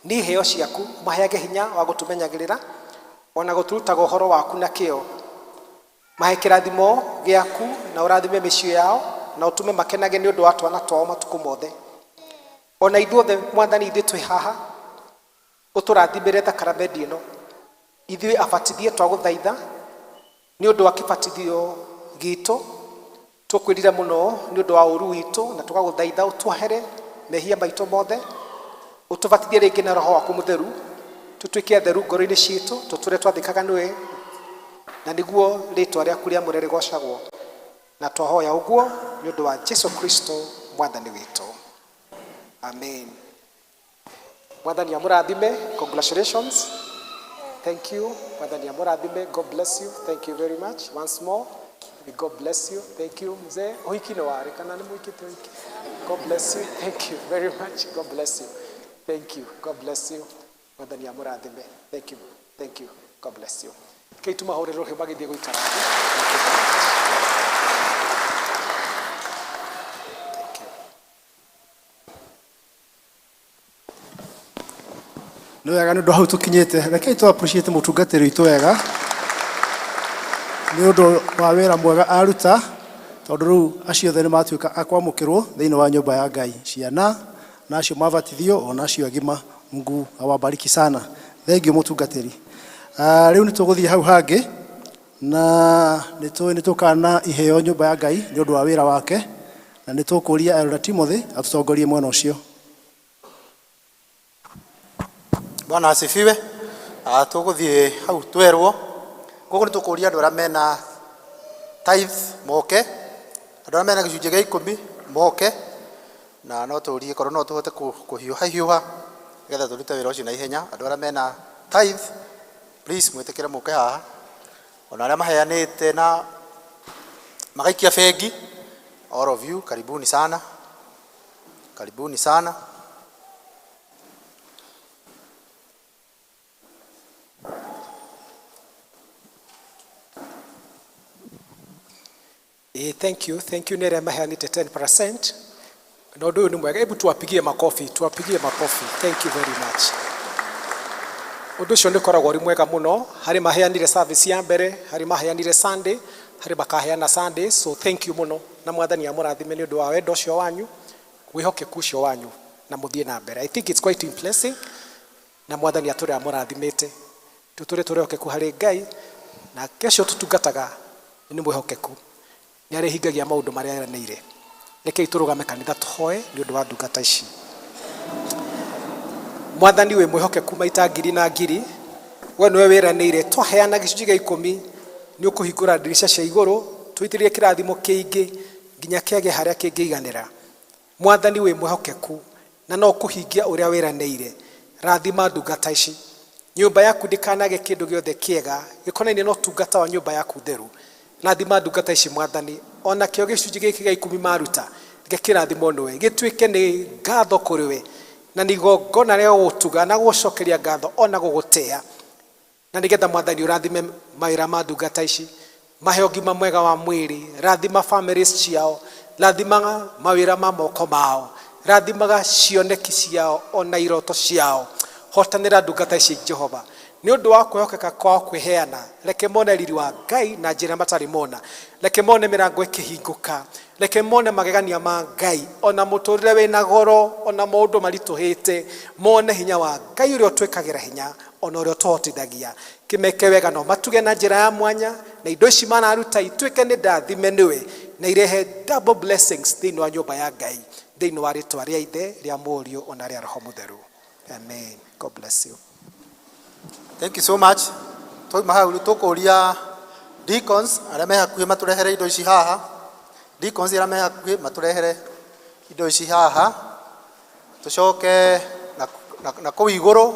nĩ iheo ciaku maheage hinya wa gũtũmenyagĩrĩra ona gũtũrutaga ũhoro waku na kĩo. Mahe kĩrathimo gĩaku na ũrathime mĩciĩ yao na ũtũme makenage nĩ ũndũ wa twana twao matukũ mothe. Ona ithuothe Mwathani ithuĩ twĩ haha ũtũrathimĩre thakaramendi ĩno ithuĩ abatithie twagũthaitha Nĩ ũndũ wa kĩbatithio gitũ, tũkwĩrira mũno nĩ ũndũ wa ũru witũ na tũgagũthaitha ũtuohere mehia maitũ mothe, ũtũbatithie rĩngĩ na roho waku mũtheru, tũtuĩke atheru ngoro-inĩ citũ, tũtũre twathĩkaga nĩwe, na nĩguo rĩtwa rĩaku rĩamũre rĩgocagwo. Na twahoya ũguo nĩ ũndũ wa Jesu Kristo mwathani witũ, amen. Mwathani amũrathime. Congratulations, thank you. Mwathani amũrathime. God bless you. Thank you very much. Once more, may God bless you. Thank you. Mzee, ũhiki nĩ warĩ kana nĩ mũhikĩte ũhiki? God bless you. Thank you very much. God bless you. Thank you. God bless you. Mwathani amũrathime. Thank you, thank you. God bless you. Kei tumahũre rũhĩ magĩthiĩ gũikara thĩ. Thank you very much. Thank you. Nĩ wega nĩ ũndũ hau tũkinyĩte. Rekei tũ appreciate mũtungatĩri witũ wega nĩ ũndũ wa wĩra mwega aruta, tondũ rĩu acio othe nĩ matuĩka a kwamũkĩrwo thĩinĩ wa nyũmba ya Ngai, ciana na acio mabatithio ona acio agima. Mungu awabariki sana. Thank you mũtungatĩri. Rĩu nĩ tũgũthiĩ hau hangĩ na nĩ tũĩ nĩ tũkana iheo nyũmba ya Ngai nĩ ũndũ wa wĩra wake, na nĩ tũkũria Elder Timothy atũtongorie mwena ũcio. Bwana asifiwe. Tũgũthiĩ hau twerwo. Koguo nĩ tũkũria andũ arĩa mena tithe moke, andũ arĩa mena gĩcunjĩ gĩa ikũmi moke, na no tũrie korwo no tũhote kũhiũha hiũha nĩgetha tũrute wĩra ũcio na ihenya. Andũ arĩa mena tithe, please mwĩtĩkĩre mũke haha. Ona arĩa maheanĩte na magaikia bengi, all of you, karibuni sana, karibuni sana. Thank you, thank you nĩ arĩa maheanĩte 10%. Na ũndũ ũyũ nĩ mwega. Hebu tuwapigie makofi, tuwapigie makofi. Thank you very much. Ũndũ ũcio nĩ ũkoragwo ũrĩ mwega mũno. Harĩ maheanire service ya mbere, harĩ maheanire Sunday, harĩ makaheana Sunday. So thank you mũno, na mwathani amũrathime nĩ ũndũ wa wendo ũcio wanyu, wĩhokeku ũcio wanyu, na mũthiĩ na mbere. I think it's quite impressive, na mwathani atũre amũrathimĩte. Tũtũre tũrĩ ehokeku harĩ Ngai, na acio tũtungataga nĩ mwĩhokeku, nĩ arĩhingagia maũndũ marĩa eranĩire. Rekei tũrũgame kanitha tũhoe nĩ ũndũ wa ndungata ici. Mwathani wĩ mwĩhokeku maita ngiri na ngiri, we nĩwe wĩranĩire twaheana gĩcunjĩ gĩa ikũmi nĩ ũkũhingũra ndirica cia igũrũ, tũitĩrĩrie kĩrathimo kĩingĩ nginya kĩage harĩa kĩngĩiganĩra. Mwathani wĩ mwĩhokeku na no ũkũhingia ũrĩa wĩranĩire. Rathima ndungata ici, nyũmba yaku ndĩkanage kĩndũ gĩothe kĩega gĩkonainie na ũtungata wa nyũmba yaku theru. Rathima ndungata ici mwathani, ona kĩo gĩcunjĩ gĩkĩ gĩa ikũmi maruta reke kĩrathimwo nĩwe, gĩtuĩke nĩ ngatho kũrĩ we, na nĩ igongona rĩa gũgũtuga na gũgũcokeria ngatho ona gũgũtĩa, na nĩgetha mwathani ũrathime mawĩra ma ndungata ici, mahe ũgima mwega wa mwĩrĩ, rathima families ciao, rathimaga mawĩra ma moko mao, rathimaga cioneki ciao ona iroto ciao. Hotanĩra ndungata ici Jehova nĩ ũndũ wa kwĩhokeka kwao kwĩheana. Reke mone riri wa Ngai na njĩra matarĩ mona, reke mone mĩrango ĩkĩhingũka, reke mone magegania ma Ngai ona mũtũrĩre wĩna goro ona maũndũ maritũhĩte, mone hinya wa Ngai ũrĩa ũtwĩkagĩra hinya ona ũrĩa ũtũhotithagia. Kĩmeke wega no matuge na njĩra ya mwanya, na indo ici mararuta ituĩke nĩ ndathime nĩwe, na irehe double blessings thĩinĩ wa nyũmba ya Ngai, thĩinĩ wa rĩtwa rĩa Ithe, rĩa Mũriũ ona rĩa Roho Mũtheru, amen. God bless you. Thank you so much. Twauma hau rĩu tũkũria deacons arĩa me hakuhĩ matũrehere indo ici haha. Deacons arĩa me hakuhĩ matũrehere indo ici haha. Tũcoke na kũu igũrũ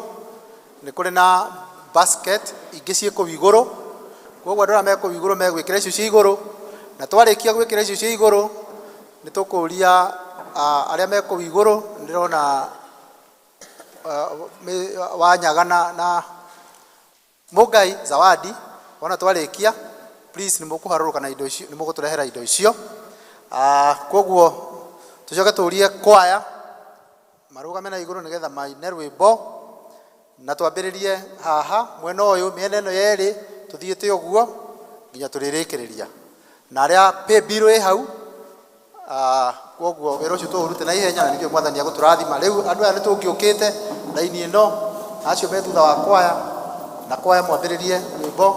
nĩ kũrĩ na basket ingĩ ciĩ kũu igũrũ. Koguo andũ arĩa me kũu igũrũ megwĩkĩra icio ciĩ igũrũ, na twarĩkia gwĩkĩra icio ciĩ igũrũ nĩ tũkũria arĩa me kũu igũrũ, ndĩrona Wanyaga na Mũngai Zawadi, wona twarĩkia please nĩ mũkũharũrũka na indo icio, nĩ mũgũtũrehera indo icio. Koguo tũcoke tũrie kwaya marũgame na igũrũ nĩgetha maine rwĩmbo, na twambĩrĩrie haha mwena ũyũ, mĩena ĩno yerĩ tũthiĩte ũguo nginya tũrĩrĩkĩrĩria, na arĩa pay bill ĩ hau. Koguo wĩra ũcio tũũrute na ihenya, na nĩkĩo mwathani agũtũrathima. Rĩu andũ aya nĩ tũngĩũkĩte raini ĩno, acio me thutha wa kwaya, na kwaya mwambĩrĩrie rwĩmbo.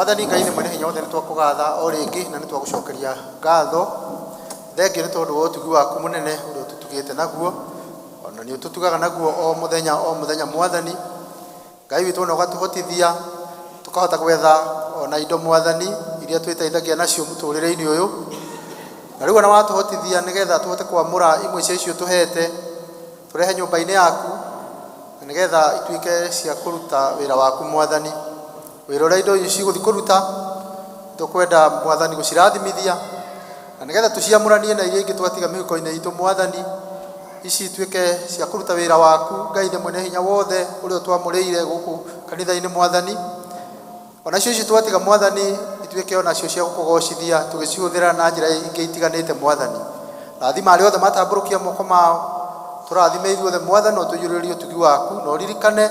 Mwathani Ngai nĩ mwene hinya wothe, nĩ twakũgatha o rĩngĩ na nĩ twagũcokeria ngatho. Thengio nĩ tondũ wa ũtugi waku mũnene ũrĩa ũtũtugĩte naguo, ona nĩ ũtũtugaga naguo o mũthenya o mũthenya. Mwathani Ngai witũ, na ũgatũhotithia tũkahota gwetha ona indo, Mwathani, iria twĩteithagia nacio mũtũrĩre-inĩ ũyũ. Na rĩu ona watũhotithia nĩgetha tũhote kwamũra imwe cia icio tũhete, tũrehe nyũmba-inĩ yaku, na nĩgetha ituĩke cia kũruta wĩra waku. Mwathani, wĩra ũrĩa indo ici cigũthiĩ kũruta, tũkwenda, Mwathani, gũcirathimithia, na nĩgetha tũciamũranie na iria ingĩ twatiga mĩhuko-inĩ itũ. Mwathani, ici ituĩke cia kũruta wĩra waku, Ngai ithe mwene hinya wothe, ũrĩa ũtwamũrĩire gũkũ kanitha-inĩ. Mwathani, onacio ici twatiga, Mwathani, ituĩke onacio cia gũkũgocithia tũgĩcihũthĩra na njĩra ingĩ itiganĩte. Mwathani, rathima arĩa othe matambũrũkia moko mao. Tũrathime ithuothe, Mwathani, na ũtũiyũrĩrĩrie ũtugi waku, na ũririkane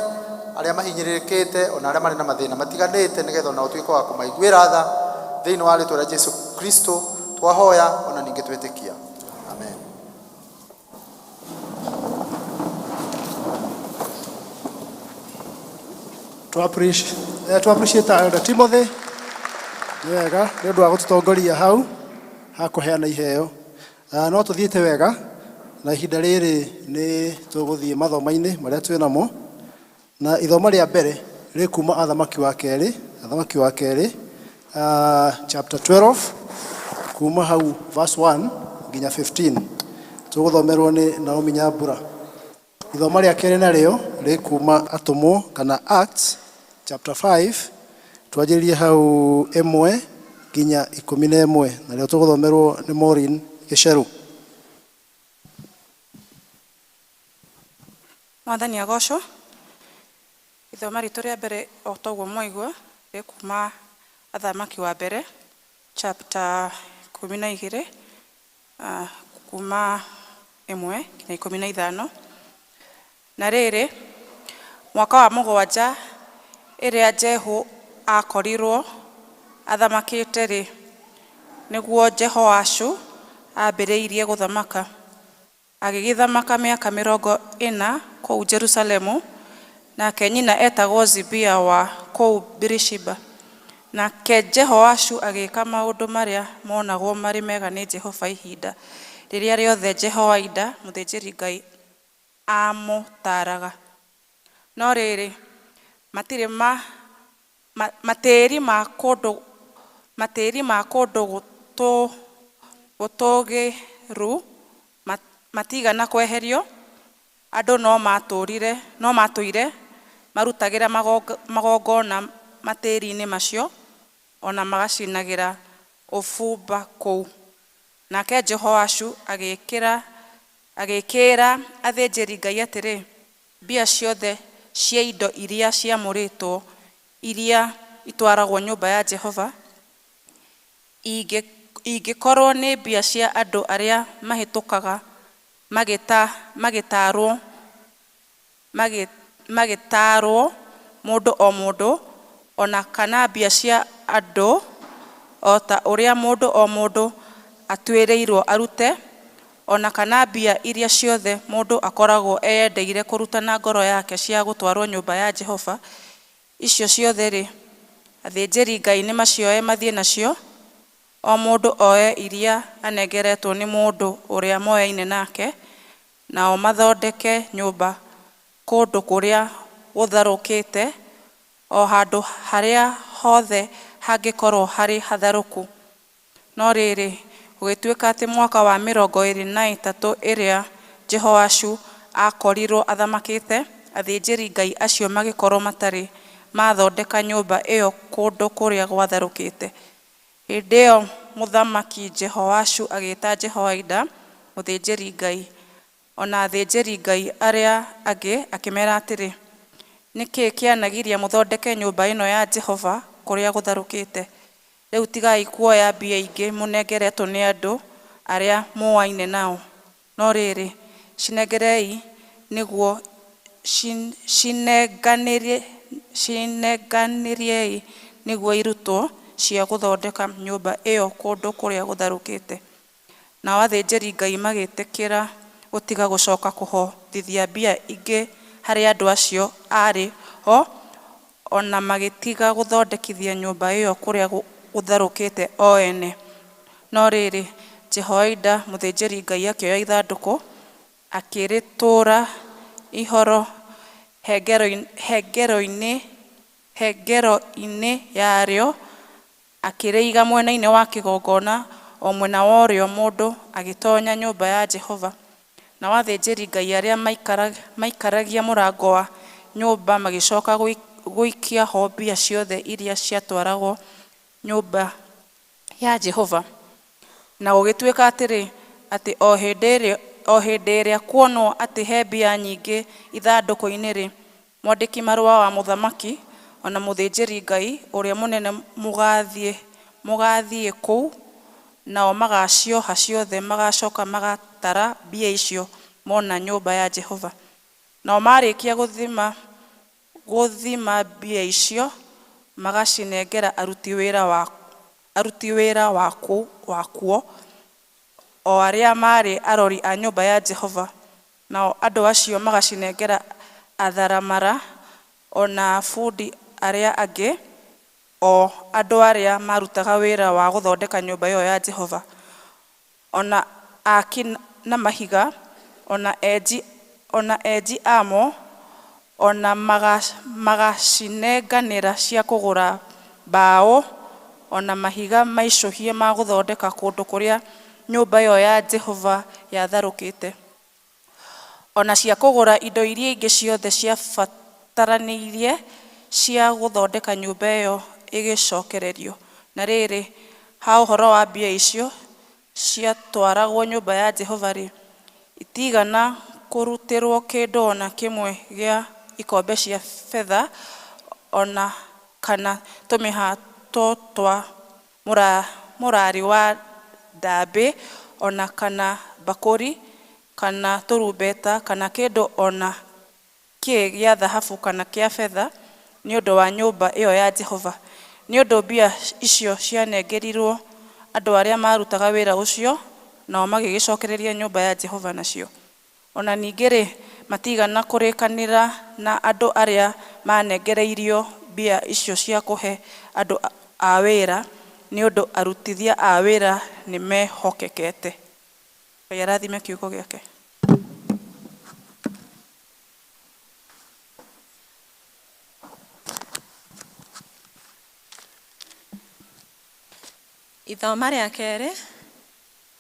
arĩa mahinyĩrĩrĩkĩte ona arĩa marĩ na mathĩna matiganĩte, nĩgetha ona ũtuĩke wa kũmaiguĩra tha. Thĩinĩ wa rĩtwa rĩa Jesu Kristo twahoya ona ningĩ twĩtĩkia, amen. To appreciate Elder Timothy. Nĩ wega nĩ ũndũ wa gũtũtongoria hau ha kũheana iheo. No tũthiĩte wega na ihinda rĩrĩ nĩ tũgũthiĩ mathoma-inĩ marĩa twĩ namo, na ithoma rĩa mbere rĩ kuma Athamaki wa Kerĩ, chapter 12, kuma hau verse 1 nginya 15. Tũgũthomerwo nĩ Naomi Nyambura. Ithoma rĩa kerĩ narĩo rĩ kuma Atũmwo kana Acts chapter 5, twanjĩrĩrie hau 1 nginya 11, narĩo tũgũthomerwo nĩ Maureen Gĩcerũ. Mwathani agocwo. Ithoma ritũ rĩa mbere, o toguo mwaigua, rĩ kuma Athamaki wa Mbere chapter 12, kuma 1 nginya 15. Na rĩrĩ, mwaka wa 7 ĩrĩa Jehu akorirwo athamakĩte rĩ, nĩguo Jehoashu ambĩrĩirie gũthamaka. Agĩgĩthamaka mĩaka 40 kũu Jerusalemu, nake nyina etagwo Zibia wa kũu Birishiba. Nake Jehoashu agĩĩka maũndũ marĩa monagwo marĩ mega nĩ Jehova ihinda rĩrĩa rĩothe Jehoiada mũthĩnjĩri-Ngai aamũtaaraga. No rĩrĩ, matirĩ ma, ma, matĩĩri ma kũndũ matĩĩri ma kũndũ gũtũũgĩru matigana kweherio. Andũ no matũire marutagĩra magongona matĩĩri-inĩ macio, ona magacinagĩra ũbumba kũu. Nake Jehoashu agĩkĩĩra athĩnjĩri-Ngai atĩrĩ, mbia ciothe cia indo iria ciamũrĩtwo iria itwaragwo nyũmba ya Jehova, ingĩkorwo nĩ mbia cia andũ arĩa mahĩtũkaga magĩtaarwo mũndũ o mũndũ, ona kana mbia cia andũ o ta ũrĩa mũndũ o mũndũ atuĩrĩirwo arute, ona kana mbia iria ciothe mũndũ akoragwo eyendeire kũruta na ngoro yake cia gũtwarwo nyũmba ya Jehova, icio ciothe-rĩ, athĩnjĩri-Ngai nĩmacioe mathiĩ nacio, o mũndũ oe iria anengeretwo nĩ mũndũ ũrĩa moyaine nake, nao mathondeke nyũmba kũndũ kũrĩa gũtharũkĩte, o handũ harĩa hothe hangĩkorwo harĩ hatharũku. No rĩrĩ, gũgĩtuĩka atĩ mwaka wa 23 ĩrĩa Jehoashu aakorirwo athamakĩte, athĩnjĩri-Ngai acio magĩkorwo matarĩ mathondeka nyũmba ĩyo kũndũ kũrĩa gwatharũkĩte. Hĩndĩ ĩyo mũthamaki Jehoashu agĩĩta Jehoiada mũthĩnjĩri-Ngai ona athĩnjĩri-Ngai arĩa angĩ, akĩmeera atĩrĩ, nĩ kĩĩ kĩanagiria mũthondeke nyũmba ĩno ya Jehova kũrĩa gũtharũkĩte? Rĩu tigai kuoya mbia ingĩ mũnengeretwo nĩ andũ arĩa mũaine nao. No rĩrĩ, cinengerei nĩguo cinenganĩriei nĩguo irutwo cia gũthondeka nyũmba ĩyo kũndũ kũrĩa gũtharũkĩte. Nao athĩnjĩri-Ngai magĩtĩkĩra gũtiga gũcoka kũhothithia mbia ingĩ harĩ andũ acio arĩ o o na magĩtiga gũthondekithia nyũmba ĩo kũrĩa gũtharũkĩte o ene. No rĩrĩ, Jehoiada mũthĩnjĩri-Ngai akĩoya ithandũkũ, akĩrĩtũra ihoro hengero-inĩ yarĩo, akĩrĩiga mwena-inĩ wa kĩgongona, o mwena wa ũrĩo mũndũ agĩtonya nyũmba ya Jehova. Nao athĩnjĩri-Ngai arĩa maikaragia mũrango wa nyũmba magĩcoka gũikia ho mbia ciothe iria ciatwaragwo nyũmba ya Jehova. Na gũgĩtuĩka atĩrĩ, atĩ o hĩndĩ ĩrĩa kuonwo atĩ he mbia nyingĩ ithandũkũ-inĩ-rĩ, mwandĩki-marũa wa mũthamaki, o na mũthĩnjĩri-Ngai ũrĩa mũnene mũgathiĩ kũu, nao magacioha ciothe, magacoka magatara mbia icio mona nyũmba ya Jehova. Nao maarĩkia gũthima mbia icio, magacinengera aruti wĩra wakuo, o arĩa maarĩ arori a nyũmba ya Jehova. Nao andũ acio magacinengera atharamara, o na bundi arĩa angĩ, o andũ arĩa maarutaga wĩra wa gũthondeka nyũmba ĩyo ya Jehova, o na aaki na mahiga, o na enji amo, o na magacinenganĩra cia kũgũra mbaũ, o na mahiga maicũhie ma gũthondeka kũndũ kũrĩa nyũmba ĩyo ya Jehova yatharũkĩte, o na cia kũgũra indo iria ingĩ ciothe ciabataranirie cia gũthondeka nyũmba ĩyo ĩgĩcokererio. Na rĩrĩ, ha ũhoro wa mbia icio ciatwaragwo nyũmba ya Jehova-rĩ, itiigana kũrutĩrwo kĩndũ o na kĩmwe gĩa ikombe cia betha, o na kana tũmĩhato twa mũrarĩ wa ndambĩ, o na kana mbakũri, kana tũrumbeta, kana kĩndũ o na kĩ gĩa thahabu kana kĩa betha, nĩ ũndũ wa nyũmba ĩyo ya Jehova. Nĩ ũndũ mbia icio cianengerirwo andũ arĩa maarutaga wĩra ũcio, nao magĩgĩcokereria nyũmba ya Jehova nacio. O na ningĩ-rĩ, matiigana kũrĩkanĩra na andũ arĩa maanengereirio mbia icio cia kũhe andũ a wĩra, nĩ ũndũ arutithia a wĩra nĩmehokekete. Ngai arathime kiugo gĩake. Ithoma rĩa kerĩ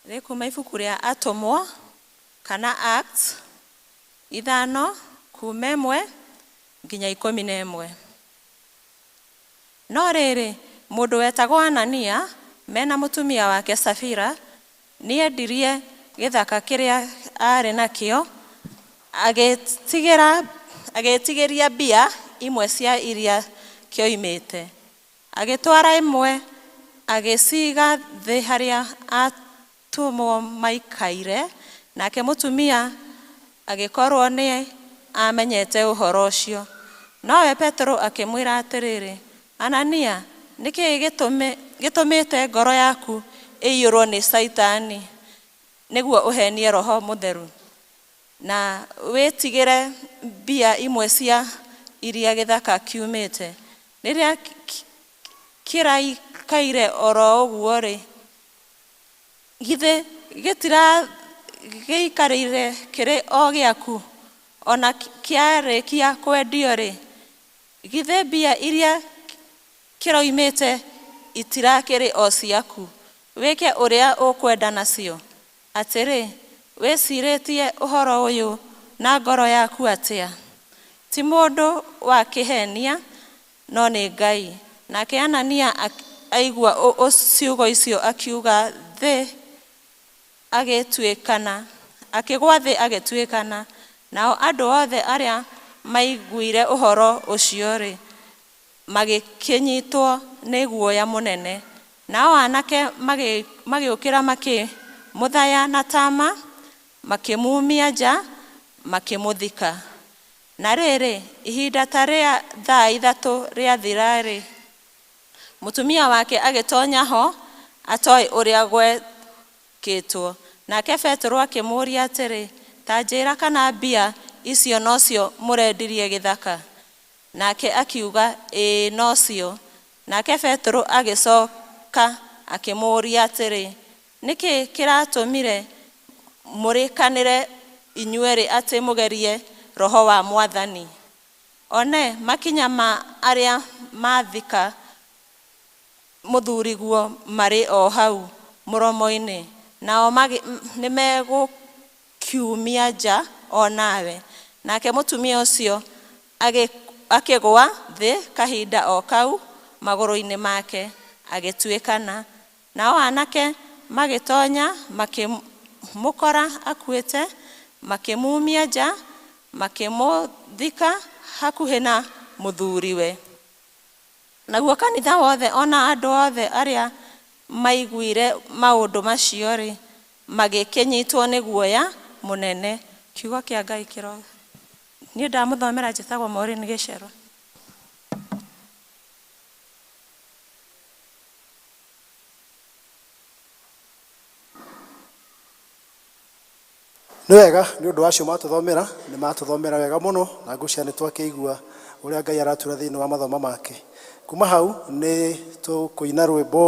rĩkuma ibuku rĩa Atũmwo kana Acts 5 kuma 1 nginya 11. No rĩrĩ, mũndũ wetagwo Anania mena mũtumia wake Safira nĩendirie gĩthaka kĩrĩa aarĩ nakĩo, agĩtigĩria mbia imwe cia iria kĩoimĩte, agĩtwara imwe agĩciga thĩ harĩa atũmwo maikaire. Nake mũtumia agĩkorwo nĩ amenyete ũhoro ũcio. Nowe Petero akĩmwĩra atĩrĩrĩ, Anania, nĩkĩĩ gĩtũmĩte ngoro yaku ĩiyũrwo nĩ Caitani nĩguo ũhenie Roho Mũtheru, na wĩtigĩre mbia imwe cia iria gĩthaka kiumĩte? Rĩrĩa kĩraikaire oro ũguo-rĩ, githĩ gĩtiragĩikarire kĩrĩ o gĩaku? Ona kĩarĩkia kwendio-rĩ, githĩ mbia iria kĩroimĩte itirakĩrĩ o ciaku? Wĩke ũrĩa ũkwenda nacio. Atĩrĩ, wĩcirĩtie ũhoro ũyũ na ngoro yaku atĩa? Ti mũndũ wa kĩhenia, no nĩ Ngai. Nake Anania aigua ciugo icio akiuga thĩ agĩtuĩkana, akĩgwa thĩ agĩtuĩkana. Nao andũ othe arĩa maiguire ũhoro ũcio-rĩ, magĩkĩnyitwo nĩ guoya mũnene. Nao anake magĩũkĩra makĩmũthaya na tama, makĩmumia nja, makĩmũthika. Na rĩrĩ, ihinda ta rĩa thaa 3 rĩathira-rĩ, mũtumia wake agĩtonya ho atoĩ ũrĩa gwekĩtwo. Nake Petero akĩmũũria atĩrĩ, ta njĩra kana mbia icio nocio mũrendirie gĩthaka? Nake akiuga, Ĩĩ nocio. Nake Petero agĩcoka akĩmũũria atĩrĩ, Nĩ kĩĩ kĩratũmire mũrĩkanĩre inyuerĩ atĩ mũgerie Roho wa Mwathani? One, makinya ma arĩa maathika mũthuriguo marĩ o hau mũromo-inĩ, nao nĩmegũkiumia nja o nawe. Nake mũtumia ũcio akĩgũa thĩ kahinda o kau magũrũ-inĩ make, agĩtuĩkana. Nao aanake magĩtonya, makĩmũkora akuĩte, makĩmuumia nja, makĩmũthika hakuhĩ na mũthuriwe. Naguo kanitha wothe o na andũ othe arĩa maaiguire maũndũ macio-rĩ, magĩkĩnyitwo nĩ guoya mũnene. Kiugo kĩa Ngai kĩro. Niĩ ndamũthomera njĩtagwo Maureen Gĩcero. Nĩ wega nĩ ũndũ wa acio matũthomera, nĩ matũthomera wega mũno na ngwĩciria nĩ twakĩigua ũrĩa Ngai aratura thĩinĩ wa mathomo make. Kuma hau nĩ tũkũina rwĩmbo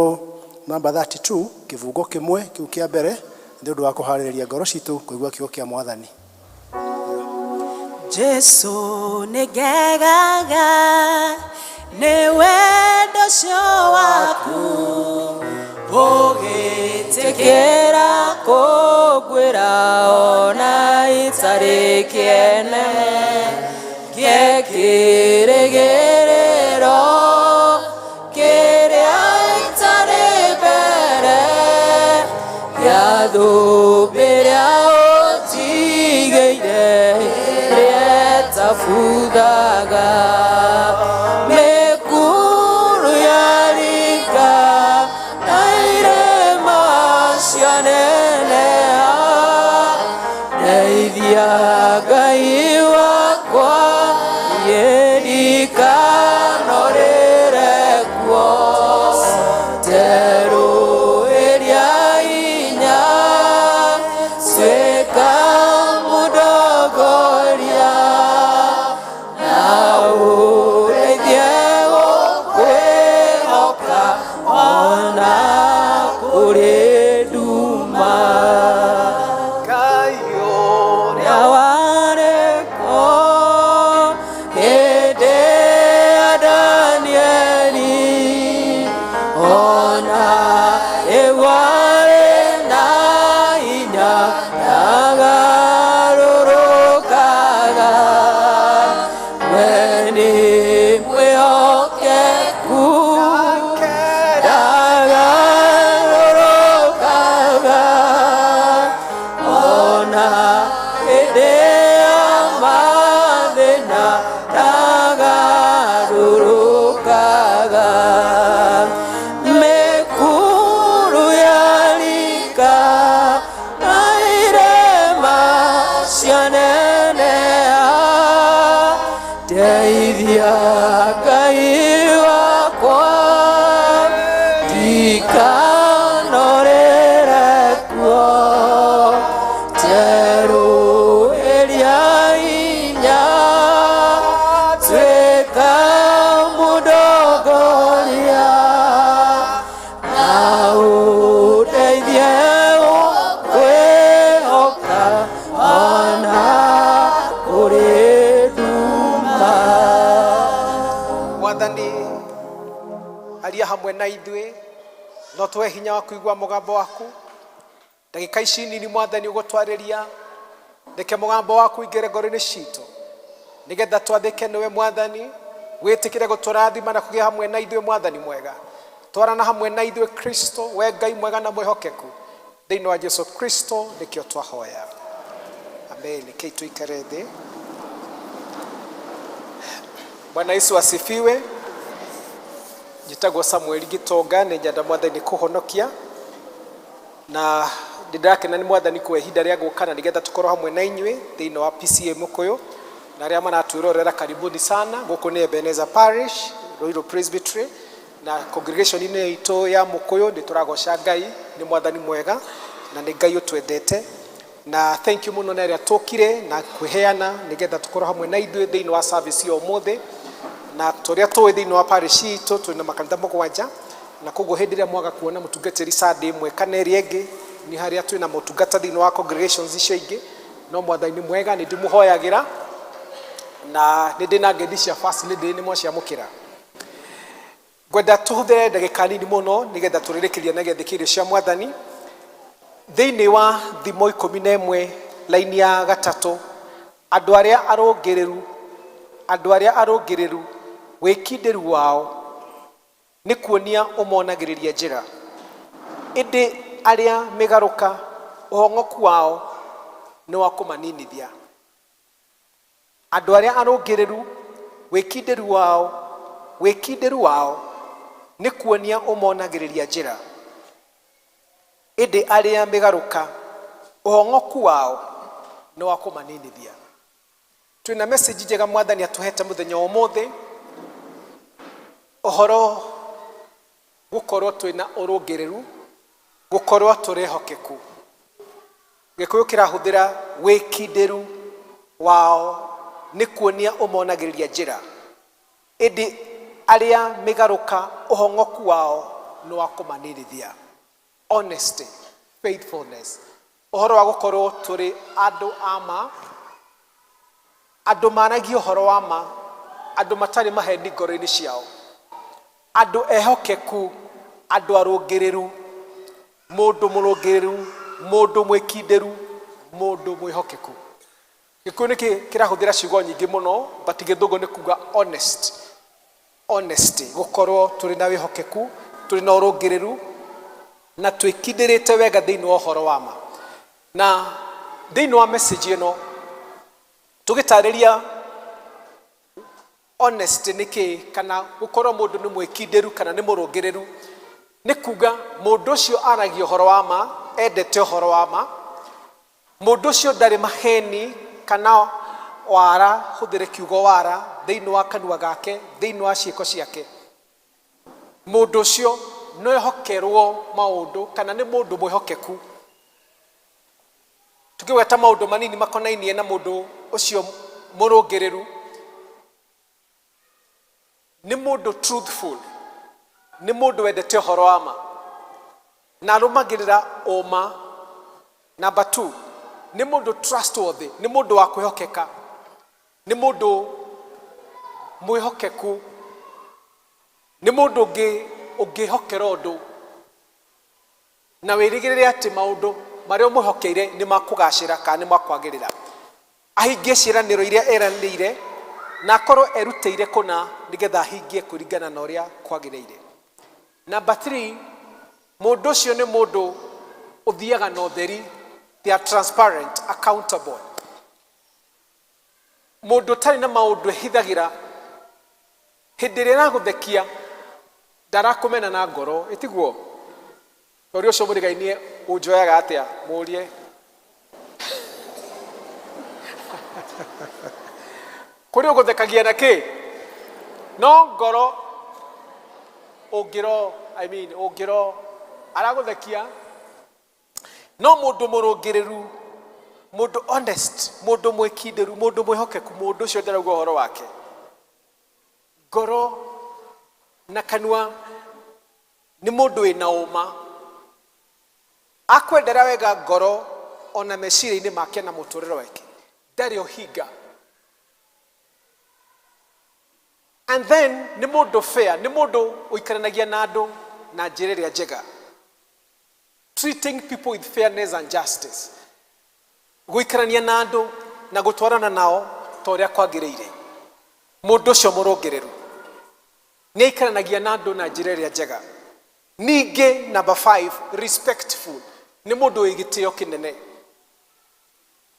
namba 32 kĩbungo kĩmwe kĩu kĩa mbere nĩ ũndũ wa kũharĩrĩria ngoro citũ kũigua kiugo kĩa Mwathani. Jesu nĩ ngegaga nĩ wendo ũcio waku ũgĩtĩkĩra kũngwĩra ona itarĩ kĩene kĩrĩgĩrĩro kĩrĩa itarĩ mbere gĩa thũmbĩ ĩrĩa ũnjigĩire ĩrĩa ĩtabuthaga mĩkuru ya rika na irĩma cianeneha ndeithia Ngai wakwa niĩ ndikanorĩre kuo nderũĩria hinya tuĩka mũndongoria na ũndeithie gũkwĩhoka ona kũrĩ nduma Ngai ũrĩa warĩ kuo hĩndĩ ya Danieli ona rĩu arĩ na hinya ndagarũrũkaga we nĩ mwĩhokeku ndagarũrũkaga ona hĩndĩ ya mathĩna ndagarũrũkaga mĩkuru ya rika na irĩma cianeneha ndeithia Ngai wakwa ndikanorĩre kuo nderũĩria hinya tuĩka mũndongoria na ũndeithie gũkwĩhoka ona kũrĩ nduma. Mwathani aria hamwe na ithuĩ no tũhe hinya wa kũigua mũgambo waku ndagĩka ici nini mwathani ũgũtwarĩria reke mũgambo waku ũingĩre ngoro-inĩ citũ nĩgetha twathĩke nĩwe mwathani wĩtĩkĩre gũtũrathima na kũgĩa hamwe na ithuĩ mwathani mwega twarana hamwe na ithuĩ kristo we ngai mwega na mwĩhokeku thĩinĩ wa jesu kristo nĩkĩo twahoya amen kei tũikare thĩ bwana yesu asifiwe njĩtagwo samueli gĩtonga nĩ nyenda mwathani kũhonokia na nĩ ndĩrakena nĩ mwathani kũhe ihinda rĩa gũka na nĩgetha tũkorwo hamwe na inyuĩ thĩinĩ wa PCA Mũkũyũ na arĩa maratwĩrorera karibuni sana gũkũ nĩ Ebenezer Parish Ruiru Presbytery na congregation-inĩ itũ ya Mũkũyũ nĩ tũragoca Ngai nĩ mwathani mwega na nĩ Ngai ũtwendete na thank you mũno na arĩa tũkire na kwĩheana nĩgetha tũkorwo hamwe na ithuĩ thĩinĩ wa service ya ũmũthĩ Na tũrĩa tũĩ thĩinĩ wa parish itũ twĩna makanitha mũgwanja, na koguo hĩndĩ ĩrĩa mwaga kuona mũtungatĩri Sunday ĩmwe kana ĩrĩa ĩngĩ, nĩ harĩa twĩna motungata thĩinĩ wa congregations icio ingĩ. No Mwathani nĩ mwega, nĩ ndĩmũhoyagĩra na nĩ ndĩ na ngeithi cia First Lady, nĩ mwaciamũkĩra. Ngwenda tũhũthĩre ndagĩka nini mũno nĩgetha tũrĩrĩkĩrie na gĩathĩ kĩa irio cia Mwathani. Thĩinĩ wa Thimo 11 laini ya 3, andũ arĩa arũngĩrĩru, andũ arĩa arũngĩrĩru, wĩkindĩru wao nĩ kuonia ũmonagĩrĩria njĩra, ĩndĩ arĩa mĩgarũka, ũhong'oku wao nĩ wa kũmaninithia. Andũ arĩa arũngĩrĩru, wĩkindĩru wao, wĩkindĩru wao nĩ kuonia ũmonagĩrĩria njĩra, ĩndĩ arĩa mĩgarũka, ũhong'oku wao nĩ wa kũmaninithia. Twĩna message njega Mwathani atũhete mũthenya wa ũmũthĩ, ũhoro gũkorwo twĩna ũrũngĩrĩru, gũkorwo tũrĩ ehokeku. Gĩkũyũ kĩrahũthĩra wĩkindĩru wao nĩ kuonia ũmonagĩrĩria njĩra, ĩndĩ arĩa mĩgarũka ũhong'oku wao nĩ wa kũmaninithia. Honesty, faithfulness, ũhoro wa gũkorwo tũrĩ andũ a ma, andũ maragia ũhoro wa ma, andũ matarĩ maheni ngoro-inĩ ciao, andũ ehokeku, andũ arũngĩrĩru, mũndũ mũrũngĩrĩru, mũndũ mwĩkindĩru, mũndũ mwĩhokeku. Gĩkũyũ nĩ kĩrahũthĩra ciugo nyingĩ mũno, but Gĩthũngũ nĩ kuga honest. Honesty, gũkorwo tũrĩ na wĩhokeku, tũrĩ na ũrũngĩrĩru, na twĩkindĩrĩte wega thĩinĩ wa ũhoro wa ma. Na thĩinĩ wa message ĩno tũgĩtarĩria honesty nĩ kĩĩ, kana gũkorwo mũndũ nĩ mwĩkindĩru kana nĩ mũrũngĩrĩru, nĩ kuga mũndũ ũcio aragia ũhoro wa ma, endete ũhoro wa ma, mũndũ ũcio ndarĩ maheni kana wara, hũthĩre kiugo wara, thĩinĩ wa kanua gake, thĩinĩ wa ciĩko ciake. Mũndũ ũcio no ehokerwo maũndũ kana nĩ mũndũ mwĩhokeku. Tũkĩgweta maũndũ manini makonainie na mũndũ ũcio mũrũngĩrĩru, nĩ mũndũ truthful, nĩ mũndũ wendete ũhoro wa ma na arũmagĩrĩra ũma. Number 2, nĩ mũndũ trustworthy, nĩ mũndũ wa kwĩhokeka, nĩ mũndũ mwĩhokeku, nĩ mũndũ ũngĩhokera ũndũ na wĩrĩgĩrĩre atĩ maũndũ marĩa ũmwĩhokeire nĩ makũgacĩra kana nĩ makwagĩrĩra, ahingie ciĩranĩro iria eranĩire na akorwo erutĩire kũna nĩgetha ahingie kũringana na ũrĩa kwagĩrĩire. Number 3, mũndũ ũcio nĩ mũndũ ũthiaga na ũtheri, they are transparent, accountable. Mũndũ ũtarĩ na maũndũ ehithagĩra, hĩndĩ ĩrĩa ĩragũthekia ndarakũmena na ngoro, ĩtiguo? Tondũ ũcio mũrigainie ũnjoyaga atĩa, mũrie. Kũrĩ ũgũthekagia na kĩ? No ngoro ũngĩro, I mean, ũngĩro aragũthekia. No mũndũ mũrũngĩrĩru, mũndũ honest, mũndũ mwĩkindĩru, mũndũ mwĩhokeku, mũndũ ũcio ndĩrauga ũhoro wake, ngoro na kanua nĩ mũndũ wĩna ũma, akwendera wega ngoro ona meciria-inĩ make na mũtũrĩre wake, ndarĩ ũhinga. And then nĩ mũndũ fair, nĩ mũndũ ũikaranagia na andũ na njĩra ĩrĩa njega, treating people with fairness and justice, gũikarania na andũ na gũtwarana nao ta ũrĩa kwagĩrĩire. Mũndũ ũcio mũrũngĩrĩru nĩ aikaranagia na andũ na njĩra ĩrĩa njega. Ningĩ number 5, respectful, nĩ mũndũ wĩ gĩtĩo kĩnene.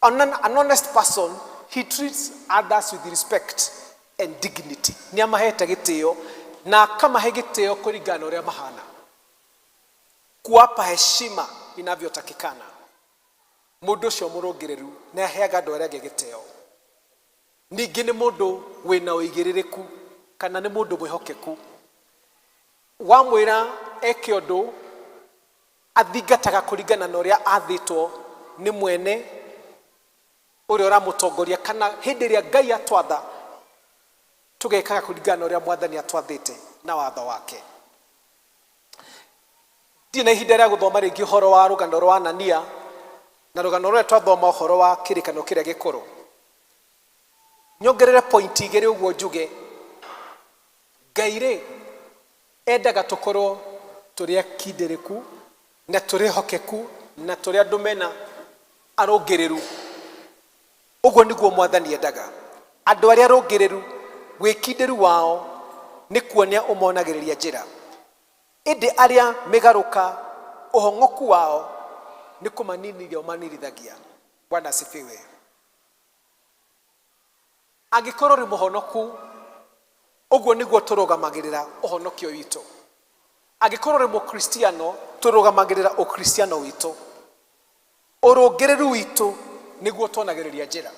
An honest person, he treats others with respect and dignity. Nĩ amahete gĩtĩo na akamahe gĩtĩo kũringana na ũrĩa mahana, kuwapa heshima inavyotakikana. Mũndũ ũcio mũrũngĩrĩru nĩ aheaga andũ arĩa angĩ gĩtĩo. Ningĩ nĩ mũndũ wĩna ũigĩrĩrĩku kana nĩ mũndũ mwĩhokeku. Wamwĩra eke ũndũ, athingataga kũringana na ũrĩa athĩtwo nĩ mwene ũrĩa ũramũtongoria, kana hĩndĩ ĩrĩa Ngai atwatha. Tũgekaga kũringana na ũrĩa Mwathani atwathĩte na watho wake. Ndirĩ na ihinda rĩa gũthoma rĩngĩ ũhoro wa rũgano rwa Anania na rũgano rũrĩa twathoma ũhoro wa kĩrĩkanĩro kĩrĩa gĩkũrũ. Nyongerere point igĩrĩ ũguo njuge, Ngai rĩ, endaga tũkorwo tũrĩ akindĩrĩku na tũrĩ ehokeku na tũrĩ andũ mena arũngĩrĩru. Ũguo nĩguo Mwathani endaga. Andũ arĩa arũngĩrĩru, wĩkindĩru wao nĩ kuonia ũmonagĩrĩria njĩra. Ĩndĩ arĩa mĩgarũka, ũhong'oku wao nĩ kũmaninithia ũmaninithagia. Bwana asifiwe. Angĩkorwo ũrĩ mũhonoku, ũguo nĩguo tũrũgamagĩrĩra ũhonokio witũ. Angĩkorwo ũrĩ Mũkristiano, tũrũgamagĩrĩra ũkristiano witũ. Ũrũngĩrĩru witũ nĩguo tuonagĩrĩria njĩra.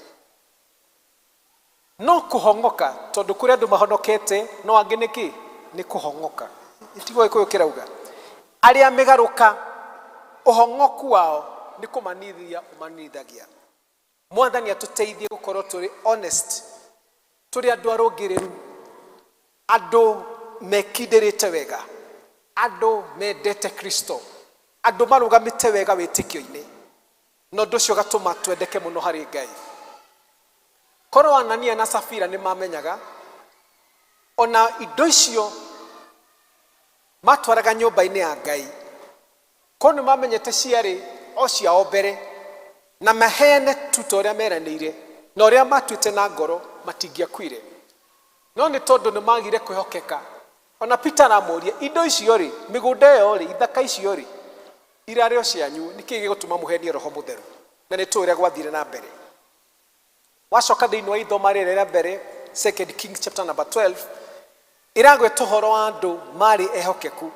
No kũhong'oka, tondũ kũrĩ andũ mahonokete, no angĩ nĩ kĩ? Nĩ kũhong'oka. Tiguo Gĩkũyũ kĩrauga? Arĩa mĩgarũka, ũhong'oku wao nĩ kũmanithia ũmanithagia. Mwathani atũteithie gũkorwo tũrĩ honest, tũrĩ andũ arũngĩrĩru, andũ mekindĩrĩte wega, andũ mendete Kristo, andũ marũgamĩte wega wĩtĩkio-inĩ, na ũndũ ũcio ũgatũma twendeke mũno harĩ Ngai. Korwo Anania na Safira nĩ mamenyaga, ona indo icio matwaraga nyũmba-inĩ ya Ngai, Korwo nĩmamenyete ciarĩ o ciao mbere, na maheane tu ta ũrĩa meranĩire, na ũrĩa matuĩte na ngoro, matingĩakuire. No nĩ tondũ nĩmagire kwĩhokeka. O na Peter aramũria, Indo icio-rĩ, mĩgũnda ĩyo-rĩ, ithaka icio-rĩ, irarĩ o cianyu, nĩ kĩĩ gĩgũtũma mũhenie Roho Mũtheru? Na nĩtũĩ ũrĩa gwathire na mbere. Wacoka thĩinĩ wa ithoma rĩrĩa rĩa mbere, Second Kings chapter number 12, ĩragweta ũhoro wa andũ marĩ ehokeku.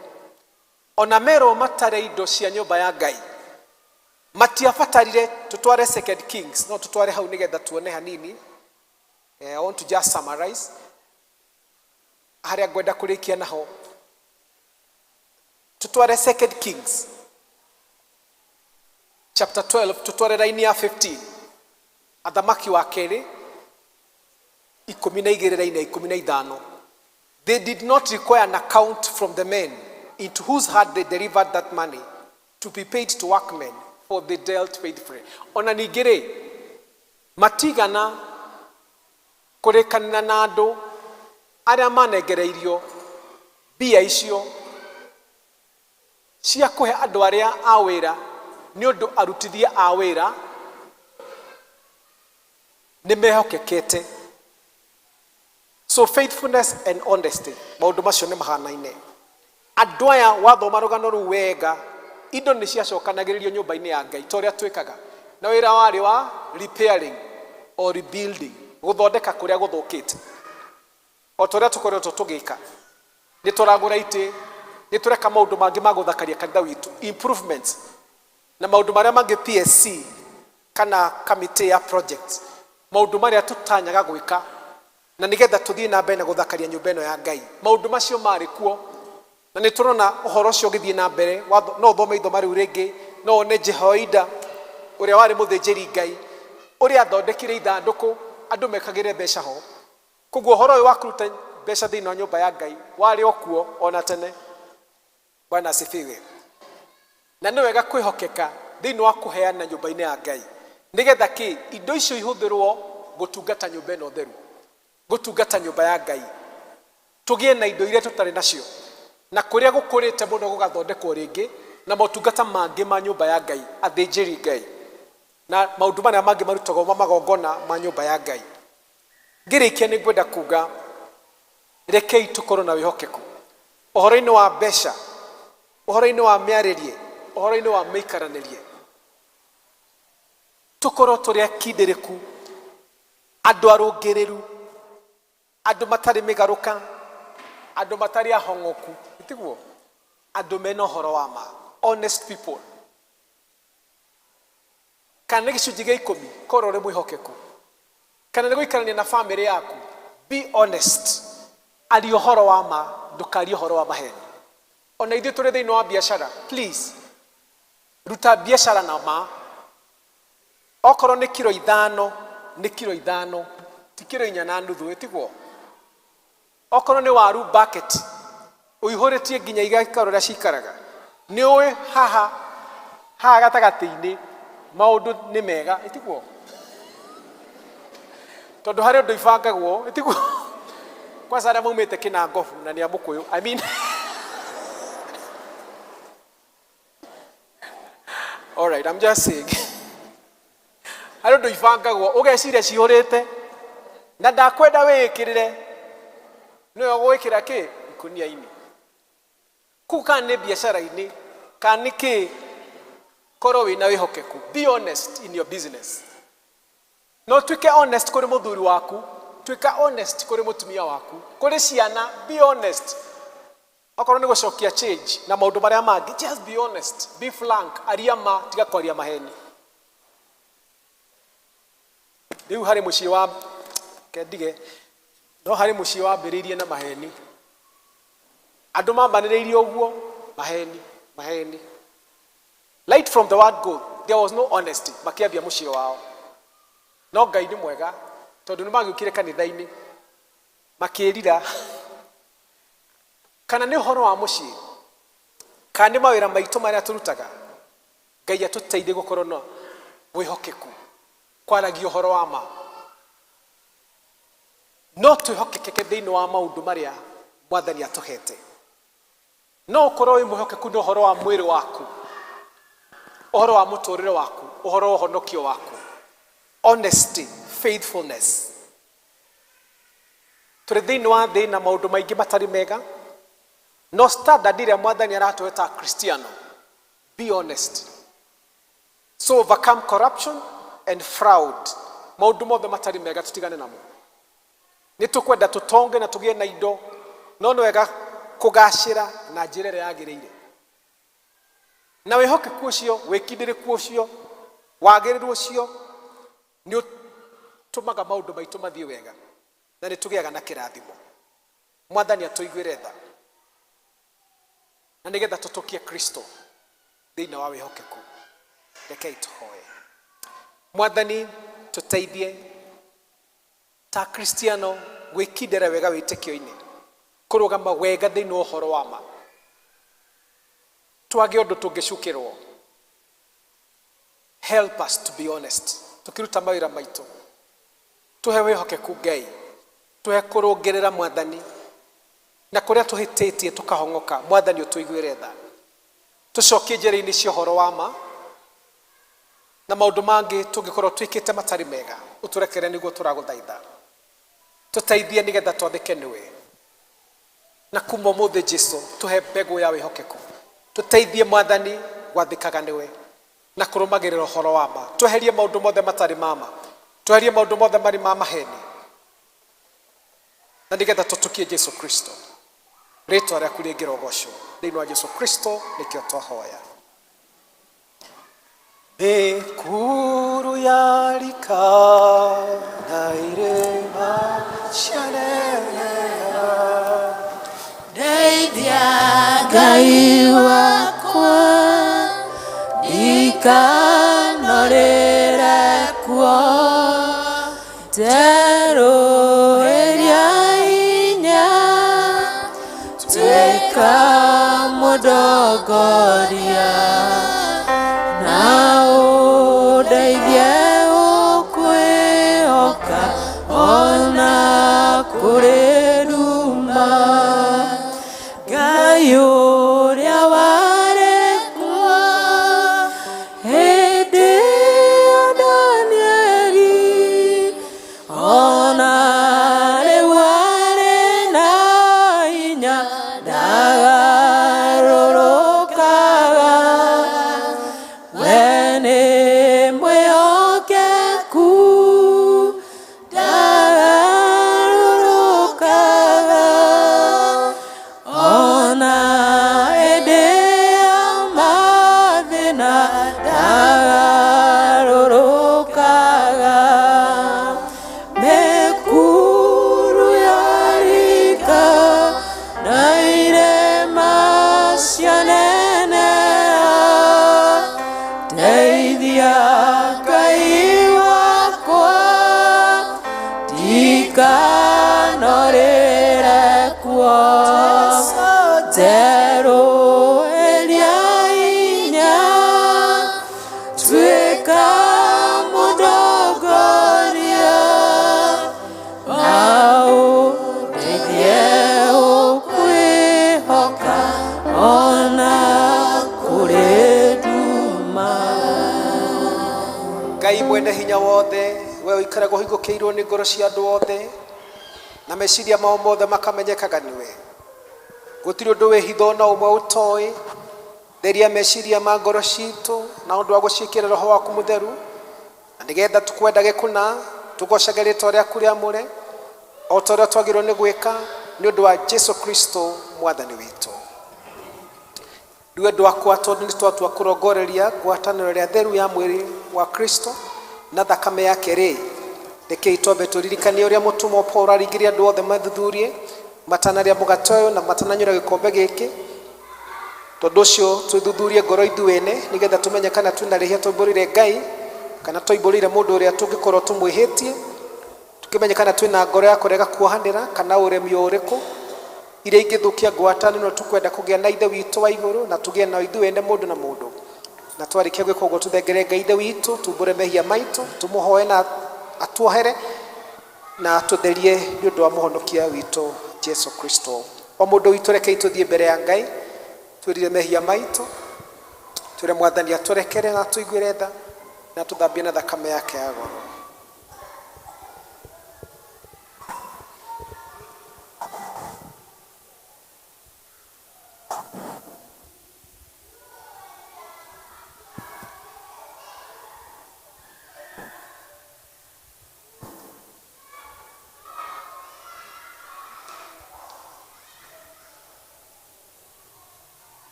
O na merwo matare indo cia nyũmba ya Ngai, matiabatarire tũtware Second Kings, no tũtware hau nĩgetha tuone hanini. I want to just summarize harĩa ngwenda kũrĩkia naho. Tũtware Second Kings chapter 12, tũtware raini ya 15. Athamaki wa kerĩ 12 raini ya 15. They did not require an account from the men into whose hand they delivered that money to be paid to workmen, for they dealt faithfully. Ona ningĩ rĩ, matigana kũrĩkanĩra na andũ arĩa manengereirio mbia icio cia kũhe andũ arĩa a wĩra, nĩ ũndũ arutithia a wĩra nĩ mehokekete. So faithfulness and honesty, maũndũ macio nĩ mahanaine. Andũ aya wathoma rũgano rũu wega, indo nĩ ciacokanagĩrĩrio nyũmba-inĩ ya Ngai ta ũrĩa twĩkaga. Na wĩra warĩ wa repairing or rebuilding, gũthondeka kũrĩa gũthũkĩte. O ta ũrĩa tũkoretwo tũgĩka. Nĩ tũragũra itĩ, nĩ tũreka maũndũ mangĩ ma gũthakaria kanitha witũ, improvements. Na maũndũ marĩa mangĩ PSC kana kamĩtĩ ya project, maũndũ marĩa tũtanyaga gwĩka na nĩgetha tũthiĩ na mbere na gũthakaria nyũmba ĩno ya Ngai. Maũndũ macio marĩ kuo na nĩ tũrona ũhoro ũcio ũgĩthiĩ na mbere. No ũthome ithoma rĩu rĩngĩ, no wone Jehoiada ũrĩa warĩ mũthĩnjĩri Ngai, ũrĩa athondekire ithandũkũ andũ mekagĩre mbeca ho. Koguo ũhoro ũyũ wa kũruta mbeca thĩinĩ wa nyũmba ya Ngai warĩ o kuo ona tene. Bwana asifiwe. Na nĩ wega kwĩhokeka thĩinĩ wa kũheana nyũmba-inĩ ya Ngai, nĩgetha kĩ? Indo icio ihũthĩrwo gũtungata nyũmba ĩno theru, gũtungata nyũmba ya Ngai, tũgĩe na indo iria tũtarĩ nacio, na kũrĩa gũkũrĩte mũno gũgathondekwo rĩngĩ, na motungata mangĩ ma nyũmba ya Ngai, athĩnjĩri Ngai, na maũndũ marĩa mangĩ marutagwo ma magongona ma nyũmba ya Ngai. Ngĩrĩkia nĩ ngwenda kuga, rekei tũkorwo na wĩhokeku ũhoro-inĩ wa mbeca, ũhoro-inĩ wa mĩarĩrie, ũhoro-inĩ wa mĩikaranĩrie. Tũkorwo tũrĩ akindĩrĩku, andũ arũngĩrĩru, andũ matarĩ mĩgarũka, andũ matarĩ ahong'oku, tiguo? Andũ mena ũhoro wa ma, honest people. Kana nĩ gĩcunjĩ gĩa ikũmi, korwo ũrĩ mwĩhokeku. Kana nĩ gũikarania na famĩlĩ yaku, be honest. Aria ũhoro wa ma, ndũkarie ũhoro wa maheni. Ona ithuĩ tũrĩ thĩinĩ wa biacara, please, ruta biacara na ma. Okorwo nĩ kiro ithano, nĩ kiro ithano, ti kiro inya na nuthu, ĩtiguo? Okorwo nĩ waru bucket ũihũrĩtie nginya igaikara ũrĩa cikaraga, nĩ ũĩ haha haha gatagatĩ-inĩ maũndũ nĩ mega, ĩtiguo? Tondũ harĩ ũndũ ibangagwo, ĩtiguo? Kwanza arĩa maumĩte Kĩnangobu na nĩ a Mũkũyũ, I mean all right, I'm just saying harĩ ũndũ ibangagwo ũgeciria cihũrĩte na ndakwenda wĩĩkĩrĩre nĩwe ũgwĩkĩra kĩ ikunia-inĩ kuu, kana nĩ biacara-inĩ kana nĩ kĩ, korwo wĩna wĩhokeku. Be honest in your business. No tuĩke honest kũrĩ mũthuri waku, tuĩka honest kũrĩ mũtumia waku, kũrĩ ciana, be honest. Okorwo nĩ gũcokia change na maũndũ marĩa mangĩ, just be honest, be frank, aria ma, tiga kwaria maheni. Rĩu harĩ mũciĩ wa kendige, no harĩ mũciĩ wambĩrĩirie na maheni, andũ mambanĩrĩirie ũguo maheni maheni. Right from the word go there was no honesty makĩambia mũciĩ wao. No Ngai nĩ mwega tondũ nĩ magĩũkire kanitha-inĩ makĩrira. Kana nĩ ũhoro wa mũciĩ kana nĩ mawĩra maitũ marĩa tũrutaga, Ngai atũteithie gũkorwo na wĩhokeku, kwaragia ũhoro wa ma. No twĩhokekeke thĩinĩ wa maũndũ marĩa Mwathani atũhete. No ũkorwo wĩ mwĩhokeku nĩ ũhoro wa mwĩrĩ waku, ũhoro wa mũtũrĩre waku, ũhoro wa ũhonokio waku. Honesty, faithfulness. Tũrĩ thĩinĩ wa thĩ na maũndũ maingĩ matarĩ mega, no standard ĩrĩa Mwathani aratũhe ta Kristiano, be honest. So overcome corruption and fraud. Maũndũ mothe matarĩ mega tũtigane namo. Nĩ tũkwenda tũtonge na tũgĩe na indo, no nĩ wega kũgacĩra na njĩra ĩrĩa yagĩrĩire. Na wĩhokeku ũcio, wĩkindĩrĩku ũcio, wagĩrĩru ũcio nĩ ũtũmaga maũndũ maitũ mathiĩ wega na nĩ tũgĩaga na kĩrathimo. Mwathani atũiguĩre tha na nĩgetha tũtũkie Kristo thĩinĩ wa wĩhokeku. Rekei tũhoe. Mwathani, tũteithie ta Kristiano gwĩkindĩra wega wĩtĩkio-inĩ, kũrũgama wega thĩinĩ wa ũhoro wa ma, twage ũndũ tũngĩcukĩrwo. Help us to be honest tũkĩruta mawĩra maitũ. Tũhe wĩhokeku Ngai, tũhe kũrũngĩrĩra Mwathani, na kũrĩa tũhĩtĩtie tũkahong'oka, Mwathani ũtũiguĩre tha, tũcokie njĩra-inĩ cia ũhoro wa ma, na maũndũ mangĩ tũngĩkorwo twĩkĩte matarĩ mega ũtũrekere nĩguo tũragũthaitha. Tũteithie nĩgetha twathĩke nĩwe, na kuma ũmũthĩ Jesu tũhe mbegũ ya wĩhokeku. Tũteithie Mwathani gwathĩkaga nĩwe na kũrũmagĩrĩra ũhoro wa ma. Tweherie maũndũ mothe matarĩ ma ma, tweherie maũndũ mothe marĩ ma maheni, na nĩgetha tũtũkie Jesu Kristo. Rĩtwa rĩaku rĩngĩrogocwo thĩinĩ wa Jesu Kristo nĩkĩo twahoya. Mĩkuru yarika na irĩma cianeneha, ndeithia Ngai wakwa ndikanorĩre kuo, nderũĩria hinya tuĩka mũndongoria, na ũndeithie ũkwĩhoka ona kũrĩ nduma. Ngai ũrĩa warĩ kuo hĩndĩ ya Danieli, ona rĩu arĩ na hinya, ndagarũrũkaga. Wothe, we ũikaraga ũhingũkĩirwo nĩ ngoro cia andũ othe na meciria mao mothe makamenyekaga nĩwe. Gũtirĩ ũndũ wĩ hitho na ũmwe ũtoĩ. Theria meciria ma ngoro citũ na ũndũ wa gũciĩkĩra roho waku mũtheru, na nĩgetha tũkwendage kũna tũgocage rĩtwa rĩaku rĩamũre o ta ũrĩa twagĩrĩirwo nĩ gwĩka nĩ ũndũ wa Jesu Kristo mwathani witũ. Rĩu andũ akwa, tondũ nĩ twatua kũrongoreria ngwatanĩro ĩrĩa theru ya mwĩrĩ wa Kristo na thakame yake rĩ, rekei twambe tũririkanie ũrĩa mũtũmwo Paulo aringĩrĩria andũ othe mathuthurie matanarĩa mũgate ũyũ na matananyuĩra gĩkombe gĩkĩ. Tondũ ũcio twĩthuthurie ngoro ithuĩ ene nĩgetha tũmenye kana twĩna rĩhia tũimbũrĩire Ngai kana tũimbũrĩire mũndũ ũrĩa tũngĩkorwo tũmwĩhĩtie, tũkĩmenye kana twĩna ngoro ya kũrega kuohanĩra kana ũremi o ũrĩkũ iria ingĩthũkia ngwatanĩro tũkwenda kũgĩa na Ithe witũ wa igũrũ na tũgĩe na ithuĩ ene mũndũ na mũndũ. Na twarĩkia gwĩka ũguo, tũthengere Ngai Ithe witũ, tumbũre mehia maitũ, tũmũhoe na atuohere na atũtherie nĩ ũndũ wa mũhonokia witũ Jesu Kristo. O mũndũ witũ, rekei tũthiĩ mbere ya Ngai twĩrire mehia maitũ, twĩre Mwathani atũrekere na atũiguĩre tha na atũthambie na thakame yake ya goro.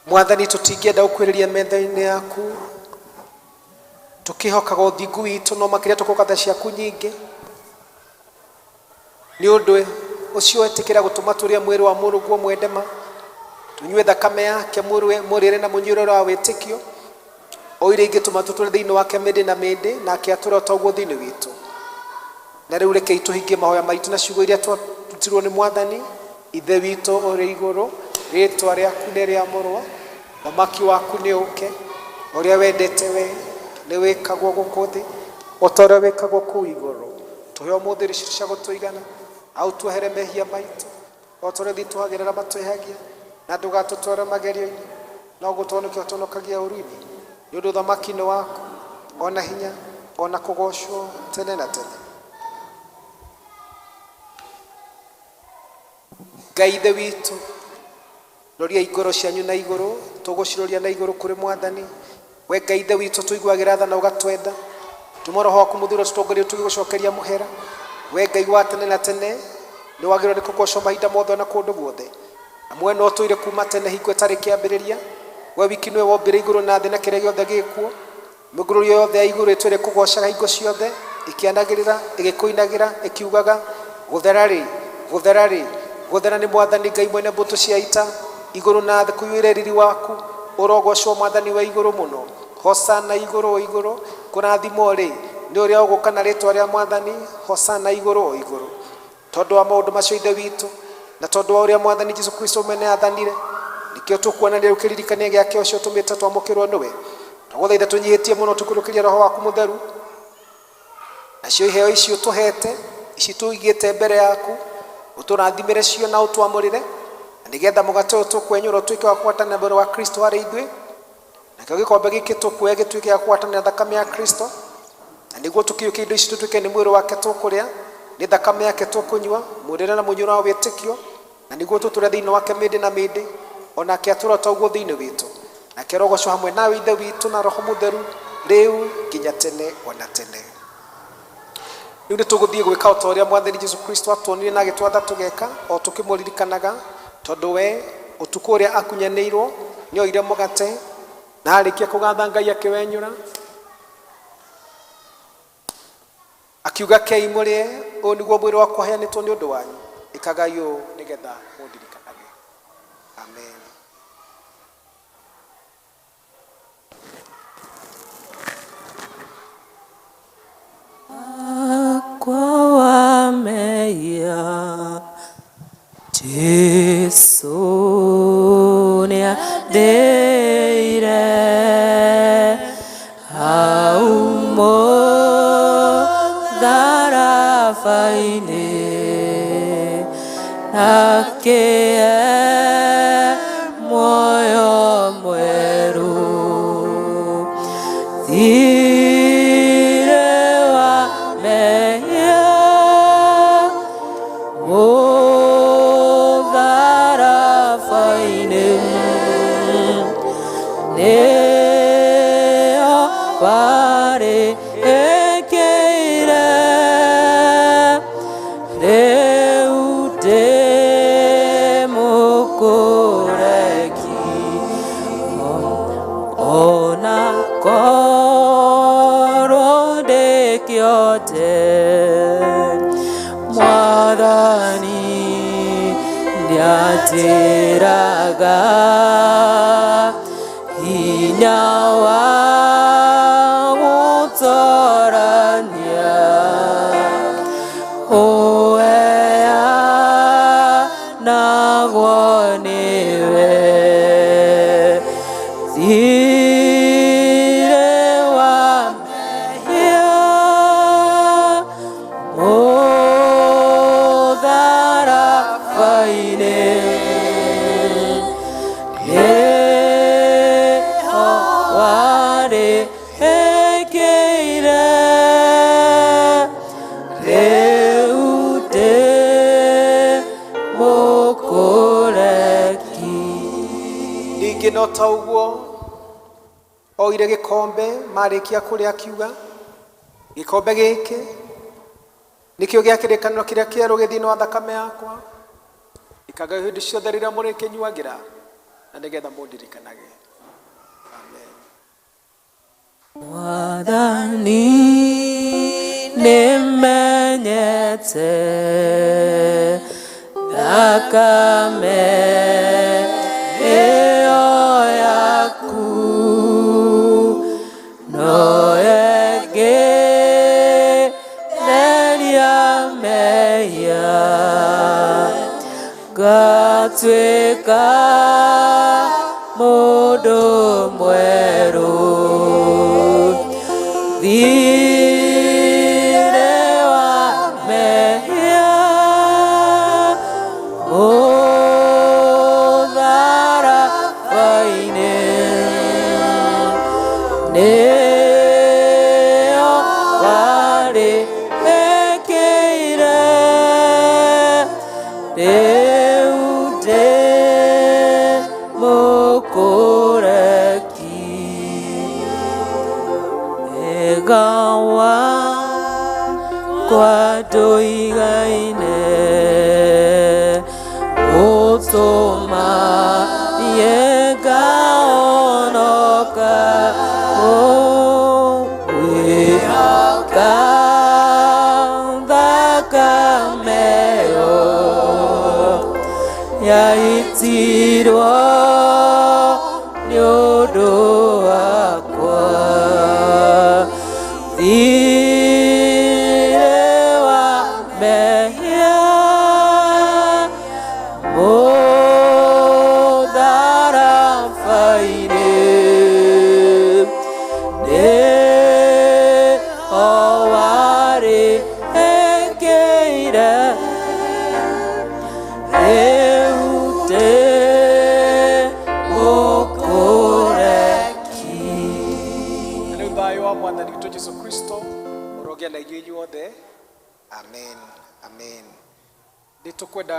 Mwathani, tũtingĩenda gũkuhĩrĩria metha-inĩ yaku tũkĩhokaga ũthingu witũ, no makĩria tũkoka tha ciaku nyingĩ. Nĩ ũndũ ũcio ĩtĩkĩra gũtũma tũrĩe mwĩrĩ wa mũrũguo mwendema, tũnyue thakame yake, mũrĩre na mũnyuĩre wa wĩtĩkio, o iria ingĩtũma tũtũre thĩinĩ wake mĩndĩ na mĩndĩ, nake atũre o ta ũguo thĩinĩ witũ. Na rĩu rekei tũhingie mahoya maitũ na ciugo iria twarutirwo nĩ Mwathani. Ithe witũ ũrĩ igũrũ, rĩtwa rĩaku nĩ rĩamũrwo, ũthamaki waku nĩ ũke, ũrĩa wendete we nĩ wĩkagwo gũkũ thĩ o ta ũrĩa wĩkagwo kũu igũrũ. Tũhe ũmũthĩ irio citũ cia gũtũigana, na ũtuohere mehia maitũ o ta ũrĩa ithuĩ tuohagĩra arĩa matwĩhagia, na ndũgatũtware magerio-inĩ, no gũtũhonokia ũtũhonokagia ũũru-inĩ. Nĩ ũndũ ũthamaki nĩ waku, ona hinya, ona kũgocwo tene na tene. Ngai Ithe witũ, roriai ngoro cianyu na igũrũ, tũgũciroria na igũrũ kũrĩ Mwathani. We Ngai Ithe witũ, tũiguagĩra tha na ũgatwenda. Tũma Roho waku mũtheru atũtongorie tũgĩgũcokeria mũhera. We Ngai wa tene na tene, nĩ wagĩrĩirwo nĩ kũgocwo mahinda mothe na kũndũ guothe. Na mwene ũtũire kuma tene hingo ĩtarĩ kĩambĩrĩria. We wiki nĩwe wombire igũrũ na thĩ na kĩrĩa gĩothe gĩkuo. Mĩngũrũrio yothe ya igũrũ ĩtũire ĩkũgoocaga hingo ciothe, ĩkĩanagĩrĩra, ĩgĩkũinagĩra, ĩkiugaga, Gũthera-rĩ, gũthera-rĩ, gũthera nĩ Mwathani Ngai mwene mbũtũ cia ita, igũrũ na thĩ kũiyũire riri waku. Ũrogocwo Mwathani wa igũrũ mũno. Hosana igũrũ o igũrũ. Kũrathimwo-rĩ, nĩ ũrĩa ũgũũka na rĩĩtwa rĩa Mwathani. Hosana igũrũ o igũrũ. Tondũ wa maũndũ macio Ithe witũ, na tondũ wa ũrĩa Mwathani Jesu Kristo mwene aathanire, nĩkĩo tũkuonania rĩu kĩririkania gĩake ũcio ũtũmĩte twamũkĩrwo nĩwe. Twagũthaitha tũnyihĩtie mũno tũkũrũkĩrie Roho waku Mũtheru, nacio iheo ici ũtũheete, ici tũigĩte mbere yaku, ũtũrathimĩre cio na ũtwamũrĩre, na nĩgetha mũgate ũyũ tũkwenyũra ũtuĩke wa kũgwatanĩra mwĩrĩ wa Kristo harĩ ithuĩ, nakĩo gĩkombe gĩkĩ tũkuoya gĩtuĩke gĩa kũgwatanĩra thakame ya Kristo, na nĩguo tũkĩiyũkie indo ici tũtuĩke nĩ mwĩrĩ wake tũkũrĩa, nĩ thakame yake tũkũnyua, mũrĩre na mũnyuĩre wa wĩtĩkio, na nĩguo tũtũre thĩinĩ wake mĩndĩ na mĩndĩ, o nake atũre o ta ũguo thĩinĩ witũ. Nake arogocwo hamwe nawe Ithe witũ na Roho Mũtheru, rĩu nginya tene o na tene. Rĩu nĩ tũgũthiĩ gwĩka o ta ũrĩa Mwathani Jesu Kristo atuonirie na agĩtwatha tũgeka, o tũkĩmũririkanaga, tondũ we ũtukũ ũrĩa akunyanĩirwo nĩ oire mũgate, na arĩkia kũgatha Ngai akĩwenyũra, akiuga, Kei mũrĩe, ũyũ nĩguo mwĩrĩ wakwa ũheanĩtwo nĩ ũndũ wanyu, ĩkagai ũũ nĩgetha mũndirikanage. Amen. Akwa wa mehia Jesu nĩandeire hau mũtharaba-inĩ akĩhe muoyo mwerũ. Thirĩ Mwathani nĩanjĩraga hinya wa gũtorania ũheanagwo nĩwe Thirĩ wa mehia mũtharaba-inĩ nĩho warĩhĩkĩire rĩu ndĩ mũkũreki. Ningĩ no ta ũguo oire gĩkombe marĩkia kũrĩa akiuga, gĩkombe gĩkĩ nĩkĩo gĩa kĩrĩkanĩro kĩrĩa kĩerũ gĩthĩinĩ wa thakame yakwa, ikagai hĩndĩ ciothe rĩrĩa mũrĩkĩnyuagĩra na nĩgetha mũndirikanage. Amen. Mwathani nĩmenyete thakame ĩyo yaku no ĩngĩtheria mehia ngatuĩka mũndũ mwerũ. Thirĩ wa mehia mũtharaba-inĩ nĩho warĩhĩkĩire rĩu ndĩ mũkũreki. Egawa kwa ndũigaine ũtũma yengaonoka ũngwĩhoka thakame ĩyo yaitirwo nĩ ũndũ wakwa. Thirĩ wa mehia mũtharaba-inĩ nĩho warĩhĩkĩire rĩu ndĩ mũkũreki. Na rĩu thayũ wa Mwathani witũ Jesũ Kristo ũrogĩa na inyuĩ inyuothe. Amen. Amen. Nĩ tũkwenda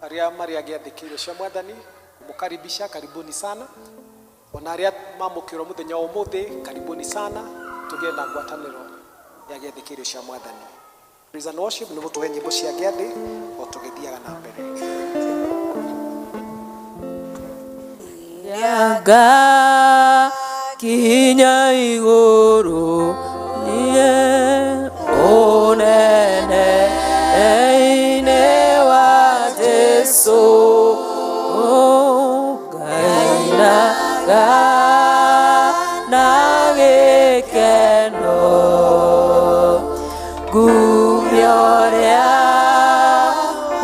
arĩa marĩ agĩathĩkĩire cia Mwathani kũmũkaribisha, karibuni sana. Ona arĩa mamũkĩrwo mũthenya wa ũmũthĩ, karibuni sana, tũgĩe na ngwatanĩro ya gĩathĩkĩirio cia Mwathani. Praise and worship nĩ mũtũhe nyĩmbo cia gĩathĩ o tũgĩthiaga na mbere. Nga kinya igũrũ niĩ ũnene inĩ wa Jesũ ngainaga na gĩkeno ngumia ũrĩa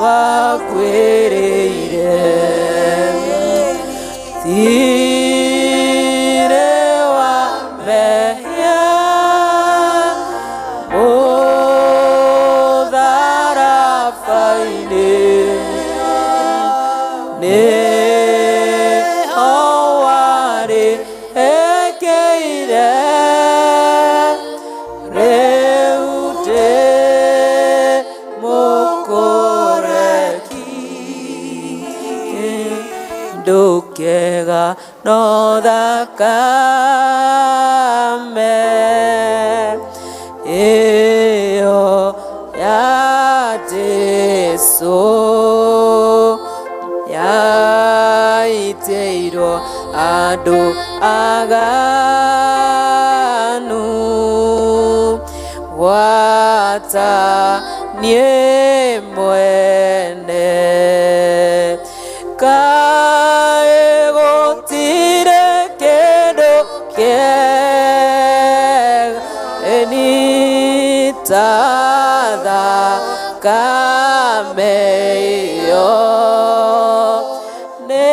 wakwĩrĩire. Thirĩ wa mehia mũtharaba-inĩ nĩho warĩhĩkĩire rĩu ndĩ mũkũreki. Ndũkega no thakame ĩyo ya Jesũ yaitĩirwo andũ aganu. ta niĩ mwene. Kaĩ gũtirĩ kĩndũ kĩega ĩni ta thakame ĩyo, nĩ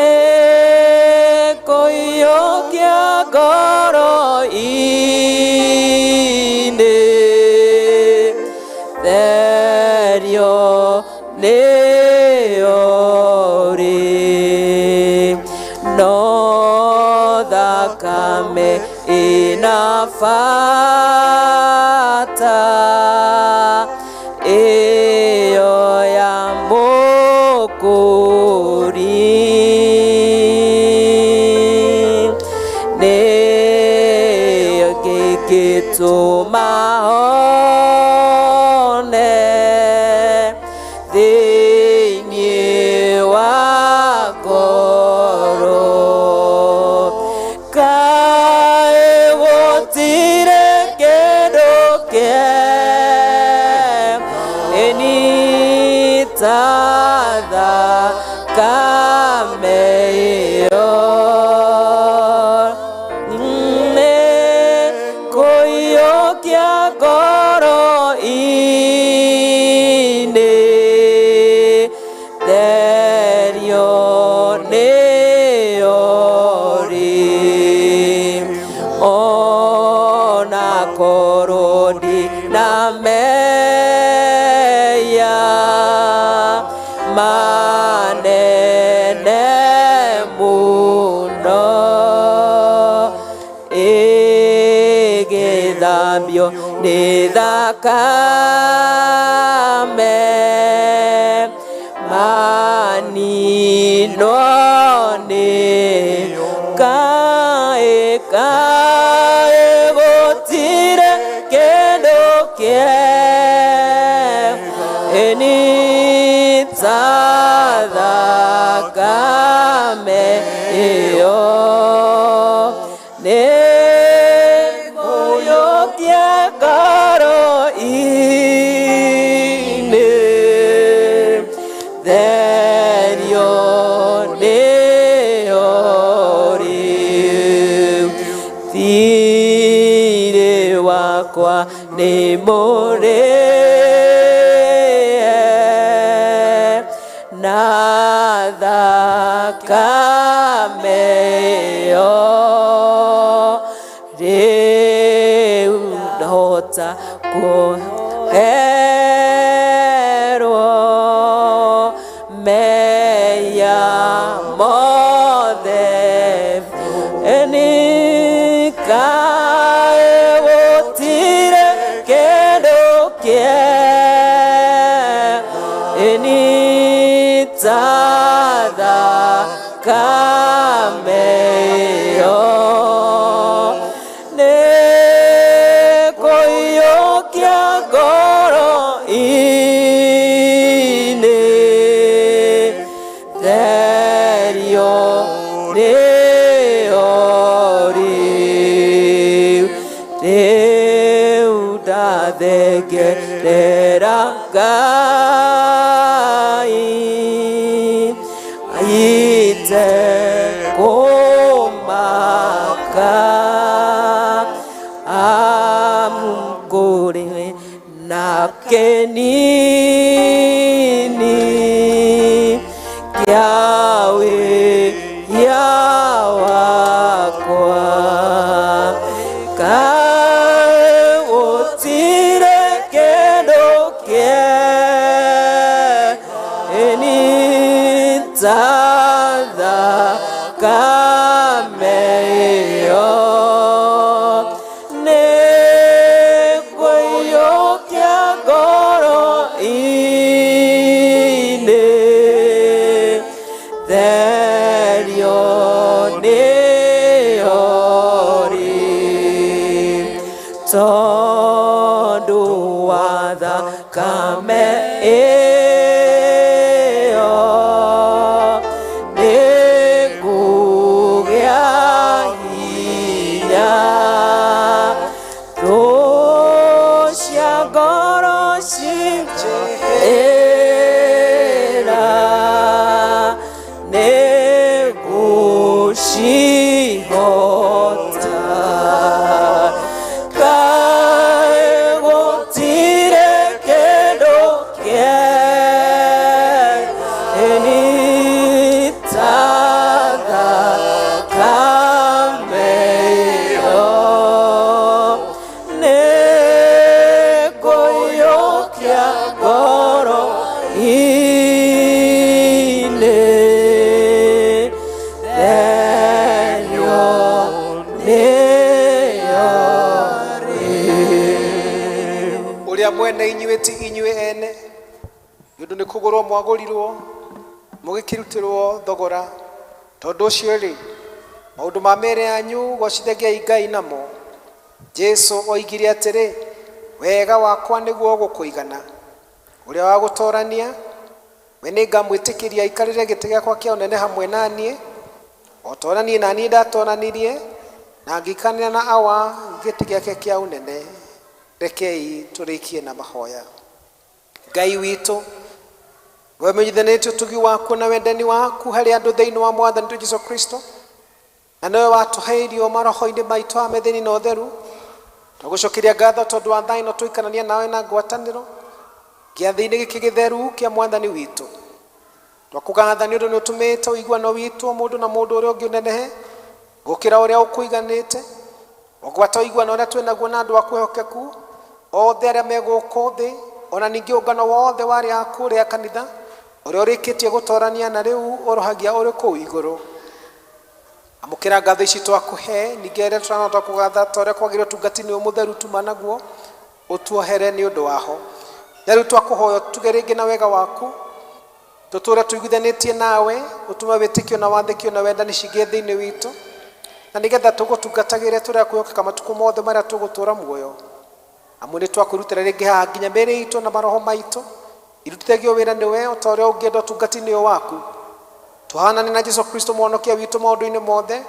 kũiyũkia ngoro-inĩ, therio nĩyo rĩ, no thakame ĩna bata ĩyo ya Mũkũũri, nĩyo ĩngĩtũma hone thĩinĩ wa ngoro. Kaĩ gũtirĩ kĩndũ kĩega ĩni ta thakame ĩyo, nĩ kũiyũkia ngoro-inĩ, therio nĩyo rĩ, ona korwo ndina mehia manene mũno, ĩgĩthambio nĩ thakame, maninwo nĩ kaĩ, kaĩ gũtirĩ kĩndũ kĩega ĩni ta thakame ĩyo, nĩ kũiyũkia ngoro-inĩ, therio nĩyo rĩ, thiirĩ wakwa nĩ mũrĩe na thakame ĩyo, rĩu ndahota kũherwo mehia mothe, ĩni kaĩ gũtirĩ kĩndũ kĩega ĩni ta thakame ĩyo, nĩ kũiyũkia ngoro-inĩ, therio nĩyo rĩ, rĩu ndathengerera Ngai itekũmaka, amu kũrĩ na kĩnini kĩa wĩhia wakwa. Kaĩ gũtirĩ kĩndũ kĩega ĩni ta thakame ĩyo, nĩ kũiyũkia ngoro-inĩ, therio nĩyo rĩ, tondũ wa thakame ĩyo, nĩ ngũgĩa hinya, thũ cia ngoro Cinjera Negushihota Kaegotire kendo Enitaga kameyo Negoyokia goro ine Denyo Ũrĩa mwene inyuĩ ti inyuĩ ene nĩ ũndũ nĩ kũgũrwo mwagũrirwo mũgĩkĩrutĩrwo thogora tondũ ũcio rĩ maũndũ ma mĩĩrĩ yanyu gocithagiai Ngai namo. Jesu oigire atĩrĩ, wega wakwa nĩguo ũgũkũigana, ũrĩa wa gũtoorania we nĩngamwĩtĩkĩria aikarĩre gĩtĩ gĩakwa kĩa ũnene hamwe na niĩ, o ta ũrĩa niĩ na niĩ ndatooranirie na ngĩikarania na Awa gĩtĩ gĩake kĩa ũnene. Rekei tũrĩkie na mahoya. Ngai witũ, we menyithanĩtie ũtugi waku na wendani waku harĩ andũ thĩinĩ wa mwathani witũ Jesu Kristo, na nĩwe watũhe irio maroho-inĩ maitũ a methini na ũtheru. Twagũcokeria ngatho tondũ wa thaa ĩno tũikarania nawe na ngwatanĩro gĩathĩ-inĩ gĩkĩ gĩtheru kĩa mwathani witũ. Twakũgatha nĩ ũndũ nĩ ũtũmĩte ũiguano witũ mũndũ na mũndũ ũrĩa ũngĩ ũnenehe gũkĩra ũrĩa ũkũiganĩte, ũgwata ũiguano ũrĩa twĩ naguo na andũ aku ehokeku othe arĩa me gũkũ thĩ, ona ningĩ ũngano wothe wa arĩa aku ũrĩa kanitha ũrĩa ũrĩkĩtie gũtorania na rĩu ũrohagia ũrĩ kũu igũrũ. Amũkĩra ngatho ici twakũhe, ningĩ arĩa tũranota kũgatha ta ũrĩa kwagĩrĩire ũtungati-inĩ ũyũ mũtheru tuma naguo, ũtuohere nĩ ũndũ waho. Na rĩu twakũhoya ũtuge rĩngĩ na wega waku, tũtũũre tũiguithanĩtie nawe, ũtũme wĩtĩkio na wathĩkio na wendani cigĩe thĩinĩ witũ, na nĩgetha tũgũtungatagĩre tũrĩa kwĩhokeka matukũ mothe marĩa tũgũtũũra muoyo. Amu nĩ twakũrutĩra rĩngĩ haha nginya mĩĩrĩ itũ na maroho maitũ irutithagio wĩra nĩwe o ta ũrĩa ũngĩenda ũtungati-inĩ ũyũ waku. Tũhanane na Jesu Kristo mũhonokia witũ maũndũ-inĩ mothe,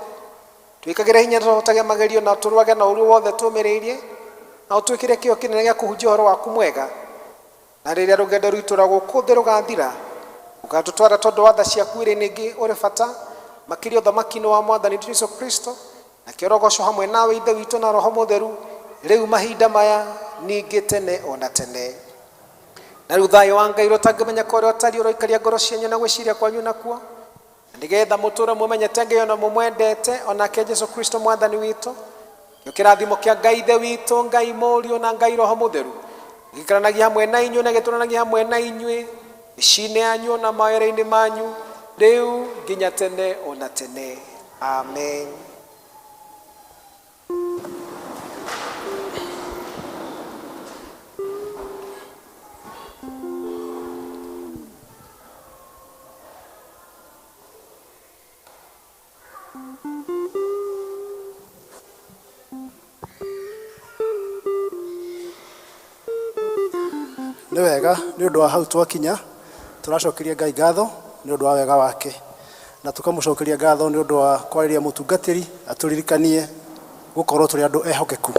twĩkagĩre hinya tũhotage magerio na tũrũage na ũru wothe tũũmĩrĩirie, na ũtwĩkĩre kĩyo kĩnene gĩa kũhunjia ũhoro waku mwega. Na rĩrĩa rũgendo rwitũ rwa gũkũ thĩ rũgathira, ũgatũtwara tondũ wa tha ciaku irĩ ningĩ ũrĩ bata makĩria ũthamaki-inĩ wa mwathani witũ Jesu Kristo, na kĩorogoco hamwe nawe Ithe witũ na Roho Mũtheru, rĩu mahinda maya ningĩ tene ona tene. Na rĩu thayũ wa Ngai ũrĩa ũtangĩmenyeka ũrĩa ũtariĩ ũroikaria ngoro cianyu na gwĩciria kwanyu nakuo, na nĩgetha mũtũũre mũmenyete Ngai ona mũmwendete, onake Jesu Kristo mwathani witũ. Kĩo kĩrathimo kĩa Ngai Ithe witũ, Ngai Mũriũ na Ngai Roho Mũtheru gĩikaranagia hamwe na inyuĩ na gĩtũũranagia hamwe na inyuĩ mĩciĩ-inĩ yanyu na mawĩra-inĩ manyu rĩu nginya tene ona tene. Amen. Nĩ wega nĩ ũndũ wa hau twakinya tũracokeria Ngai ngatho nĩ ũndũ wa wega wake, na tũkamũcokeria ngatho nĩ ũndũ wa kwarĩria mũtungatĩri atũririkanie gũkorwo tũrĩ andũ ehokeku.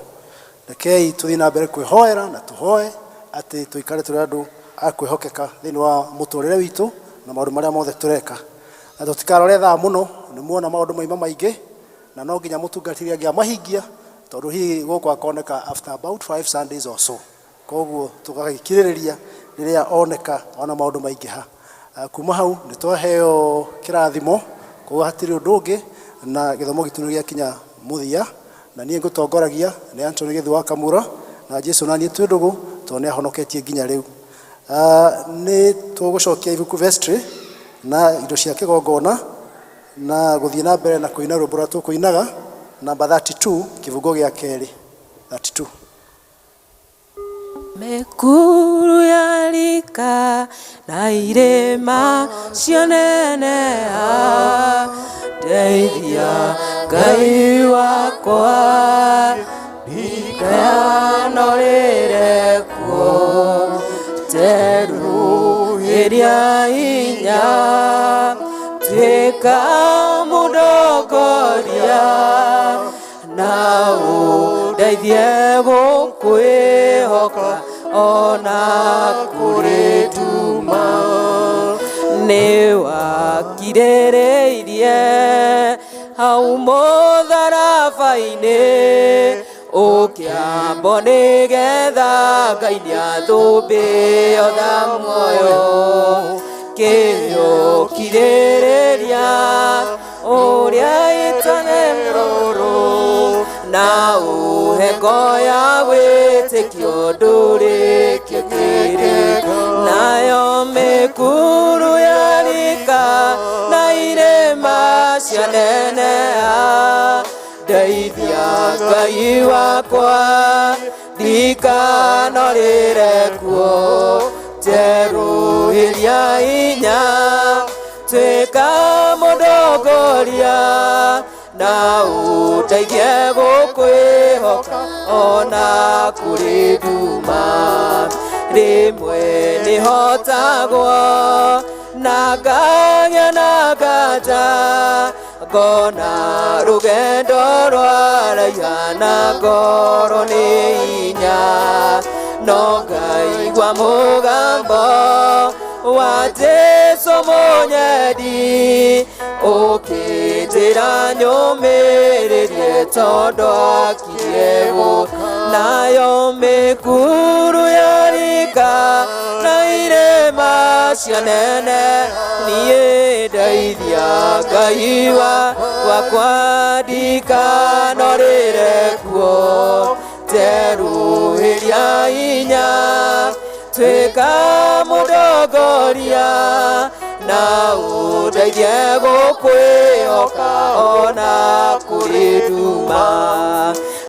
Rekei tũthiĩ na mbere kwĩhoera na tũhoe atĩ tũikare tũrĩ andũ a kwĩhokeka thĩinĩ wa mũtũrĩre witũ na maũndũ marĩa mothe tũreka, na tũtikarore thaa mũno, nĩ muona maũndũ maima maingĩ na no nginya mũtungatĩri angĩamahingia tondũ hihi gũkũ akoneka after about 5 Sundays or so. Koguo tũgagĩkirĩrĩria rĩrĩa oneka ona maũndũ maingĩha. Kuma hau nĩ twaheo kĩrathimo, koguo hatirĩ ũndũ ũngĩ na gĩthomo gitũ nĩ gĩakinya mũthia, na niĩ ngũtongoragia nĩ Anthony Gĩthu wa Kamura na Jesu na niĩ twĩ ndũgũ tondũ nĩ ahonoketie nginya rĩu. Nĩ tũgũcokia ibuku vestry na indo cia kĩgongona na gũthiĩ na mbere na kũina rwĩmbo rũrĩa tũkũinaga namba 32 kĩbungo gĩa kerĩ 32. Mĩkuru yarika na irĩma cioneneha, ndeithia Ngai wakwa ndikanorĩre kuo, terũhĩria hinya tuĩka mũndongoria na ũndeithie gũkwĩhoka ona kũrĩ nduma. Nĩ wakirĩrĩirie hau mũtharaba-inĩ, ũkĩambwo nĩgetha Ngai nĩathũmbĩo tha muoyo. Kĩũkirĩrĩria ũrĩa ĩtane rũrũ, na ũhe ngo ya wĩtĩkio ndũrĩkie kĩrĩko. Nayo mĩkuru yarika na irĩma cianeneha, ndeithia Ngai wakwa ndikanorĩre kuo. Njerũhĩria hinya tuĩka mũndongoria, na ũndeithie gũkwĩhoka ona kũrĩ nduma. Rĩmwe nĩhotagwo na ngagĩa na nganja, ngona rũgendo rwaraiha na ngoro nĩ hinya. No ngaigua mũgambo wa Jesũ mũnyendi, ũkĩnjĩra nyũmĩrĩrie tondũ akirie gũka. Nayo mĩkuru yarika na irĩma cianene, niĩ ndeithia Ngai wakwa ndikanorĩre kuo. Njerũhĩria hinya tuĩka mũndongoria, na ũndeithie gũkwĩhoka ona kũrĩ nduma.